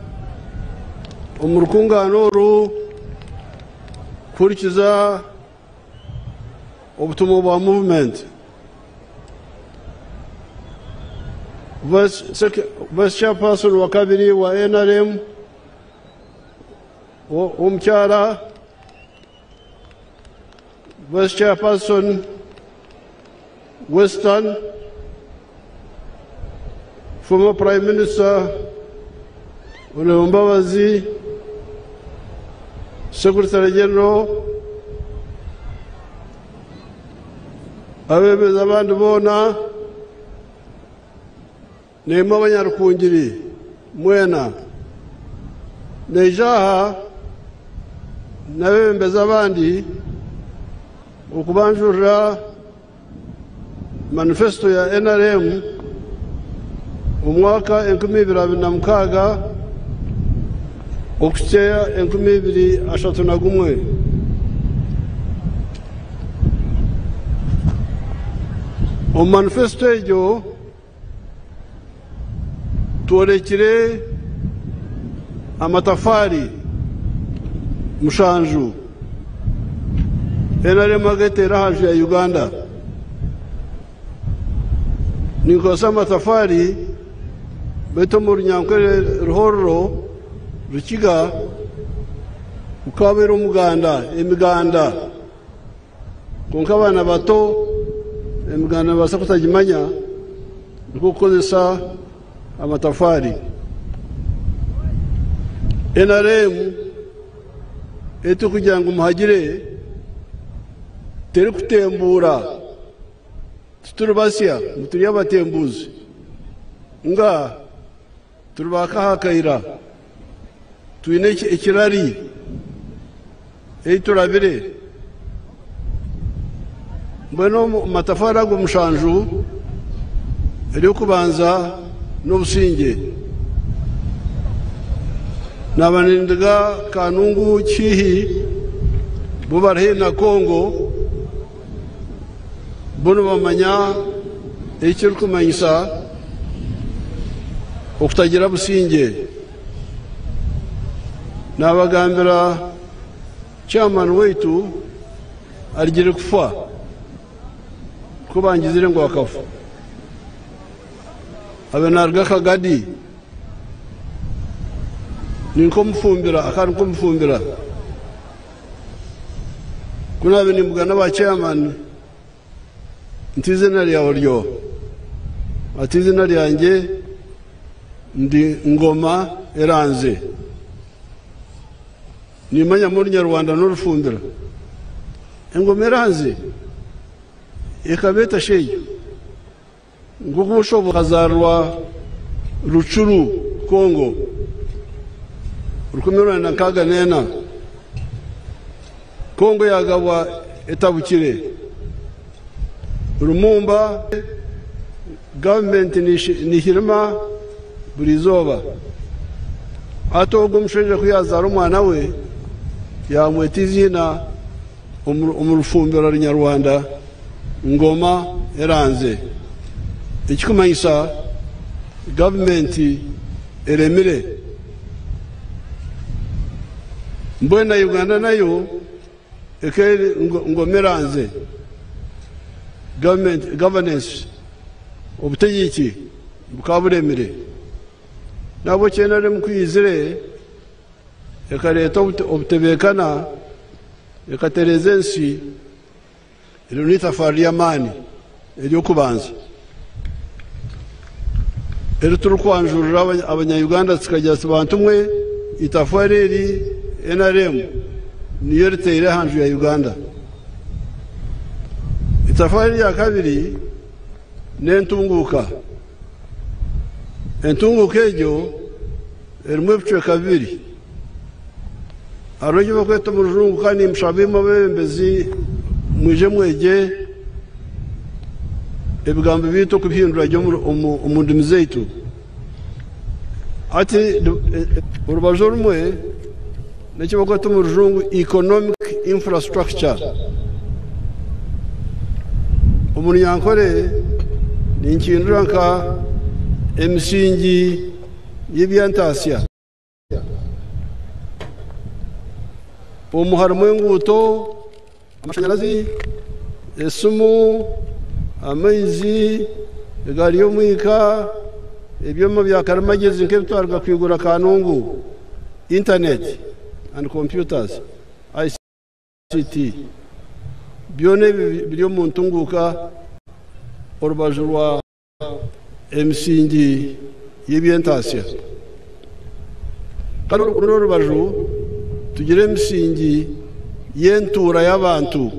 [SPEAKER 19] omu rukungano oru kuhurikiza obutumwa bwa movement. Vice Chairperson wa kabiri wa NRM omukyala, Vice Chairperson Western, former Prime Minister Honorable Mbabazi, Secretary General, abebezi abandi boona, nemwe abanyarukungiri mwena neija aha n'abebembezi abandi okubanjurira manifesto ya NRM omwaka 2026 okuhitsya 2031. Omu manifesto egyo tworekire amatafari 7 NRM ageteera aha nju ya Uganda. Ninkozesa amatafari baitu omu runyankore ruhororo rukiga gukabeera omuganda emiganda, kwonka abaana bato emiganda nibabaasa kutagimanya, nikwo kukozesa amatafari. NRM etikugira ngu muhagire terikutembuura, tituri basya ngu turi abatembuuzi, nga turi bakahakaira, twine ekirari ei turabire. Mbwenu omu matafari ago 7 ery'okubanza n'obusingye. Naba nindiga Kanungu Kihi bo bari haihi na Kongo, bo nibamanya ekirikumanyisa okutagira busingye. Nabagambira chairman waitu arigire kufa ko bangizire ngu akafa, abe naruga Kagadi ninkomufumbira akandi nkomufumbira kunabe nimbugana ba chairman nti izina ryawe ryo, ati izina ryanjye ndi Ngoma Eranze, nimanya mu Runyarwanda n'urufumbira. Engoma eranze Ekaba eta shi egyo? Nk'oku Mushobo akazaarwa Rutshuru, Congo, 1964, Congo yaagabwa etabukire. Lumumba gavumenti nihirima buri izooba. Hati ogwo omushaija ku yaazaara omwana we, yaamweta eiziina omu rufumbira Runyarwanda Ngoma Eranze, ekikumanyisa gavumenti eremire. Mbwenu na Uganda nayo Eka eri ngoma eranze, government, governance, obutegyeki bukaba buremire. Nahabwekyo NRM ku yaizire ekareeta obutebeekana, ekatereeza ensi, eryo n'eitafaari ry'amaani ery'okubanza eri turikwanjurira abanya Uganda tukagira tuti bantu mwe eitafaari eri NRM niyo eriteire aha nju ya Uganda. Eitafaari erya kabiri n'entunguuka. Entunguuka egyo erimu ebicweka bibiri. Hariho eki barikweta omu rujungu kandi nimushaba imwe abeebembezi mwije mwegye ebigambo byaitu okubihindura gye omu ndimi zaitu. Hati orubaju orumwe n'eki barikweta omu rujungu economic infrastructure. Omu runyankore ninkihindura nka emisingi y'eby'entaasya. Omu harimu enguuto, amashanyarazi, esimu, amaizi, egaari y'omwika, ebyoma bya karimagyezi nk'ebitwaruga kwigura Kanungu, internet and computers, ICT. Byona ebi biri omu ntunguuka orubaju rwa emisingi y'eby'entaasya. Kandi orundi orubaju tugire emisingi y'entuura y'abantu.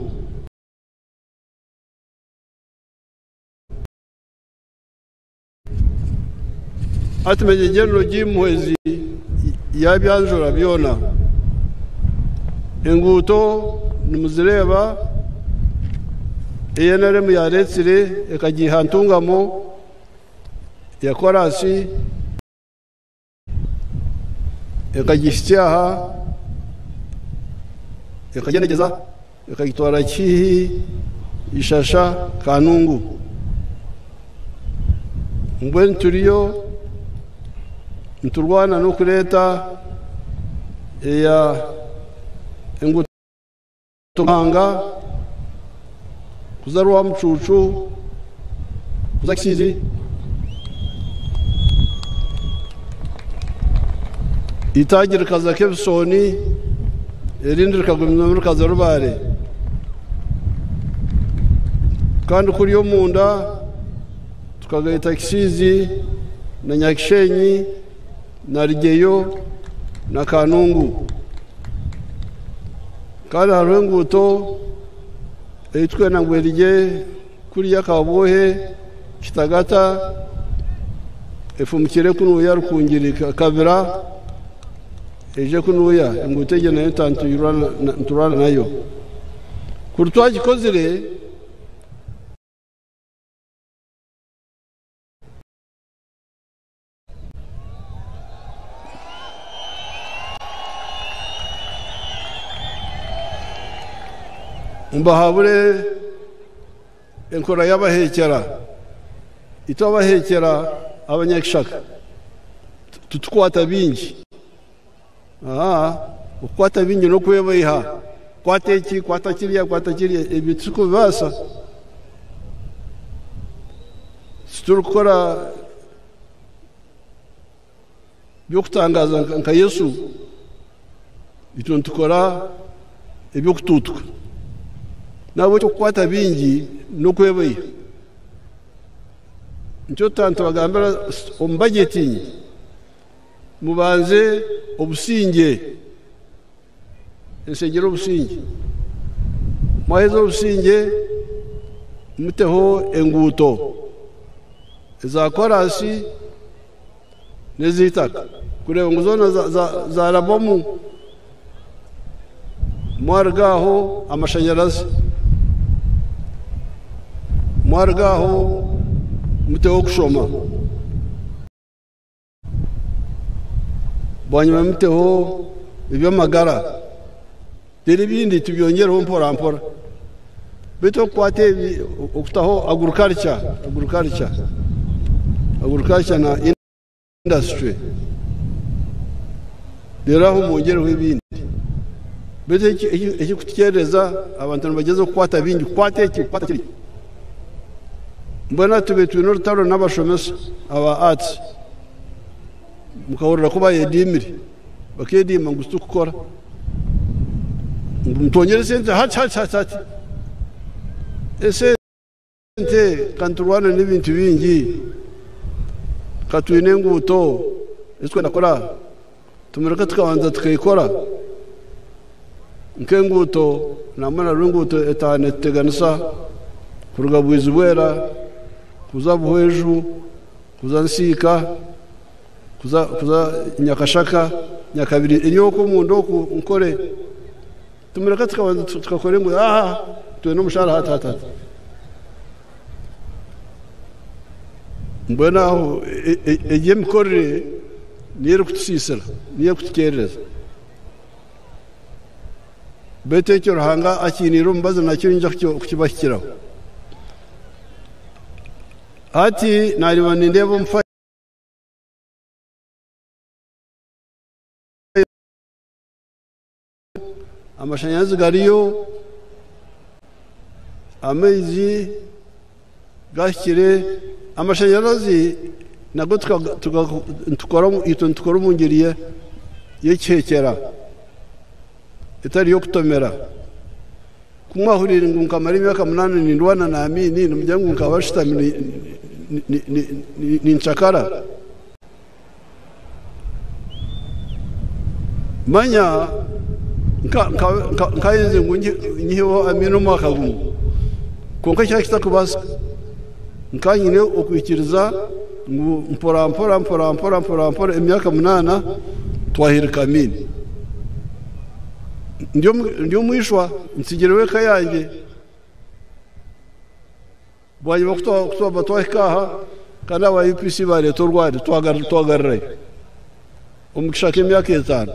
[SPEAKER 19] Hati Major General Jim Muhwezi yaabyanjura byona. Enguuto nimuzireeba ei NRM yaareetsire ekagiiha Ntungamo ya koraasi ekagihitsya aha ekagyenegyeza ekagitwara Kihihi, Ishasha, Kanungu. Mbwenu turiyo niturwana n'okureeta eya enguuto Muhanga kuza Rwamucuucu kuza Kisiizi. Eitaagi rikaza Kebisooni erindi rikagumizamu rikaza Rubare. Kandi kuriya omunda tukagaita Kisiizi na Nyakishenyi na Rugyeyo na Kanungu. Kandi hariho enguuto ei turikwenda ngu erugye kuriya Kabwohe, Kitagata efumukire kunuya Rukungiri Kabira eije kunuya. Enguuto egyo nayo niturwana nayo. Kuri twagikozire. Mbahabure enkora y'abaheekyera. Itwe abaheekyera abanyakishaka titukwata bingi. Okukwata bingi n'okwebaiha. Kwata eki, kwata kiriya, kwata kiriya, ebyo titurikubibaasa. Titurikukora by'okutangaaza nka Yesu, itwe nitukora eby'okutuutuka. N'ahabw'ekyo okukwata bingi n'okwebaiha. Nikyo tutaaba nitubagambira omu bajeti mubanze obusingye, ensi egire obusingye. Mwaheza obusingye, Muteho enguuto eza koraasi n'ez'eitaka kureeba ngu zoona zaarabwamu. Mwaruga aho amashanyarazi, mwaruga aho muteho okushoma. Bwanyima muteho eby'amagara reero ebindi tubyongyereho mpora mpora. Beitu okukwata ebi okutaho agriculture, agriculture, agriculture na industry reero aho mwongyereho ebindi. Beitu ekirikutukyerereza abantu nibagyezaho kukwata bingi, kukwata eki, kukwata kiri. Mbwenu hati tubaire twine orutaro n'abashomesa aba arts mukahurira ku bayediimire bakediima ngu titukukora ngu mutwongyere esente hati hati hati hati esente ka niturwana n'ebintu bingi ka twine enguuto ezi turikwenda kukora tumureke tukabanza tukeekora nk'enguuto nambwenu hariho enguuto etaano etuteganisa kuruga Bwizibwera kuza Buhweju kuza Nsiika kuza kuza Nyakashaka Nyakabiri eri okwo omunda oku Nkore tumureke tukabanza tukakora enguuto aha twine omushaara hati hati hati Mbwenu aho egyo emikorere niyo erikutusiisira, niyo erikutukyerereza. Beitu ekyo Ruhanga akiiniire omubazi nakyo niinyija kukibahikiraho. Hati naareeba nindeeba omu Amashanyarazi gariyo, amaizi gahikire, amashanyarazi nago itwe nitukora omu ngyeri y'ekihekyera etari y'okutomera. Ku mwahuriire ngu nkamara emyaka munaana nindwana na Amin nimugira ngu nkaba nshutami nincakara? Manya nkaayenzire ngu nyiheho amaino omwaka gumwe, kwonka kyaba kitakubaasika, nkaba nyine okwikiriza ngu mporampora mporampora mporampora emyaka munaana twahirika amaino. Ndi omu ishwa ntsigireho eka yangye. Bwanyima ku twaba twahika aha kandi aba UPC baareeta orwari twagarurayo omu kishaka emyaka etaano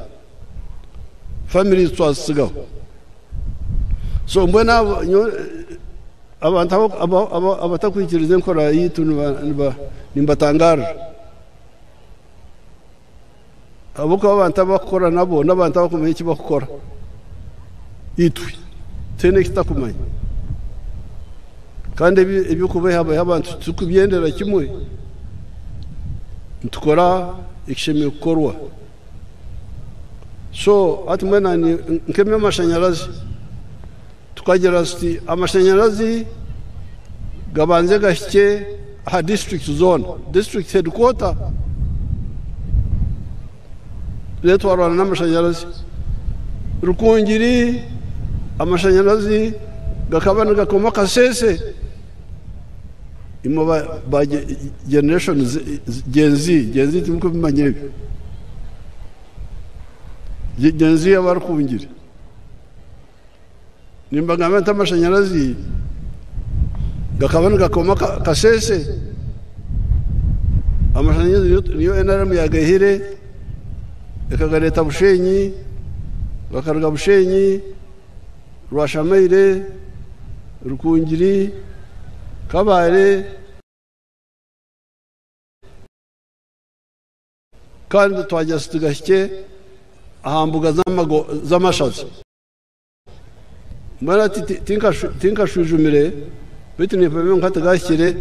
[SPEAKER 19] families twazitsigaho. So mbwenu abo nyowe abantu abatakwikiriza enkora yaitu nimbatangaarira ahabw'okuba abantu abakukora nabo n'abantu abakumanya eki bakukora itwe Tihaine eki tutakumanya. Kandi eby'okubeihabeiha abantu titurikubyendera kimwe. Nitukora ekishemereire kukorwa. So hati mbwenu naanye nk'eby'amashanyarazi, tukagira tuti amashanyarazi gabanze gahikye aha disiturikiti zoona, disiturikiti headquarter Reero twarwana n'amashanyarazi. Rukungiri amashanyarazi gakaba nigakoma Kasese. Imwe ba generation Gen Z, Gen Z timurikubimanya ebyo. Gen Z aba Rukungiri. Nimbagambira nti amashanyarazi gakaba nigakoma Kasese. Amashanyarazi niyo NRM yagaihire ekagareeta Bushenyi, gakaruga Bushenyi, Rwashamaire, Rukungiri, Kabale. Kandi twagira tuti gahikye aha mbuga z'amashaza. Mbwenu hati tinkashwijumire beitu nimpamya ngu hati gahikire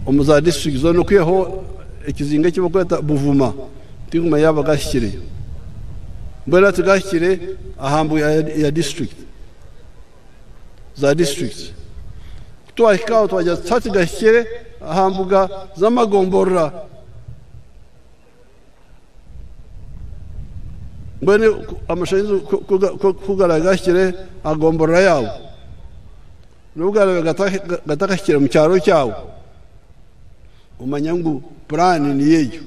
[SPEAKER 19] omu za disiturikiti zoona okwihaho ekizinga eki barikweta Buvuma tinkumanya yaaba gahikireyo. Mbwenu hati gahikire aha mbuga ya disiturikiti za disiturikiti. Ku twahika aho twagira tuti hati gahikire aha mbuga z'amagomborora. Mbwenu amashanyarazi ku garaabe gahikire aha gomborora yaabo, N'obu garaabe gatakahikire mu kyaro kyawe, omanye ngu puraani niyo egyo.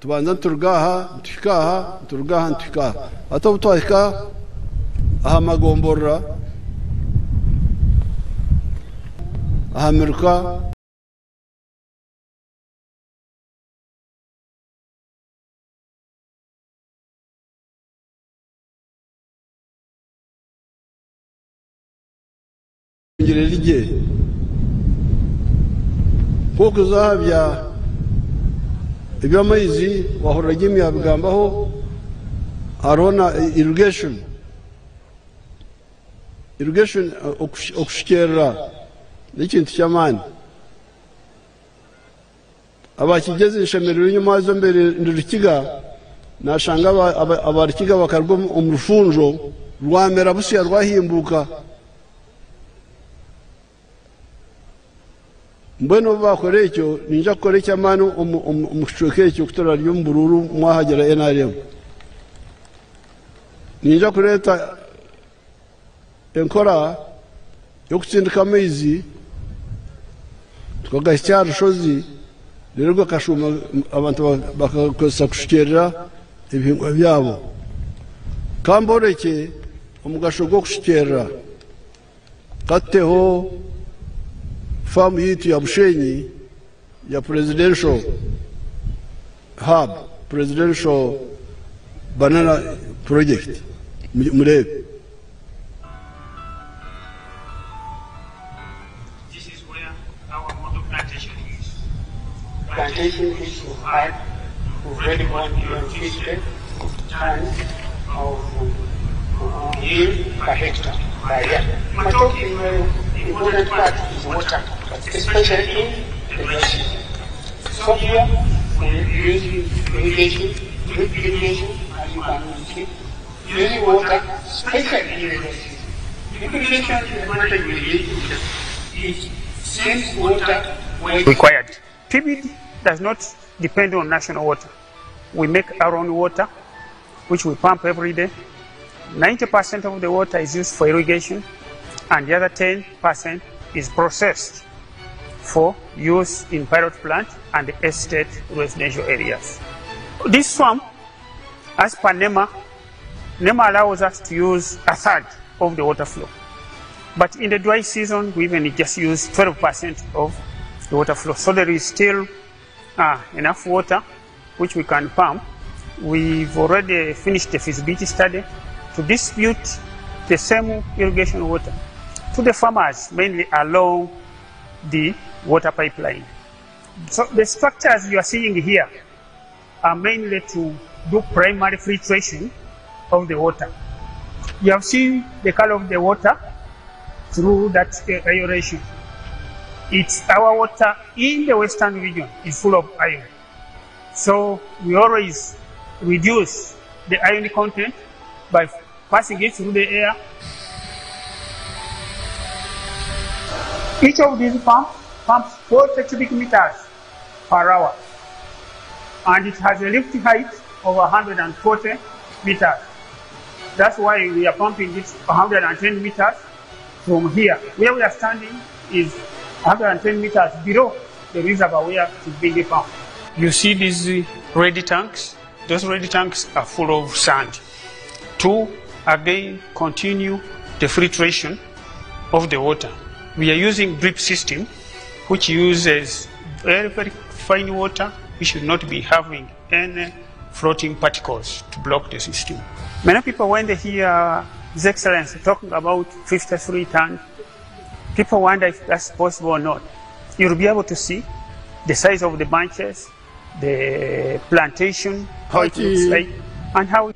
[SPEAKER 19] Tubanza nituruga aha nituhika aha, nituruga aha nituhika aha. Hati obu twahika aha magomborora, aha miruka. Rye nk'okuza aha bya eby'amaizi wahurira Jimmy yabigambaho hariho na irrigation irrigation okushukyerera n'ekintu ky'amaani aba Kigyezi nshemereirwe nyowe maaza mbere ndi Rukiga nashanga aba Rukiga bakaruga omu rufunjo rwamera busya rwahimbuka. Mbwenu obu baakora ekyo, niinyija kukora eky'amaani omu kicweka ekyo ku turarye omu buruuru mwahagira nrm. Niinyija kureeta enkora y'okutsindika amaizi tukagahitsya aha rushozi reero gakashuuma abantu bakakozesa kushukyerera ebihingwa byabo. Ka mborekye omugasho gw'okushukyerera. Ka tuteho faamu yaitu ya Bushenyi ya Presidential Hub, Presidential Banana Project mureebe.
[SPEAKER 20] This is where our model plantation is. Plantation is to add already 150 tons of yield per hectare per year. Matoke is very important part is water, especially in the dry season. So here we use irrigation, drip irrigation, as you can see, using water, especially in the dry season. Drip irrigation is advantage with it. It sends water where required. PBD does not depend on national water. We make our own water, which we pump every day. 90% of the water is used for irrigation, and the other 10% is processed for use in pilot plant and estate residential areas. This swamp, as per NEMA, NEMA allows us to use a third of the water flow. But in the dry season, we even just use 12% of the water flow. So there is still enough water which we can pump. We've already finished the feasibility study to distribute the same irrigation water to the farmers, mainly along the water pipeline. So the structures you are seeing here are mainly to do primary filtration of the water. You have seen the color of the water through that aeration. It's our water in the western region is full of iron. So we always reduce the iron content by passing it through the air. Each of these pumps pumps 40 cubic meters per hour, and it has a lift height of 140 meters. That's why we are pumping it 110 meters from here. Where we are standing is 110 meters below the reservoir where it is being pumped. You see these red tanks? Those red tanks are full of sand to again continue the filtration of the water. We are using drip system, which uses very, very fine water. We should not be having any floating particles to block the system. Many people, when they hear His Excellency talking about 53 tons, people wonder if that's possible or not. You'll be able to see the size of the branches, the plantation, how it looks like, and how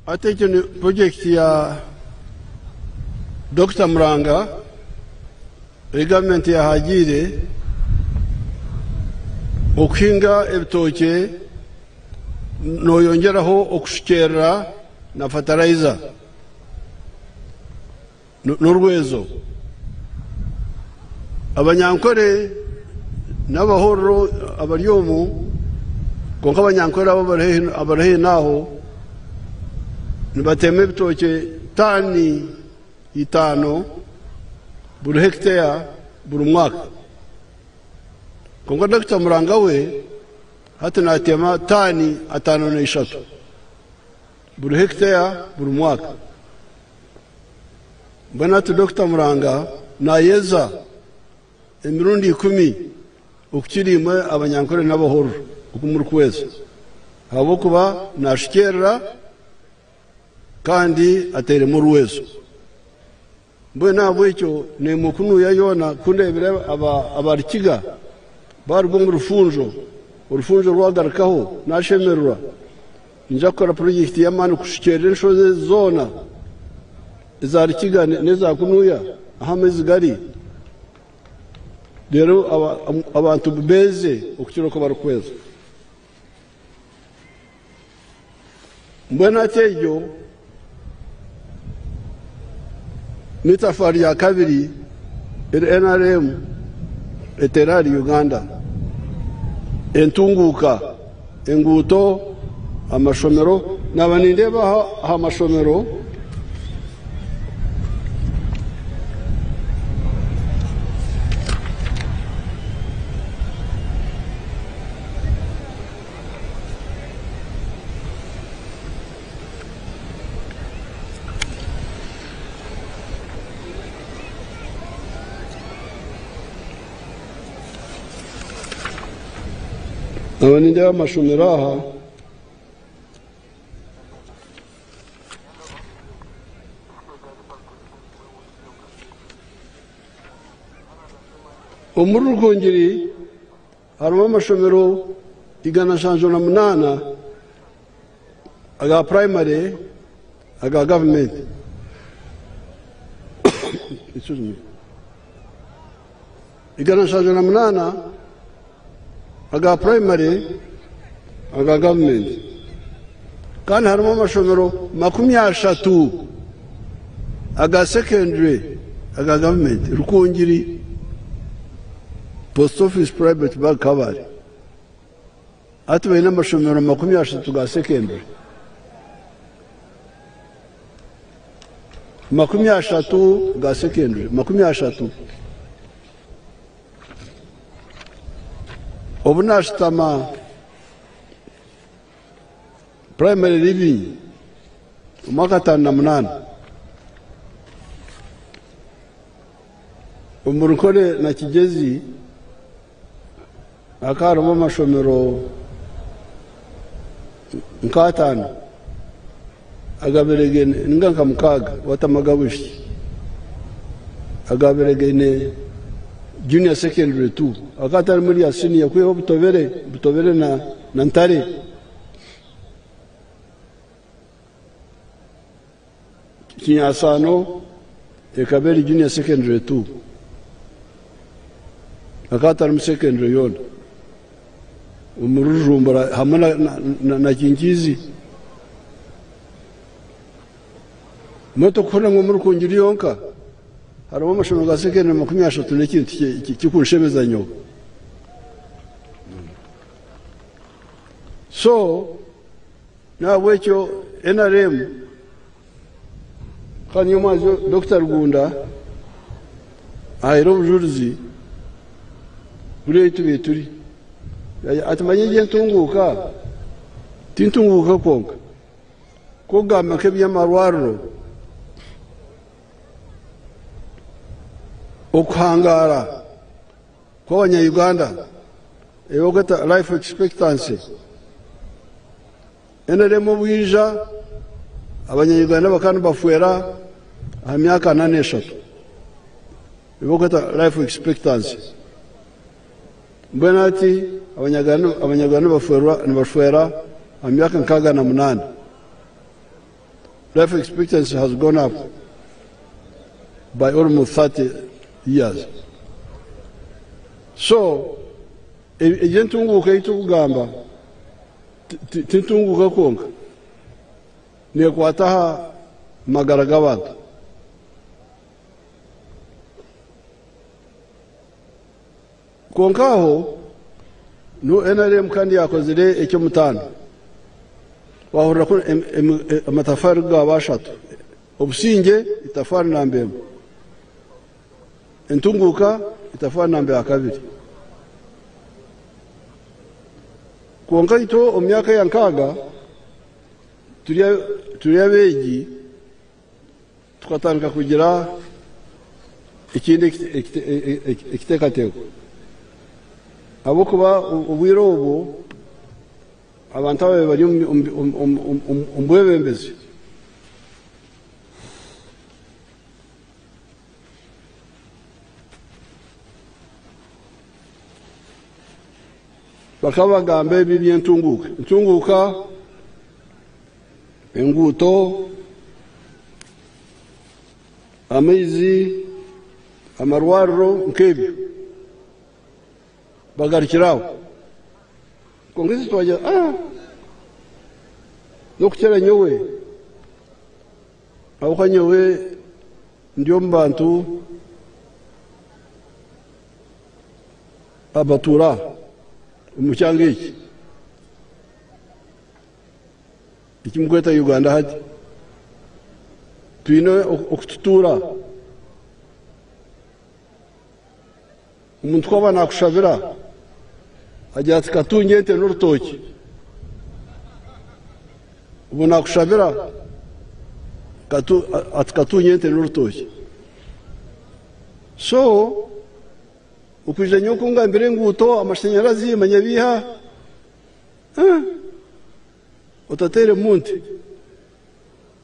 [SPEAKER 19] Hati egyo ni purojekiti ya Dokita Muranga ei gavumenti yaahagiire okuhinga ebitookye nooyongyeraho okushukyerera na fatarayiza n'orwezo. Abanyankore n'Abahororo abari omu kwonka Abanyankore abo abari haihi n'aho nibateema ebitookye taani itaano buri hekiteya buri mwaka. Kwonka Dokita Muranga we hati nateema taani 53 buri hekiteya buri mwaka. Mbwenu hati Dokita Muranga nayeza emirundi 10 okukira imwe Abanyankore n'Abahororo oku murikweza, ahabw'okuba nashukyerera kandi ateiremu oruwezo. Mbwenu ahabw'ekyo naimwe kunuuya yoona kundeebire Abarikiga baruga omu rufunjo, orufunjo rwagarukaho, nashemererwa. Ninja kukora purojekiti y'amaani kushukyerera enshozi ezi zoona eza Rukiga n'eza Kunuuya ahu amaizi gari, reero abantu beeze okukira oku barikweza. Mbwenu hati eryo n'eitafaari rya kabiri eri NRM eteire ahari Uganda. Entunguuka, enguuto, amashomero, naaba nindeeba aha mashomero. Naaba nindeeba amashomero aha. Omuri Rukungiri harimu amashomero 178 aga purayimare aga gavumenti. Excuse me. 178 aga purayimare aga gavumenti. Kandi harimu amashomero 30 aga sekendure aga gavumenti. Rukungiri, Post Office Private Bank Kabare. Hati baine amashomero 30 ga sekendure. 30 ga sekendure, 30. Obu nashutama primary living omwaka 58 omu Rukore na Kigezi hakaba harimu amashomero nk'ataano agabaire gaine ninga nka 6 watama ag'abaishiki agabaire gaine junior secondary 2 hakaba hatarimu erya senior kwihaho Butobere na Ntare. Kinyasano ekaba eri junior secondary 2 hakaba hatarimu secondary yoona omu Rujumbura hamwe na Kinkiizi. Motoka ngu omuri Rukungiri yonka harimu amashomero ga secondary 30 n'ekintu kikunshemeza nyowe. So nahabwekyo NRM kandi niyo mwazi Dr. Rugunda ahaire obujurizi buri ei tubaire turi. Ati manya eby'entunguuka tintunguuka kwonka kugamba nk'ebyamarwariro, okuhangaara kw'abanya-Uganda ebyokweta life expectancy. NRM obwija abanya-Uganda bakaba nibafwera aha myaka 43 ebyokweta life expectancy. Mbwenu hati abanya-Uganda nibafwera aha myaka 68. Life expectancy has gone up by almost 30 years. So egyentunguuka ei turikugamba tintunguuka kwonka, neekwata aha magara g'abantu. Kwonka aho niho NRM kandi yakozire eky'omutaano. Wahurira ku amatafaari gaba ashatu, obusingye itafaari namba emwe. Entunguuka etafaari namba ya kabiri. Kwonka itwe omu myaka ya nkaaga turi abeegi tukatandika kugira ekindi ekiteekateeko. Ahabw'okuba obwire obwo abantu ababaire bari omu bwebembezi bakaba bagamba ebi eby'entunguuka. Entunguuka, enguuto, amaizi, amarwariro nk'ebyo. Bagarukira aho. Kwonka itwe twagira ah n'okukira nyowe ahabw'okuba nyowe ndi omu bantu abatuura aha omu kyanga eki eki murikweta Uganda hati. Twine okututuura. Omuntu ku aba naakushabira agira ati katungye ente n'orutookye. Obwo naakushabira ati katungye ente n'orutookye. So okwija nyowe kungambira enguuto, amashanyarazi, manya biiha, otateiremu nte,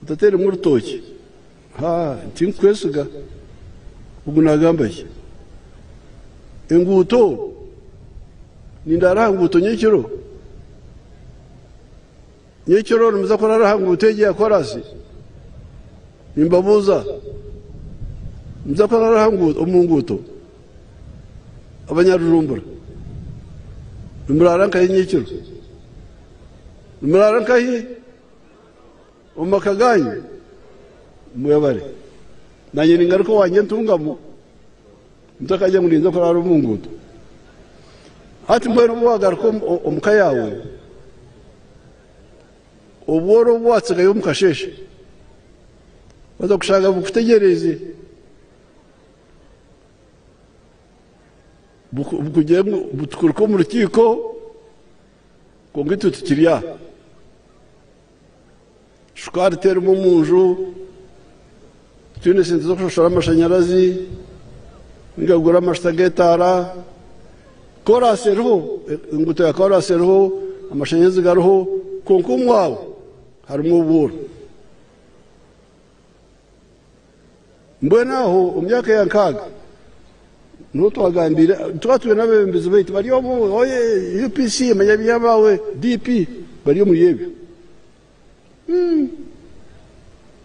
[SPEAKER 19] otateiremu orutookye, tinkukwesiga. Ogu naagamba ki? Enguuto? Nindaara aha nguuto nyekiro? Nyekiro nimuza kuraara aha nguuto egi ya koraasi? Nimbabuuza, nimuza kuraara aha nguuto omu nguuto? Abanyarujumbura, nimuraara nkahi nyekiro? Nimuraara nkahi? Omu maka gaanyu? Mwebare. Naanye ningaruka owangye ntungamo, mutakagira ngu ninza kuraara omu nguuto. Hati mbwenu obu waagaruka omu ka yaawe, obworo obu waatsigayo omu kasheeshe, waza kushanga bukutegyereize, bukugire ngu butukuruke omu rukiiko, kwonka itwe tukiri aha. Shukaari terimu omu nju, titwine sente z'okushashura amashanyarazi ninga kugura amajuta g'etaara. Koraasi eriho, enguuto ya koraasi eriho, amashanyarazi gariho kwonka omwawe harimu obworo. Mbwenu aho omu myaka ya nkaaga niho twagambiire, tukaba twine abeebembezi baitu bari omu UPC, manya byabaawe, DP bari omuri ebyo.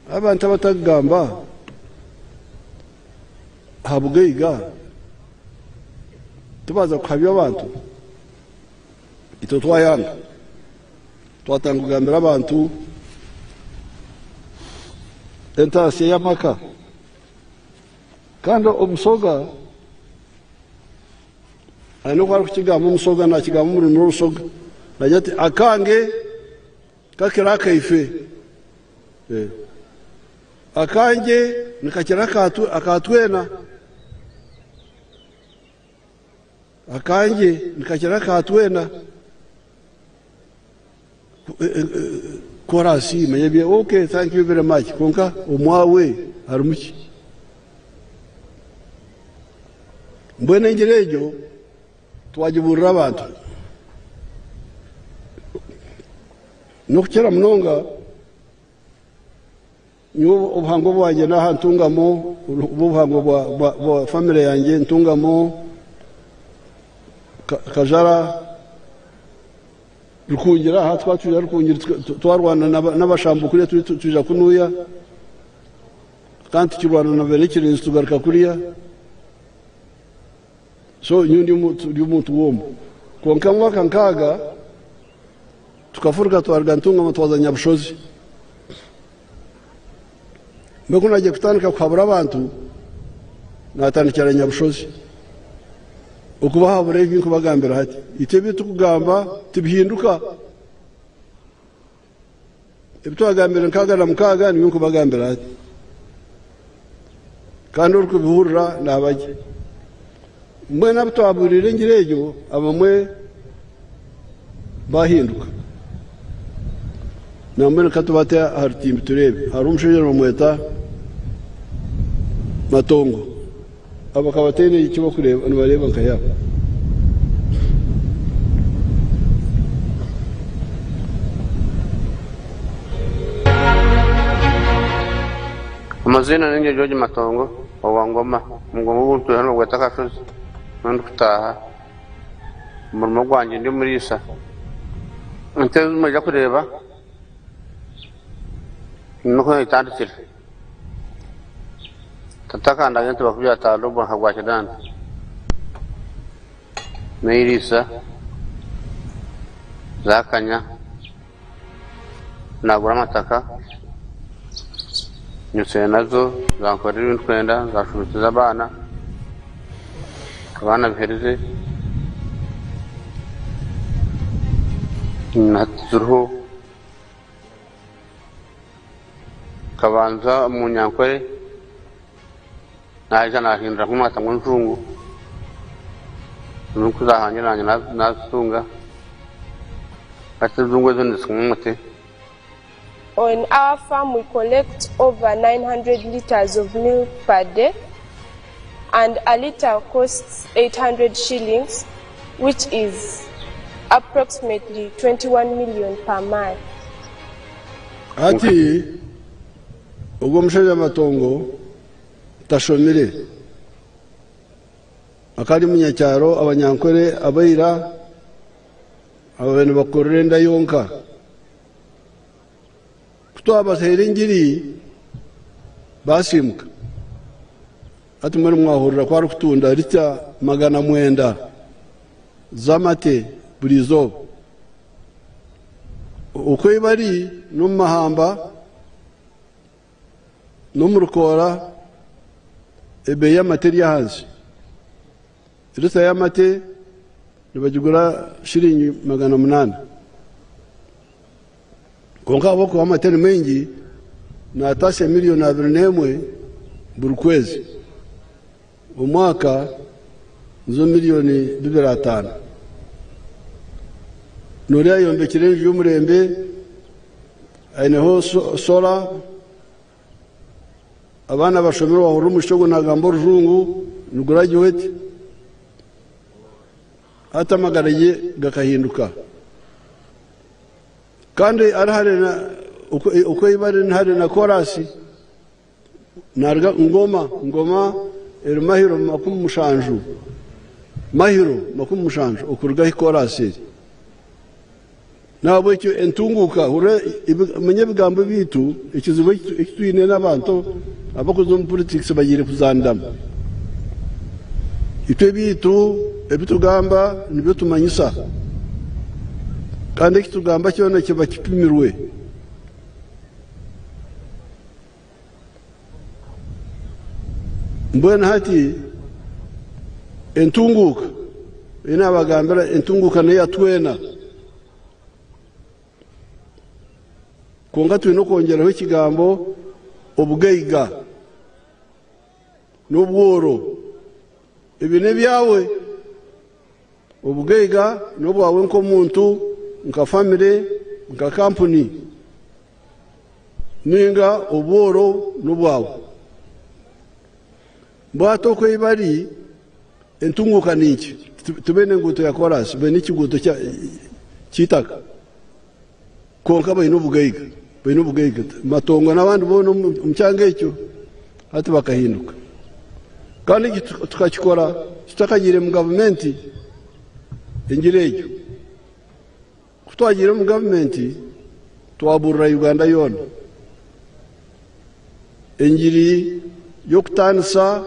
[SPEAKER 19] Abantu abatarikugamba aha bugaiga tibaaza kuhabya abantu, itwe twayanga twatandika kugambira abantu entaasya y'amaka. Kandi omusoga aine oku arikukigamba, omusoga naakigamba omu rurimi rw'orusoga naagira ati akange kakira akaife. Akangye nikakira aka twena. Akangye nikakira aka twena. Ku oraasiima ebyo, okay, thank you very much, kwonka omwawe harimu ki? Mbwenu engira egyo twagibuurira abantu. N'okukira munonga nyowe obuhango bwangye n'aha Ntungamo, obuhango bwa famire yangye Ntungamo, Kajara, Rukungiri aha tukaba twija Rukungiri twarwana n'abashambo kuriya twija kunuya kandi tukirwana na Benekirenzi tugaruka kuriya. So nyowe ndi omuntu w'omwe. Kwonka omwaka nkaaga tukafuruka twaruga Ntungamo twaza Nyabushozi. Mbwenu ku naagiye kutandika kuhabura abantu, naatandikira Nyabushozi. Okubahabura ebi nkubagambira hati. Itwe ebi turikugamba tibihinduka. Ebi twagambire 66 nibyo nkubagambira hati. Kandi orikubihurira naaba gye. Mbwenu abu twabuuriire engiri egyo abamwe baahinduka. Nambwenu ka tubate aha rutimbi tureebe. Hariho omushaija nibamweta Matongo. Abo bakaba bataine eki barikureeba nibareeba nka yaabo.
[SPEAKER 3] Amaziina ninye George Matongo owa Ngoma, omugongo ogu ntwireho nibagweta Akashozi niho ndikutaaha. Omurimo gwangye ndi omuriisa. Ente ezi mwaija kureeba nikwo nayitandikire. Tata akandaga ente bakubyata omu mwaka gwa kinaana. Nayiriisa zaakanya. Naagura amataka, nyutsire nazo, zankorera ebi ndikwenda, zanshomeseza abaana, abaana biherize, hati ziriho. Nkabanza omu Nyankore, naija naahindura nk'omwata gw'enjungu, ku zaahangire naanye naazitunga. Hati enjungu ezo nizikumwa omuti.
[SPEAKER 22] On our farm we collect over 900 litres of milk per day and a litre costs 800 shillings which is approximately 21 million per month.
[SPEAKER 19] Hati ogwo omushaija Matongo tashomire. Akaba ari omunyakyaro Abanyankore aba ira ababaire nibakorera enda yonka. Ku twabateera engiri baasiimuka. Hati mbwenu mwahurira ku arikutunda lita 900 z'amate buri izooba. Okwo ei bari n'omu mahamba n'omu rukoora ebeeyi y'amate eri ahansi. Lita y'amate nibagigura shiringi 800. Kwonka ahabw'okuba amate ni maingi, naataasya miliyoni 21 buri kwezi. Omwaka nizo miliyoni 250. Noori ayombekire enju y'omurembe, aineho solar, abaana bashomire wahurira omwishiki ogu naagamba orujungu, ni graduate. Hati amagara ge gakahinduka. Kandi ari hare na okwo ei bari ni hare na korasi naruga Ngoma, Ngoma eri mahiro 70. Mahiro 70 okuruga ahi korasi eri. Nahabwekyo entunguuka hurira manya ebigambo byaitu ekizibu eki twine n'abantu abakuza omu politics bagiire kuzandamu. Itwe ebyaitu ebi tugamba nibyo tumanyisa. Kandi eki tugamba kyona kiba kipimirwe. Mbwenu hati entunguuka ei naabagambira entunguuka n'eya twena. Kwonka twine okwongyeraho ekigambo obugaiga n'obworo. Ebi n'ebyawe. Obugaiga n'obwawe nk'omuntu, nka famire, nka kampuni. Ninga obworo n'obwawe. Bwata okwo ei bari entunguuka ni nki? Tibaine enguuto ya koraasi, baine ekiguuto ky'eitaka. Kwonka baine obugaiga, baine obugaiga. Matongo n'abandi boona omu kyanga ekyo hati bakahinduka. Kandi eki tukakikora tutakagiire omu gavumenti engiri egyo. Ku twagiire omu gavumenti twaburira Uganda yoona. Engiri y'okutaanisa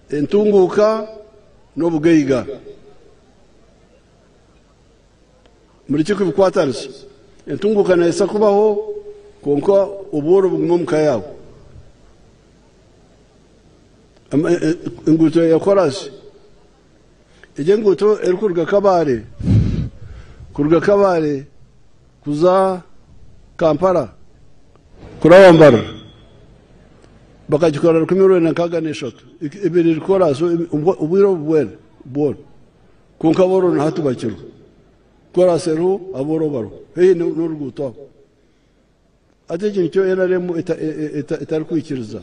[SPEAKER 19] entunguuka n'obugaiga. Mureke kubikwatanisa. Entunguuka neeyesa kubaho kwonka obworo bugume omu ka yaawe. Enguuto ya koraasi. Egyo enguuto erikuruga Kabale kuruga Kabale kuza Kampala kuraba Mbarara. Bakagikora 1963, ebiri eri koraasi obwire obu bwena bwona. Kwonka abooro na hati bakiriho. Koraasi eriho, abooro bariho haihi n'oruguuto aho. Hati eki nikyo NRM etarikwikiriza.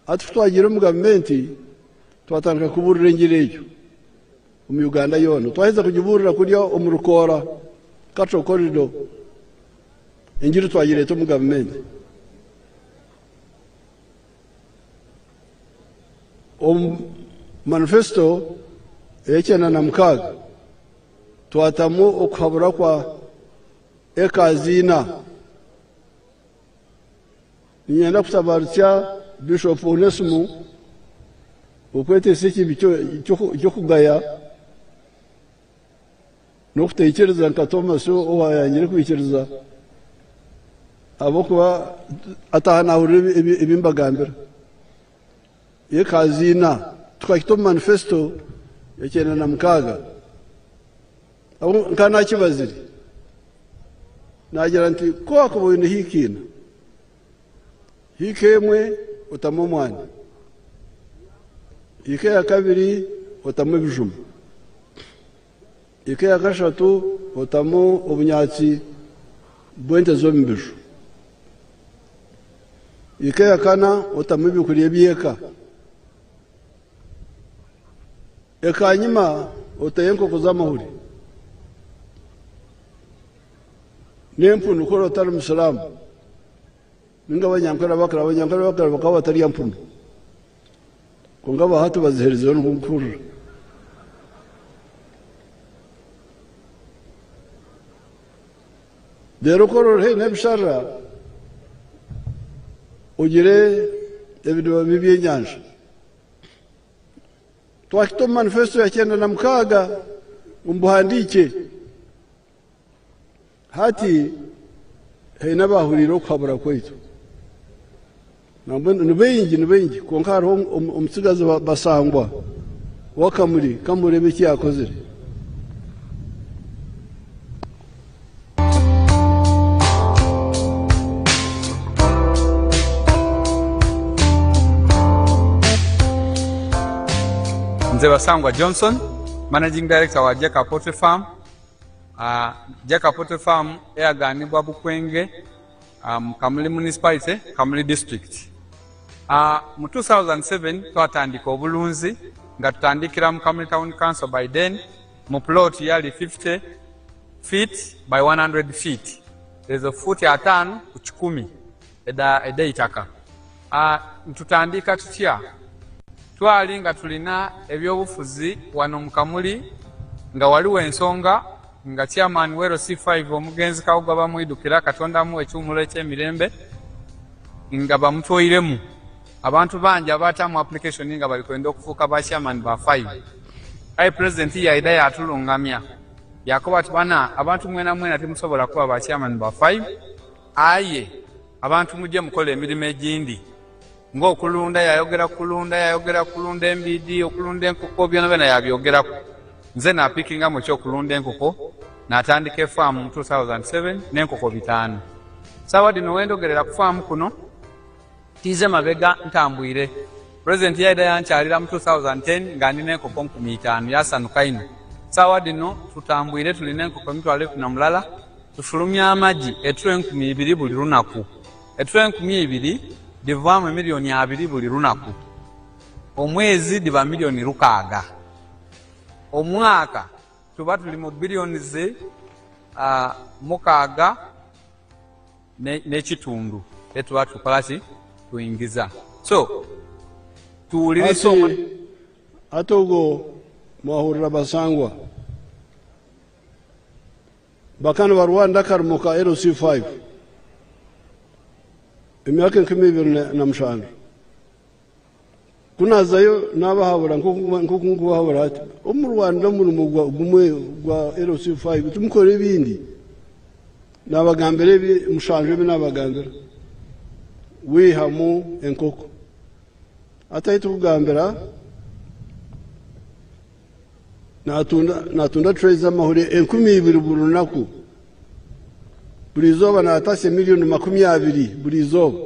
[SPEAKER 19] Hati ku twagiire omu gavumenti, twatandika kubuurira engiri egyo omu Uganda yoona. Twaheza kugibuurira kuriya omu Rukoora, Cattle Corridor, engiri twagireeta omu gavumenti. Omu manifesto ey'ekyenda na mukaaga twatamu okuhabura kwa eka ina. Niinyenda kutabarutsya Bishop Onesimo okweteisa ekibi ky'okugaya n'okutaikiriza nka Thomas owayangire kwikiriza ahabw'okuba ataaha naahurira ebi mbagambira. Eka ina tukakita omu manifesto ya 96. Nka nakibazire nagira nti ko wakuba oine hiika ina, hiika emwe otamu omwani, hiika eya kabiri otamu ebijuma, hiika eya kashatu otamu obunyatsi bw'ente z'omu biju, hiika eya kana otamu ebyokurya eby'eka, ekanyima otayo enkoko z'amahuri n'empunu kora otari musiraamu ninga abanyankore abakara. Abanyankore abakara bakaba batarya mpunu, kwonka abahati baziherizeho nkuhurira. Reero kora ori haihi n'ebisharara, ogire ebidiba by'ebyenyanja. Twakita omu manifesto ya 96 omu buhandiike. Hati haine abahuriire okuhabura kwaitu, ni baingi, ni baingi, kwonka hariho omutsigazi Basangwa w'Akamuri. Kamurebe eki yakozire.
[SPEAKER 1] Nze Basangwa Johnson, Managing Director wa Jeka Poultry Farm. Jeka Poultry Farm eyaganibwa Bukwenge mu Kamuli Municipality, Kamuli District. Mu 2007 twatandika obulunzi nga tutandikira mu Kamuli Town Council by then mu plot yali 50 feet by 100 feet, ezo fuuti 50 ku 100 ed'eitaka. Ntutandika tutya? Twali nga tulina ebyobufuzi wano mu Kamuli, nga waliwo ensonga nga chairman wa LC5 omugenzi Kawuga bamwidukira, Katonda amuwe ekiwumulo eky'emirembe, nga bamutwoiremu abantu bangi abatamu application nga bali kwenda okufuuka ba chairman ba 5. Aye president yaida yatulungamya, yakoba ati, "Bana, abantu mwena mwena timusobola kuba ba chairman ba 5, aye abantu mujje mukola emirimu egindi ng'okulunda." Yayogera kulunda, yayogera kulunda embiidi, okulunda enkoko, byona byona yabyogeraku. Nze napikingamu ekyokulunda enkoko, natandika efaamu mu 2007 n'enkoko 500. Saawa dino wendogerera ku faamu kuno, tiize mabega, ntambwire. President yaida yankyalira mu 2010 nga ndina enkoko 5000, yasanuka ino. Saawa dino tutambwire, tulina enkoko 110,000, tufulumya amagi eturo 2000 buli lunaku. Eturo 2000 divaamu 20,000,000 buli lunaku. Omwezi diba 6,000,000. Omwaka tuba tuli mu biliyoni 6 n'ekitundu etuba tukola ki tuyingiza. So tuwuliriza.
[SPEAKER 19] Ati ogwo mwahurira Basangwa bakana barwanda akarimo ka LC5 emyaka 2007. Kunazayo nabahabura nkoku nkubahabura ati omu Rwanda omurimo gumwe gwa LC5, tumukore ebindi. Nabagambira ebi 7 ebi nabagambira, wihamu enkoko. Ataitu kugambira natunda trays z'amahuri 2000 buri lunaku, buri izooba natasya 20,000,000 buri izooba.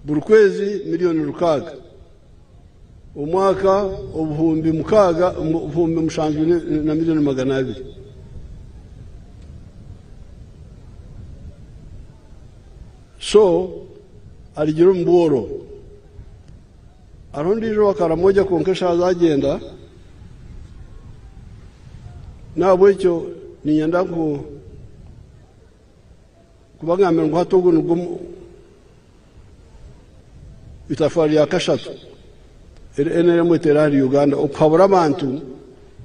[SPEAKER 19] Buri kwezi miliyoni 6. Omwaka 6000, 7,200,000. So arugire omu bworo. Hariho ondiijo owa Karamoja kwonka eshaaha zaagyenda. N'ahabw'ekyo niinyenda ngu kubagambira ngu hati ogu nigwo itafaari rya kashatu eri NRM eteire ahari Uganda okuhabura abantu,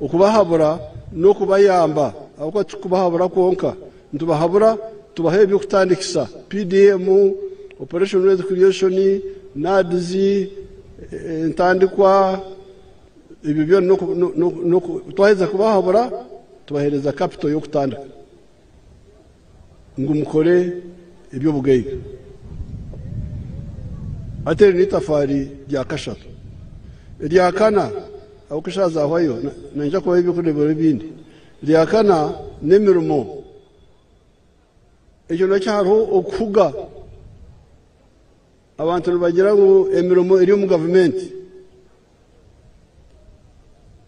[SPEAKER 19] okubahabura n'okubayamba ahabw'okuba tikubahabura kwonka, nitubahabura tubaha eby'okutandikisa PDM, Operation Wealth Creation, NAADS, entandikwa, ebyo byona twaheza kubahabura tubaheereza capital y'okutandika ngu mukore eby'obugaiga. Hati eri n'itafaari rya kashatu. Erya kana, ahabw'okuba eshaaha zaahwayo, niinyija kubaha eby'okureeberaho ebindi. Erya kana n'emirimo. Ekyo nakyo hariho okuhuga. Abantu nibagira ngu emirimo eri omu gavumenti.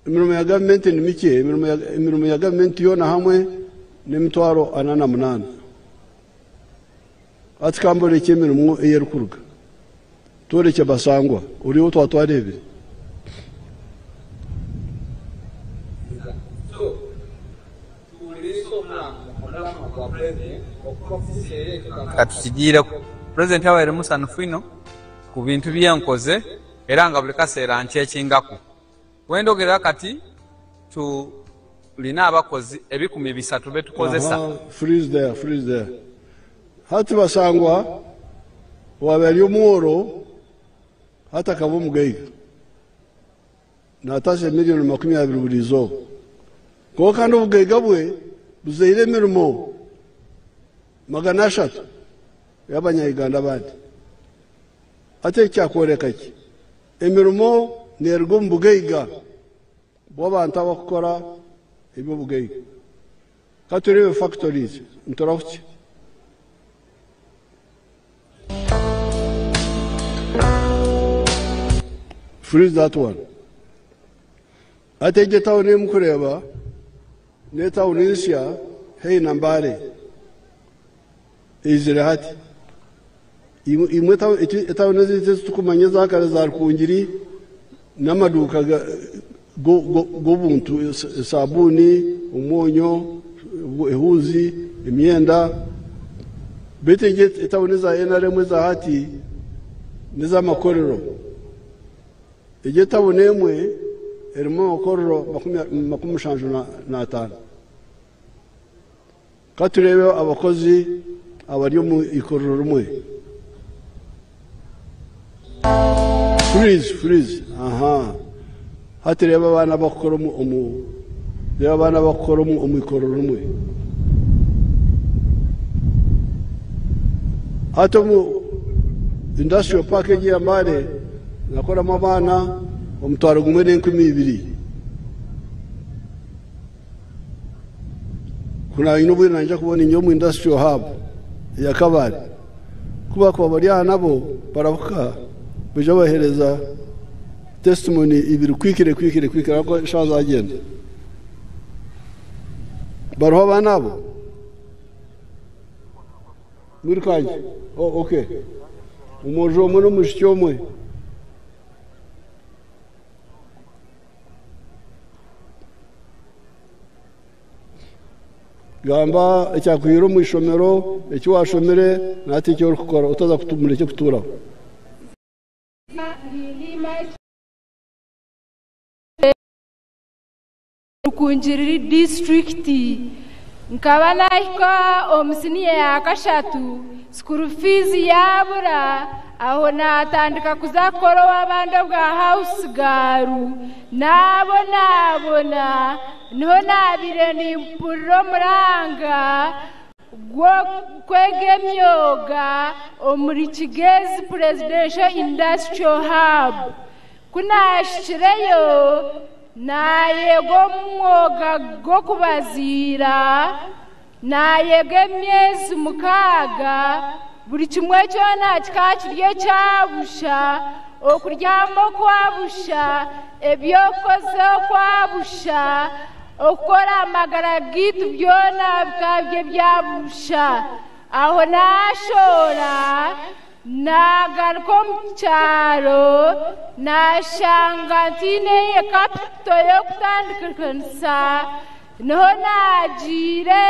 [SPEAKER 19] Emirimo ya gavumenti ni mikye, emirimo ya gavumenti yoona hamwe n'emitwaro 48. Hati ka mborekye emirimo ei erikuruga. Tworekye Basangwa, ori ou twaba twareebire.
[SPEAKER 1] Katukigiireku. Pulezidenti abaire musanhufu inho ku bintu bye nkoze era nga buli kaseera ankyekingaku. Wendhogerera kati tulina abakozi 300 betukozesa.
[SPEAKER 19] Aha, freeze there, freeze there. Hati Basangwa owaabaire ari omworo hati akaba omugaiga. Naataasya miliyoni 20 buri izooba. Kwonka kandi obugaiga bwe buzaire emirimo 300 y'abanya-Uganda abandi. Hati eki kyakworeka ki? Emirimo neeruga omu bugaiga bw'abantu abakukora eby'obugaiga. Ka tureebe factories, niturahutsya. Freeze that one. Hati egi etawuni ei mukureeba n'etawuni nsya haihi na Mbale eizire hati. Imwe etawuni ezaitu ezi turikumanya eza kare za Rukungiri n'amaduuka g'obuntu, esabuuni, omwonyo, ehuuzi, emyenda. Beitu egi etawuni eza NRM eza hati n'ez'amakorero. Egi etawuni emwe erimu amakorero 75. Ka tureebe abakozi abari omu ikorero rimwe. Freeze, freeze. Aha. Hati reeba abaana abakukora omu reeba abaana abakukora omu ikorero rimwe. Hati omu industrial park egi eya Mbale nakoramu abaana 1,200. Ku naayine obwire naija kubona ningira omu industrial hub eya Kabale. Ku baakuba bari aha nabo barahuka baija baheereza testimony ibiri kwikire kwikire kwikire ahabw'okuba eshaaha zaagyenda. Bariho abaana abo? Mwirukangye? Oh, okay. Omwojo omwe n'omwishiki omwe. Gamba ekyakuhwire omu ishomero, eki waashomire nahati eki orikukora otaza murekye kutuuraho.
[SPEAKER 4] Rukungiri disiturikiti. Nkaba nahika omu siniya ya kashatu, school fees yabura, aho natandika kuza kukora ow'abandi obwa house girl, nabonabona, niho nabire nimpurira omuranga gw'okwega emyoga omuri Kigezi Presidential Industrial Hub. Ku nahikireyo, naayega omwoga gw'okubaziira, naayega emyezi 6. Buri kimwe kyona kikaba kiri ekya busha, okuryama okwa busha, eby'okukozesa okwa busha, okukora amagara gaitu byona bikaba biri ebya busha. Aho naashoora, naagaruka omu kyaro, naashanga ntaine kapito y'okutandikanisa, niho naagiire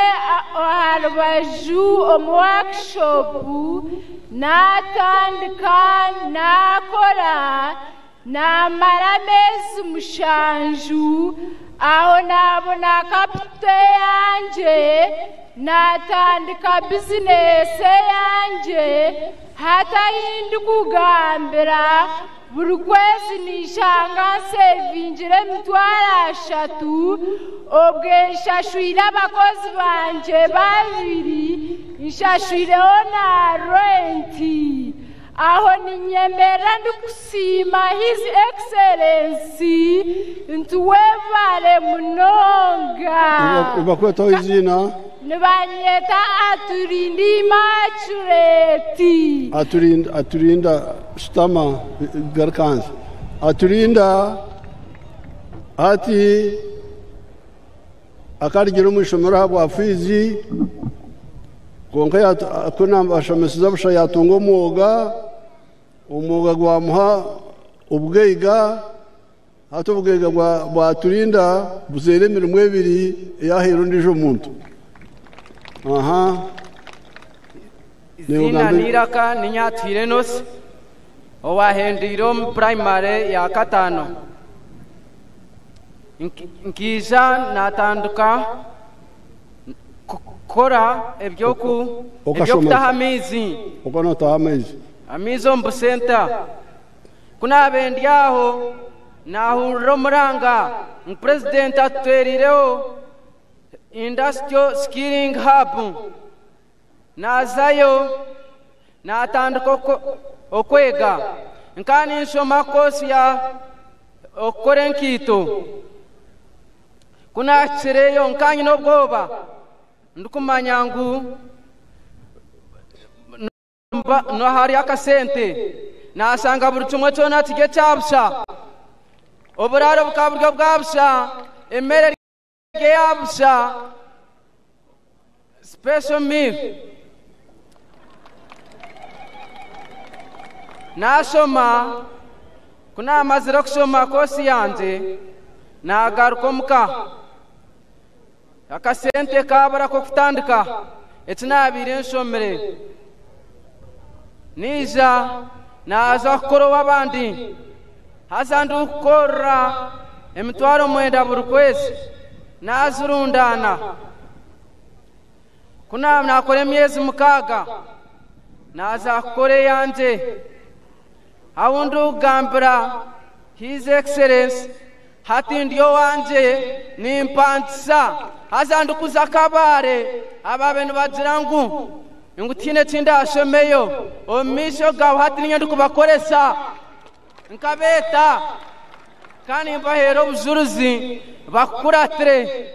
[SPEAKER 4] aha rubaju omu wakishopu, naatandika naakora, naamara ameezi mushanju, aho naabona kapito eyangye, naatandika bizineesi eyangye, hati ahi ndikugambira buri kwezi ninshanga nsevingire emitwaro ashatu, obwe nshashwire abakozi bangye babiri, nshashwireho na renti. Aho ninyemerera ndikusiima His Excellency nti webare munonga.
[SPEAKER 19] Nibakwetaho eiziina?
[SPEAKER 4] Nibanyeta Aturinda Immaculate.
[SPEAKER 19] Aturinda, Aturinda, shutama, garuka ahansi. Aturinda hati akarugire omu ishomero ahabwa fiizi, kwonka ku nabashomesize busha yatunga omwoga, omwoga gwamuha obugaiga, hati obugaiga bwa Aturinda buzaire emirimo ebiri eyahaire ondiijo muntu. Aha.
[SPEAKER 7] Iziina n'eiraka ni Nyatwire Enosi owahendeire omu purayimare ya kataano. Nkaija natandika kukora eby'okutaha amaizi.
[SPEAKER 19] Okaba nootaha amaizi?
[SPEAKER 7] Amaizi omu busenta. Ku naabaire ndi aho, naahurira omuranga ngu purezidenti atuteereireho Industrial Skilling Hub. Naazayo naatandika okwega. Nkaba ninshoma koosi ya okukora enkaito. Ku naahikireyo nkaba nyine obwoba ndikumanya ngu hariyo akasente. Naashanga buri kimwe kyona kiri ekya busha. Oburaaro bukaba buri obwa busha, emere eri eya busha, special meal. Naashoma, ku naamazire kushoma koosi yangye, naagaruka omuka. Akasente kaabura k'okutandika eki naabaire nshomire. Naija naaza kukora ow'abandi, haza ndikukorera emitwaro mwenda buri kwezi, naazirundaana. Ku naakora emyezi mukaaga, naaza kukora eyangye. Ahu ndikugambira His Excellency, hati ndi owangye nimpangisa, haza ndikuza Kabale, ababe nibagira ngu ngu tihaine eki ndaashomeyo. Omu maisho gaawe hati niinye ndikubakoresa. Nkabeeta kandi nimbaheera obujurizi bakukuratire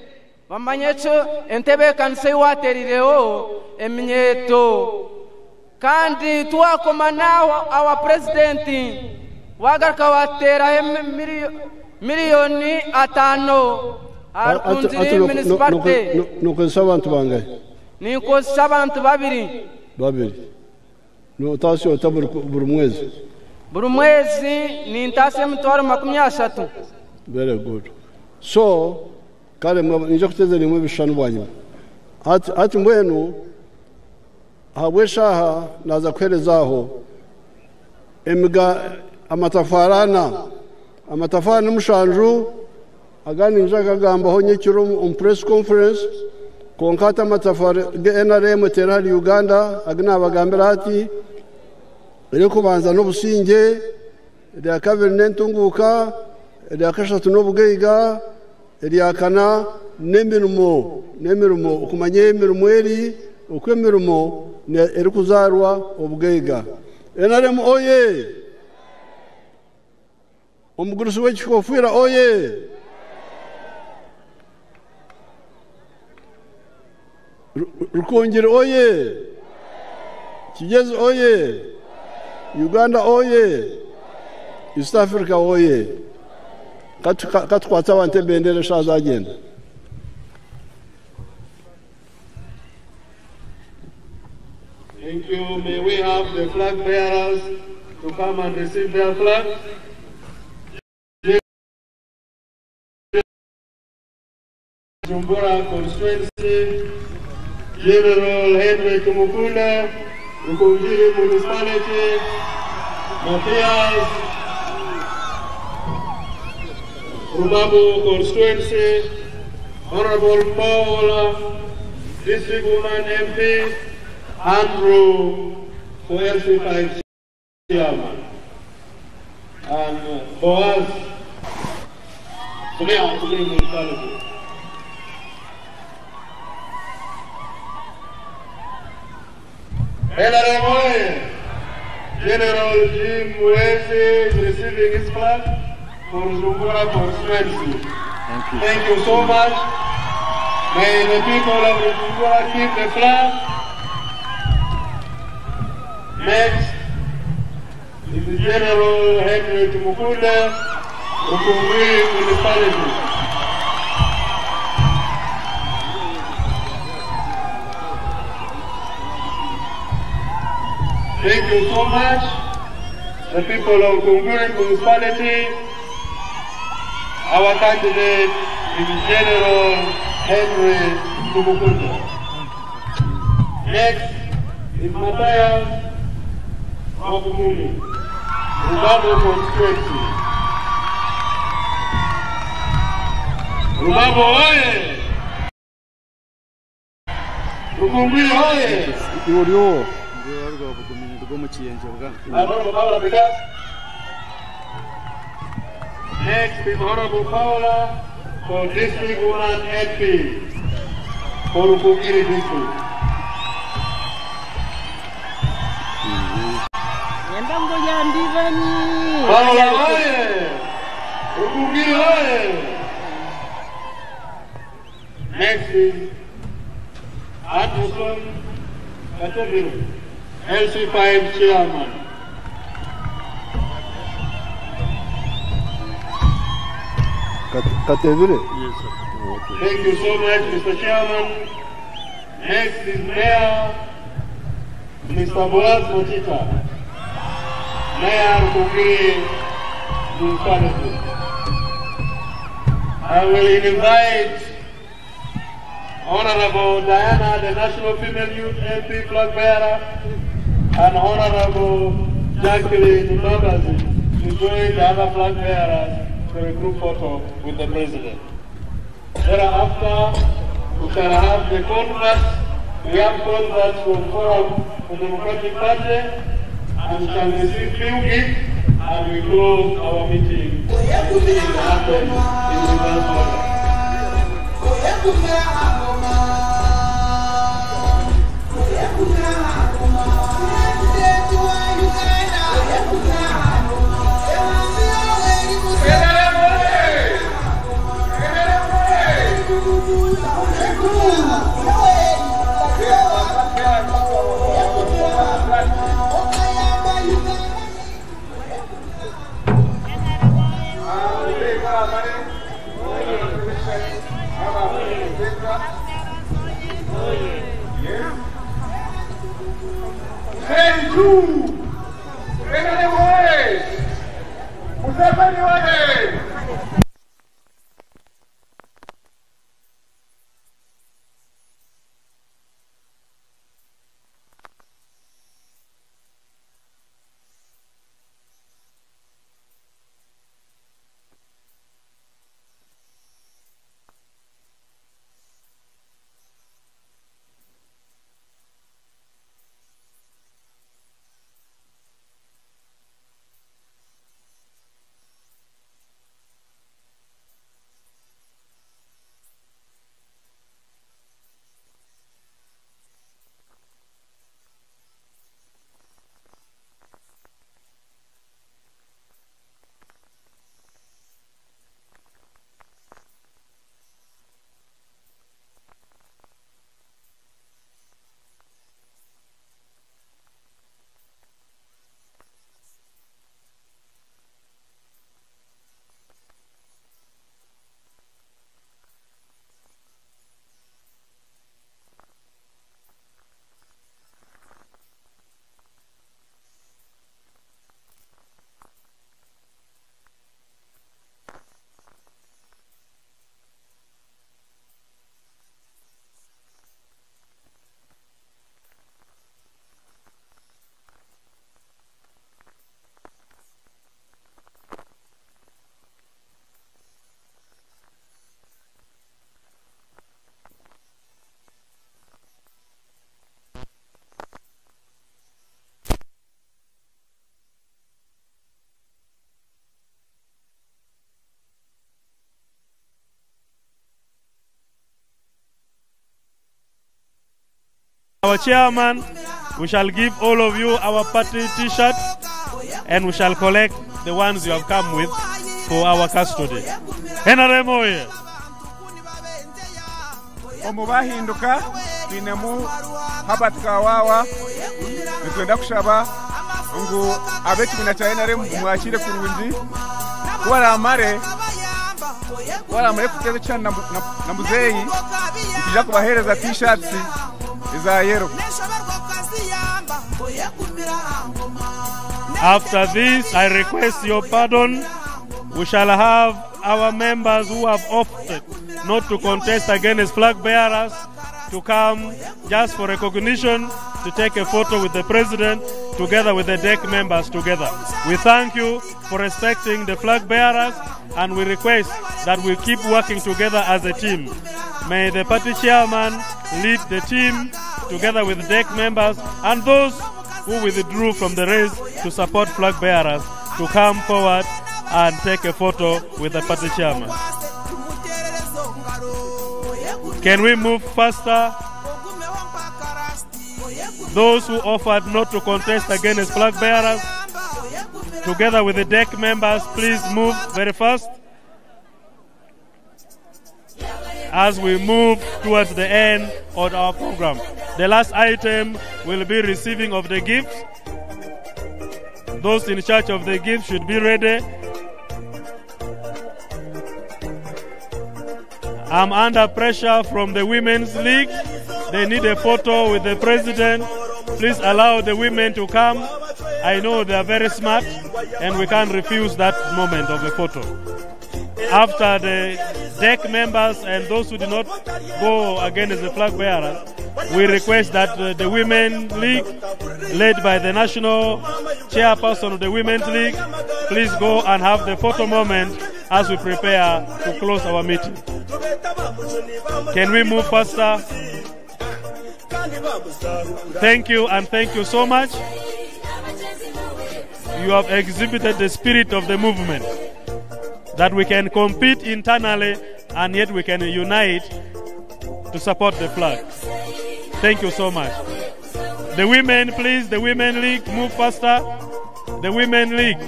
[SPEAKER 7] bamanye ekyo entebeekanisa ei waateerireho eminyeeto. Kandi tiwaakoma n'aho awa purezidenti waagaruka waateeraho miliyoni ataano aha Rukungiri Municipality.
[SPEAKER 19] Nookozesa abantu bangahi?
[SPEAKER 7] Ninkozesa abantu babiri.
[SPEAKER 19] Babiri. Nootaasya ota buri mwezi?
[SPEAKER 7] Buri mwezi nintaasya emitwaro 30.
[SPEAKER 19] Very good. So, kare niinyija kuteeza naimwe ebishushani bwanyima. Hati mbwenu ahabw'eshaaha naaza kuheereza aho emiga amatafaari ana. Amatafaari ni mushanju, agandi niinyija kugagambaho nyekiro omu press conference, kwonka hati amatafaari ga NRM eteera ahari Uganda agu naabagambira hati, erikubanza n'obusingye, erya kabiri n'entunguuka, erya kashatu n'obugaiga, erya kana n'emirimo, n'emirimo, okumanya ei emirimo eri, oku emirimo erikuzaarwa obugaiga. NRM oye! Omugurusi w'ekikofiira oye! Rukungiri oye! Kigezi oye! Uganda oye! East Africa oye! Katukwatse abantu ebendera eshaaha zagyenda.
[SPEAKER 10] Thank you. May we have the flag bearers to come and receive their flags. Jumbura constituency, General Henry Tumukunde, Rukungiri Municipality, Matthias, Rubabu constituency, Honorable Paul, District Woman MP, Andrew for LC5 Chairman, and Boaz, Rukungiri Municipality. NRM oye! General Jim Muhwezi is receiving his flag for Rujumbura constituency.
[SPEAKER 21] Thank you.
[SPEAKER 10] Thank you so much. May the people of Rujumbura keep the flag. Next is General Henry Tumukunde, Rukungiri Municipality. Thank you so much, the people of Rukungiri Municipality. Our candidate is General Henry Tumukunde. Next is Matthias Mwabugumu, Rubabo constituency. Rubabo oye! Rukungiri oye!
[SPEAKER 19] Iworiwo.
[SPEAKER 10] Next is Honorable Paula for District Woman MP for Rukungiri District. Paula oye! Rukungiri oye! Next is Anderson Katebiru, LC5 Chairman.
[SPEAKER 19] Katebire?
[SPEAKER 10] Yes, sir. Thank you so much, Mr. Chairman. Next is Mayor Mr. Boaz Motita, Mayor Rukungiri Municipality. I will invite Honorable Diana, the National Female Youth MP flag bearer, and Honorable Jacqueline Mbabazi to join the other flag bearers for a group photo with the President. Thereafter, we shall have the converts. We have converts from Forum for Democratic Party, and we shall receive few gifts, and we close our meeting. It will happen in reverse order. our chairman, we shall give all of you our party t-shirts and we shall collect the ones you have come with for our custody. NRM oye!
[SPEAKER 21] Omu bahinduka twinemu Herbert Kawawa. Nitwenda kushaba ngu ab'ekibiina kya NRM mumwakiire kurungi. Ku baraamare ku baraamare kuteeza ekishushani na, na, na muzeeyi, nitwija kubaheereza t-shirts eza yero.
[SPEAKER 10] After this, I request your pardon. We shall have our members who have opted not to contest against flag bearers to come just for recognition to take a photo with the president together with the DEC members together. We thank you for respecting the flag bearers and we request that we keep working together as a team. May the party chairman lead the team together with DEC members and those who withdrew from the race to support flag bearers to come forward and take a photo with the party chairman. Can we move faster? Those who offered not to contest against flag bearers, together with the DEC members, please move very fast. As we move towards the end of our program. The last item will be receiving of the gifts. Those in charge of the gifts should be ready. I'm under pressure from the Women's League. They need a photo with the president. Please allow the women to come. I know they are very smart and we can't refuse that moment of the photo. After the DEC members and those who did not go against the flag bearers, we request that the Women's League, led by the national chairperson of the Women's League, please go and have the photo moment as we prepare to close our meeting. Can we move faster? Thank you and thank you so much. You have exhibited the spirit of the movement that we can compete internally and yet we can unite to support the flag. Thank you so much. The women, please, the Women League, move faster. The Women League.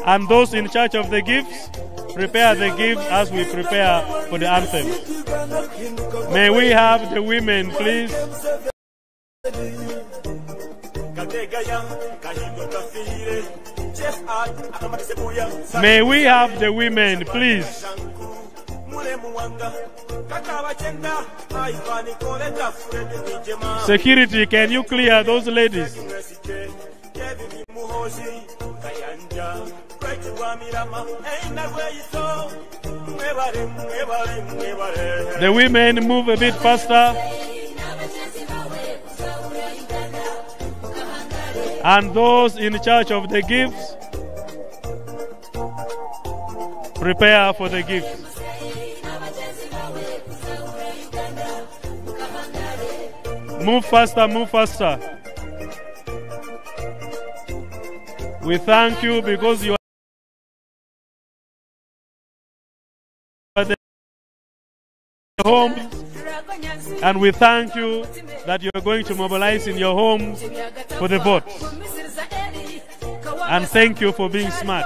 [SPEAKER 10] And those in charge of the gifts, prepare the gifts as we prepare for the anthem. May we have the women, please. May we have the women, please. Security, can you clear those ladies? The women move a bit faster. And those in charge of the gifts, prepare for the gifts. Move faster, move faster. We thank you because you are the homes, and we thank you that you are going to mobilize in your homes for the votes. And thank you for being smart.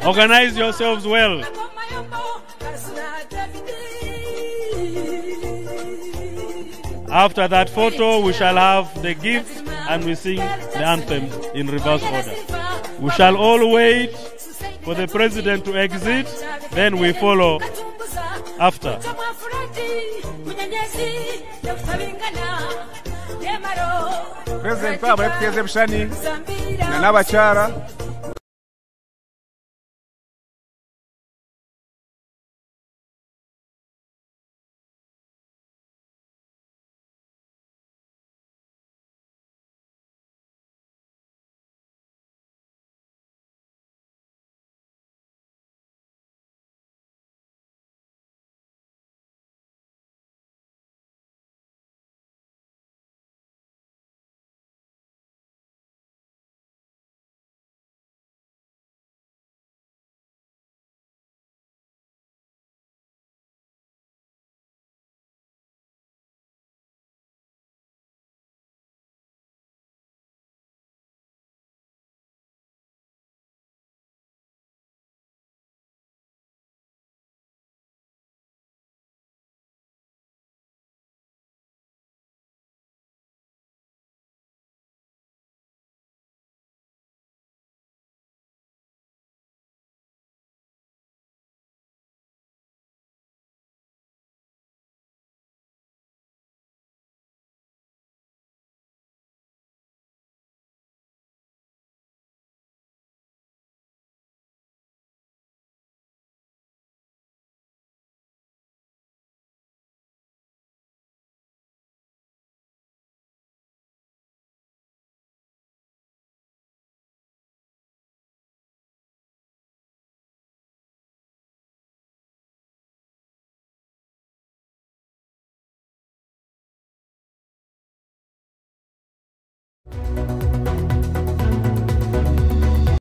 [SPEAKER 10] Organize yourselves well. After that photo, we shall have the gifts and we sing the anthem in reverse order. We shall all wait for the president to exit, then we follow after.
[SPEAKER 21] President twaba kuteeza ebishushani na n'abakyara.